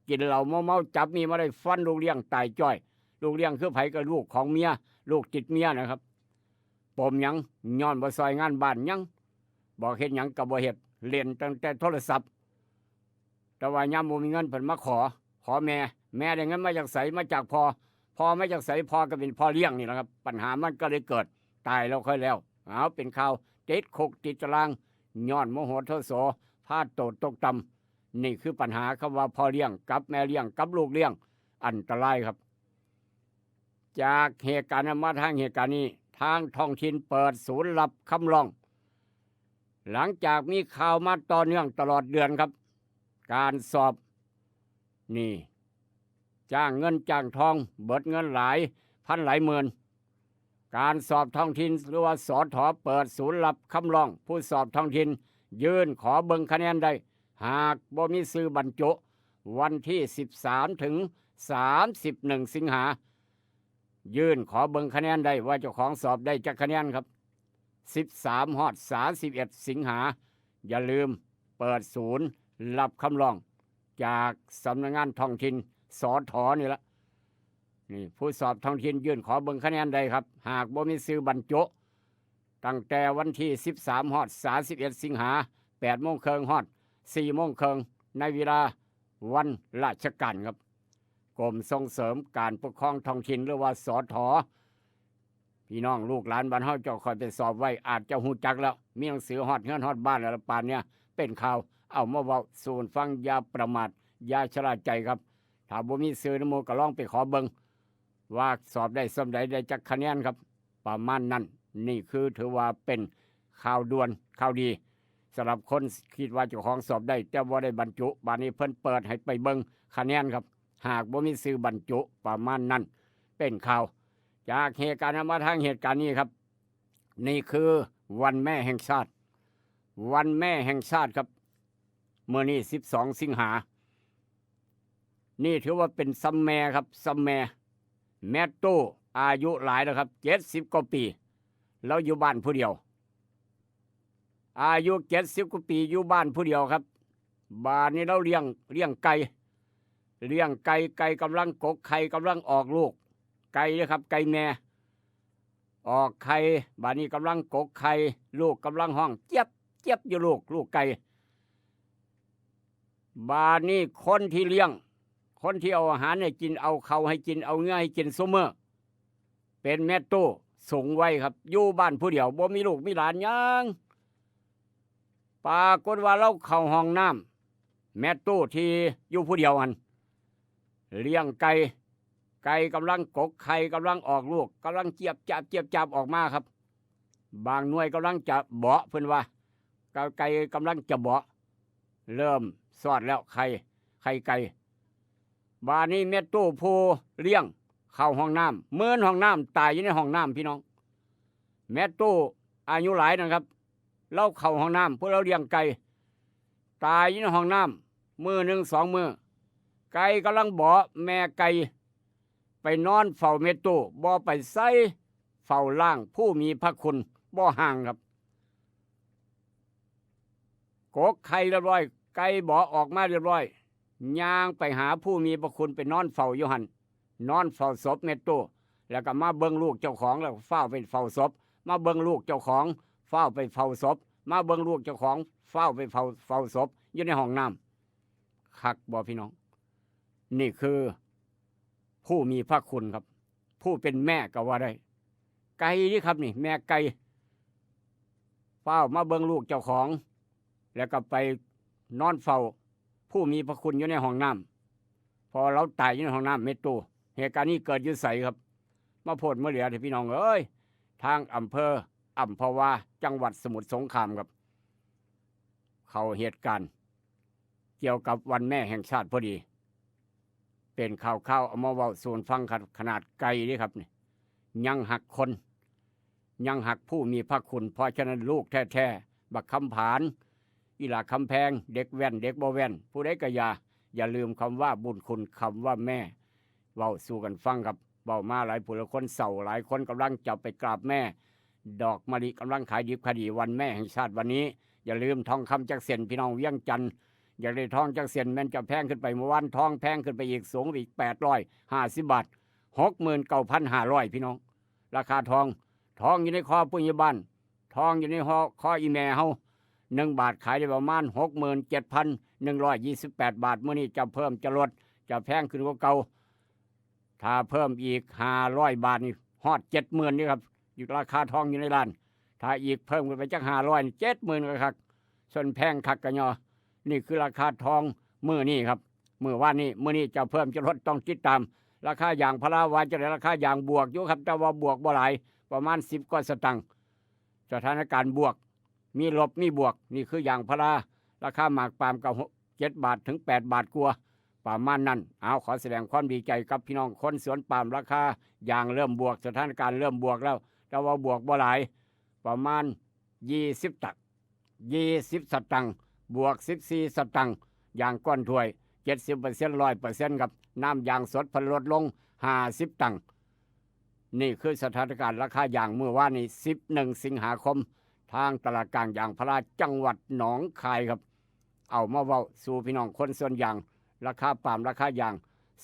กินเหล้าเมาๆ จับมีดมาได้ฟันลูกเลี้ยงตายจ้อย ลูกเลี้ยงคือไผ ก็ลูกของเมีย ลูกติดเมียนะครับ ปมหยัง ย้อนบ่ซอยงานบ้านหยัง บอกเฮ็ดหยังก็บ่เฮ็ด เล่นตั้งแต่โทรศัพท์ แต่ว่ายามบ่มีเงินเพิ่นมาขอ ขอแม่ แม่ได้เงินมาจากไส มาจากพ่อ พ่อมาจากไส พ่อก็เป็นพ่อเลี้ยงนี่แหละครับ ปัญหามันก็เลยเกิด ตายแล้วค่อยแล้ว เอา เป็นข่าว ติดคุกติดตาราง ย้อนโมโหโทโส พาโตตกต่ำ นี่คือปัญหา คำว่าพ่อเลี้ยงกับแม่เลี้ยงกับลูกเลี้ยง อันตรายครับ จากเหตุการณ์นั้นมาทางเหตุการณ์นี้ ทางท้องถิ่นเปิดศูนย์รับคำร้อง หลังจากมีข่าวมาต่อเนื่องตลอดเดือนครับ การสอบ นี่ จ้างเงินจ้างทอง เบิดเงินหลายพันหลายหมื่น การสอบท้องถิ่นหรือว่า สถ เปิดศูนย์รับคำร้อง ผู้สอบท้องถิ่นยื่นขอเบิ่งคะแนนได้ หากบ่มีชื่อบรรจุ วันที่สิบสามถึงสามสิบเอ็ดสิงหา ยื่นขอเบิ่งคะแนนได้ว่าเจ้าของสอบได้จักคะแนนครับ สิบสามฮอดสามสิบเอ็ดสิงหา อย่าลืมเปิดศูนย์รับคำร้องจากสำนักงานท้องถิ่น สถ นี่ละ นี่ ผู้สอบท้องถิ่นยื่นขอเบิ่งคะแนนได้ครับ หากบ่มีชื่อบรรจุ ตั้งแต่วันที่สิบสามฮอดสามสิบเอ็ดสิงหา แปดโมงครึ่งฮอดสี่โมงครึ่ง ในเวลาวันราชการครับ กรมส่งเสริมการปกครองท้องถิ่น หรือว่า สถ พี่น้องลูกหลานบ้านเฮาเจ้าค่อยไปสอบไว้ อาจจะฮู้จักแล้ว มีหนังสือฮอดเฮือนฮอดบ้านแล้วล่ะ ป่านเนี่ย เป็นข่าว เอามาเว้าสู่ฟัง อย่าประมาท อย่าชะล่าใจครับ ถ้าบ่มีชื่อนำหมู่ก็ลองไปขอเบิ่ง ว่าสอบได้ส่ำใด ได้จักคะแนนครับ ประมาณนั้น นี่คือถือว่าเป็นข่าวด่วนข่าวดี สำหรับคนคิดว่าเจ้าของสอบได้ แต่บ่ได้บรรจุ บาดนี้เพิ่นเปิดให้ไปเบิ่งคะแนนครับ หากบ่มีชื่อบรรจุ ประมาณนั้น เป็นข่าว จากเหตุการณ์นั้นมาทางเหตุการณ์นี้ครับ นี่คือวันแม่แห่งชาติ วันแม่แห่งชาติครับ มื้อนี้สิบสองสิงหา นี่ถือว่าเป็นซำแม่ครับ ซำแม่ แม่ตู้ อายุหลายแล้วครับ เจ็ดสิบกว่าปี แล้วอยู่บ้านผู้เดียว อายุเจ็ดสิบกว่าปี อยู่บ้านผู้เดียวครับ บาดนี้เราเลี้ยง เลี้ยงไก่ เลี้ยงไก่ ไก่กำลังกกไข่ กำลังออกลูก ไก่นะครับ ไก่แม่ ออกไข่ บาดนี้กำลังกกไข่ ลูกกำลังฮ้องเจี๊ยบเจี๊ยบอยู่ ลูก ลูกไก่ บาดนี้คนที่เลี้ยง คนที่เอาอาหารให้กิน เอาข้าวให้กิน เอาเหงื่อให้กินซุมื้อ เป็นแม่ตู้สูงวัยครับ อยู่บ้านผู้เดียว บ่มีลูกมีหลานหยัง ปรากฏว่าลาวเข้าห้องน้ำ แม่ตู้ที่อยู่ผู้เดียวหั่น เลี้ยงไก่ ไก่กำลังกกไข่ กำลังออกลูก กำลังเจี๊ยบจ๊าบ เจี๊ยบจ๊าบออกมาครับ บางหน่วยกำลังจะเบาะ เพิ่นว่า ไก่ ไก่กำลังจะเบาะ เริ่มซอดแล้ว ไข่ ไข่ไก่ บาดนี้แม่ตู้ผู้เลี้ยงเข้าห้องน้ำ เมินห้องน้ำ ตายอยู่ในห้องน้ำ พี่น้อง แม่ตู้ อายุหลายนั่นครับ ลาวเข้าห้องน้ำ ผู้ลาวเลี้ยงไก่ ตายอยู่ในห้องน้ำ มื้อหนึ่งสองมื้อ ไก่กำลังเบาะ แม่ไก่ไปนอนเฝ้าแม่ตู้ บ่ไปไส เฝ้าร่างผู้มีพระคุณ บ่ห่างครับ กกไข่เรียบร้อย ไก่เบาะออกมาเรียบร้อย ย่างไปหาผู้มีพระคุณ ไปนอนเฝ้าอยู่หั่น นอนเฝ้าศพแม่ตู้ แล้วก็มาเบิ่งลูกเจ้าของ แล้วก็ฟ้าวไปเฝ้าศพ มาเบิ่งลูกเจ้าของ ฟ้าวไปเฝ้าศพ มาเบิ่งลูกเจ้าของ ฟ้าวไปเฝ้า เฝ้าศพ อยู่ในห้องน้ำ คักบ่พี่น้อง นี่คือผู้มีพระคุณครับ ผู้เป็นแม่ก็ว่าได้ ไก่นี่ครับนี่ แม่ไก่ ฟ้าวมาเบิ่งลูกเจ้าของ แล้วก็ไปนอนเฝ้า ผู้มีพระคุณอยู่ในห้องน้ำ เพราะลาวตายอยู่ในห้องน้ำแม่ตู้ เหตุการณ์นี้เกิดอยู่ไสครับ มาโพดมาเหลือเถอะพี่น้องเอ้ย ทางอำเภออัมพวา จังหวัดสมุทรสงครามครับ เข้าเหตุการณ์ เกี่ยวกับวันแม่แห่งชาติพอดี เป็นข่าวๆ เอามาเว้าสู่ฟังครับ ขนาดไก่นี่ครับนี่ ยังฮักคน ยังฮักผู้มีพระคุณ เพราะฉะนั้นลูกแท้ๆ บักคำผาน อีหล่าคำแพง เด็กแว่น เด็กบ่แว่น ผู้ใดก็อย่า อย่าลืมคำว่าบุญคุณ คำว่าแม่ เว้าสู่กันฟังครับ เว้ามาหลายผู้หลายคน เศร้าหลายคนกำลังจะไปกราบแม่ ดอกมะลิกำลังขายดิบขายดี วันแม่แห่งชาติวันนี้ อย่าลืมทองคำจักเส้น พี่น้องเวียงจันทน์ อยากได้ทองจักเส้น แม่นจะแพงขึ้นไป เมื่อวานทองแพงขึ้นไปอีก สูงไปอีก แปดร้อยห้าสิบบาท หกหมื่นเก้าพันห้าร้อย พี่น้อง ราคาทอง ทองอยู่ในคอผู้ใหญ่บ้าน ทองอยู่ในคอ คออีแม่เฮา หนึ่งบาทขายได้ประมาณ หกหมื่นเจ็ดพันหนึ่งร้อยยี่สิบแปดบาท มื้อนี้จะเพิ่มจะลด จะแพงขึ้นกว่าเก่า ถ้าเพิ่มอีกห้าร้อยบาทนี่ ฮอดเจ็ดหมื่นนี่ครับ อยู่ราคาทองอยู่ในร้าน ถ้าอีกเพิ่มขึ้นไปจักห้าร้อยนี่ เจ็ดหมื่นก็คัก ส่วนแพงคักกะยอ นี่คือราคาทองมื้อนี้ครับ มื้อวานนี้ มื้อนี้จะเพิ่มจะลดต้องติดตาม ราคายางพาราว่าจะได้ ราคายางบวกอยู่ครับ แต่ว่าบวกบ่หลาย ประมาณสิบกว่าสตางค์ สถานการณ์บวก มีลบมีบวก นี่คือยางพารา ราคาหมากปาล์มก็หก เจ็ดบาทถึงแปดบาทกว่า ประมาณนั้น เอา ขอแสดงความดีใจกับพี่น้องคนสวนปาล์ม ราคายางเริ่มบวก สถานการณ์เริ่มบวกแล้ว แต่ว่าบวกบ่หลาย ประมาณยี่สิบตัก ยี่สิบสตางค์ บวกสิบสี่สตางค์ ยางก้อนถ้วย เจ็ดสิบเปอร์เซ็นต์ ร้อยเปอร์เซ็นต์ ครับ น้ำยางสดเพิ่นลดลงห้าสิบตังค์ นี่คือสถานการณ์ราคายางมื้อวานนี้ สิบเอ็ดสิงหาคม ทางตลาดกลางยางพาราจังหวัดหนองคายครับ เอามาเว้าสู่พี่น้องคนสวนยาง ราคาปาล์มราคายาง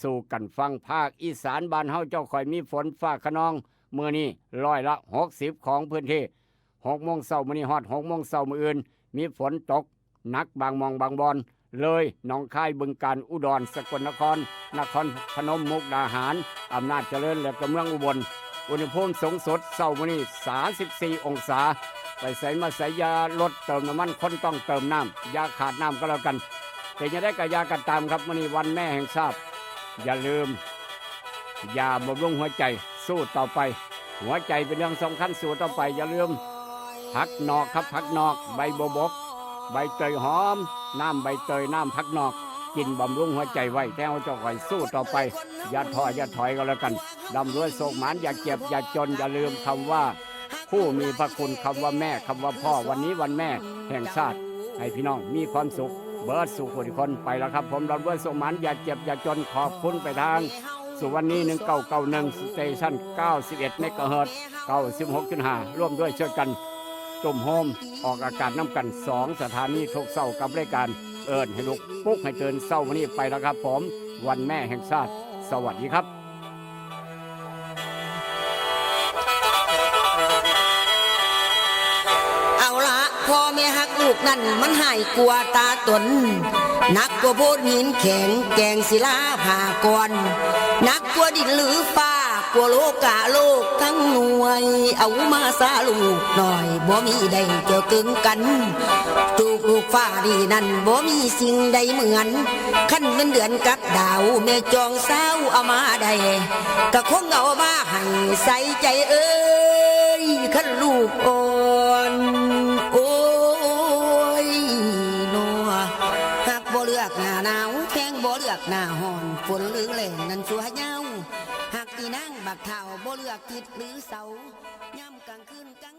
สู่กันฟัง ภาคอีสานบ้านเฮาเจ้าค่อยมีฝนฟ้าคะนอง มื้อนี้ร้อยละหกสิบของพื้นที่ หกโมงเช้ามื้อนี้ฮอดหกโมงเช้ามื้ออื่น มีฝนตกหนักบางหม่องบางบ่อน เลย หนองคาย บึงกาฬ อุดร สกลนคร นครพนม มุกดาหาร อำนาจเจริญ และก็เมืองอุบล อุณหภูมิสูงสุดเช้ามื้อนี้สามสิบสี่องศา ไปไสมาไสอย่าลดเติมน้ำมัน คนต้องเติมน้ำ อย่าขาดน้ำก็แล้วกัน เป็นจั่งใดก็อย่ากันตามครับ มื้อนี้วันแม่แห่งชาติ อย่าลืม ยาบำรุงหัวใจ สู้ต่อไป หัวใจเป็นเรื่องสำคัญ สู้ต่อไป อย่าลืม ผักนอกครับ ผักนอก ใบบัวบก ใบเตยหอม น้ำใบเตย น้ำผักนอก กินบำรุงหัวใจไว้ แต่เฮาเจ้าค่อยสู้ต่อไป อย่าท้ออย่าถอยก็แล้วกัน ร่ำรวยโชคหมาน อย่าเจ็บอย่าจน อย่าลืมคำว่า ผู้มีพระคุณ คำว่าแม่ คำว่าพ่อ วันนี้วันแม่แห่งชาติ ให้พี่น้องมีความสุข เบิดสู่คนทุกคน ไปแล้วครับผม ร่ำรวยโชคหมาน อย่าเจ็บอย่าจน ขอบคุณไปทาง สุวรรณี หนึ่งเก้าเก้าหนึ่ง สเตชัน เก้าสิบเอ็ดเมกะเฮิรตซ์ เก้าสิบหกจุดห้า ร่วมด้วยช่วยกัน ตุ้มโฮม ออกอากาศนำกันสองสถานีทุกเช้ากับรายการเอิ้นให้ลุก ปลุกให้ตื่น เช้าวันนี้ไปแล้วครับผม วันแม่แห่งชาติ สวัสดีครับ เอาละพ่อแม่ฮักลูกนั่นมันหายกลัวตาตน หนักกว่าโบดหินแข็งแกงศิลาผ่าก่อน หนักกว่าดินหรือฟ้ากลัวโลกาโลกทั้งหน่วย เอามาซาลูกหน่อยบ่มีได้เกี่ยวกึงกัน จูกลูกฟ้าดีนั่นบ่มีสิ่งใดเหมือน ขั้นเงินเดือนกับดาวแม่จองสาวเอามาได้ ก็คงเอามาให้ใส่ใจเอ้ย คันลูกอ่อน โอ้ยนอ หักบ่เลือกหน้าหนาว แพงบ่เลือกหน้าฮ้อน ฝนหรือแล้งนั้นชั่วยาว หักอีนางบักเฒ่าบ่เลือกทิศหรือเสา ยามกลางคืนกลาง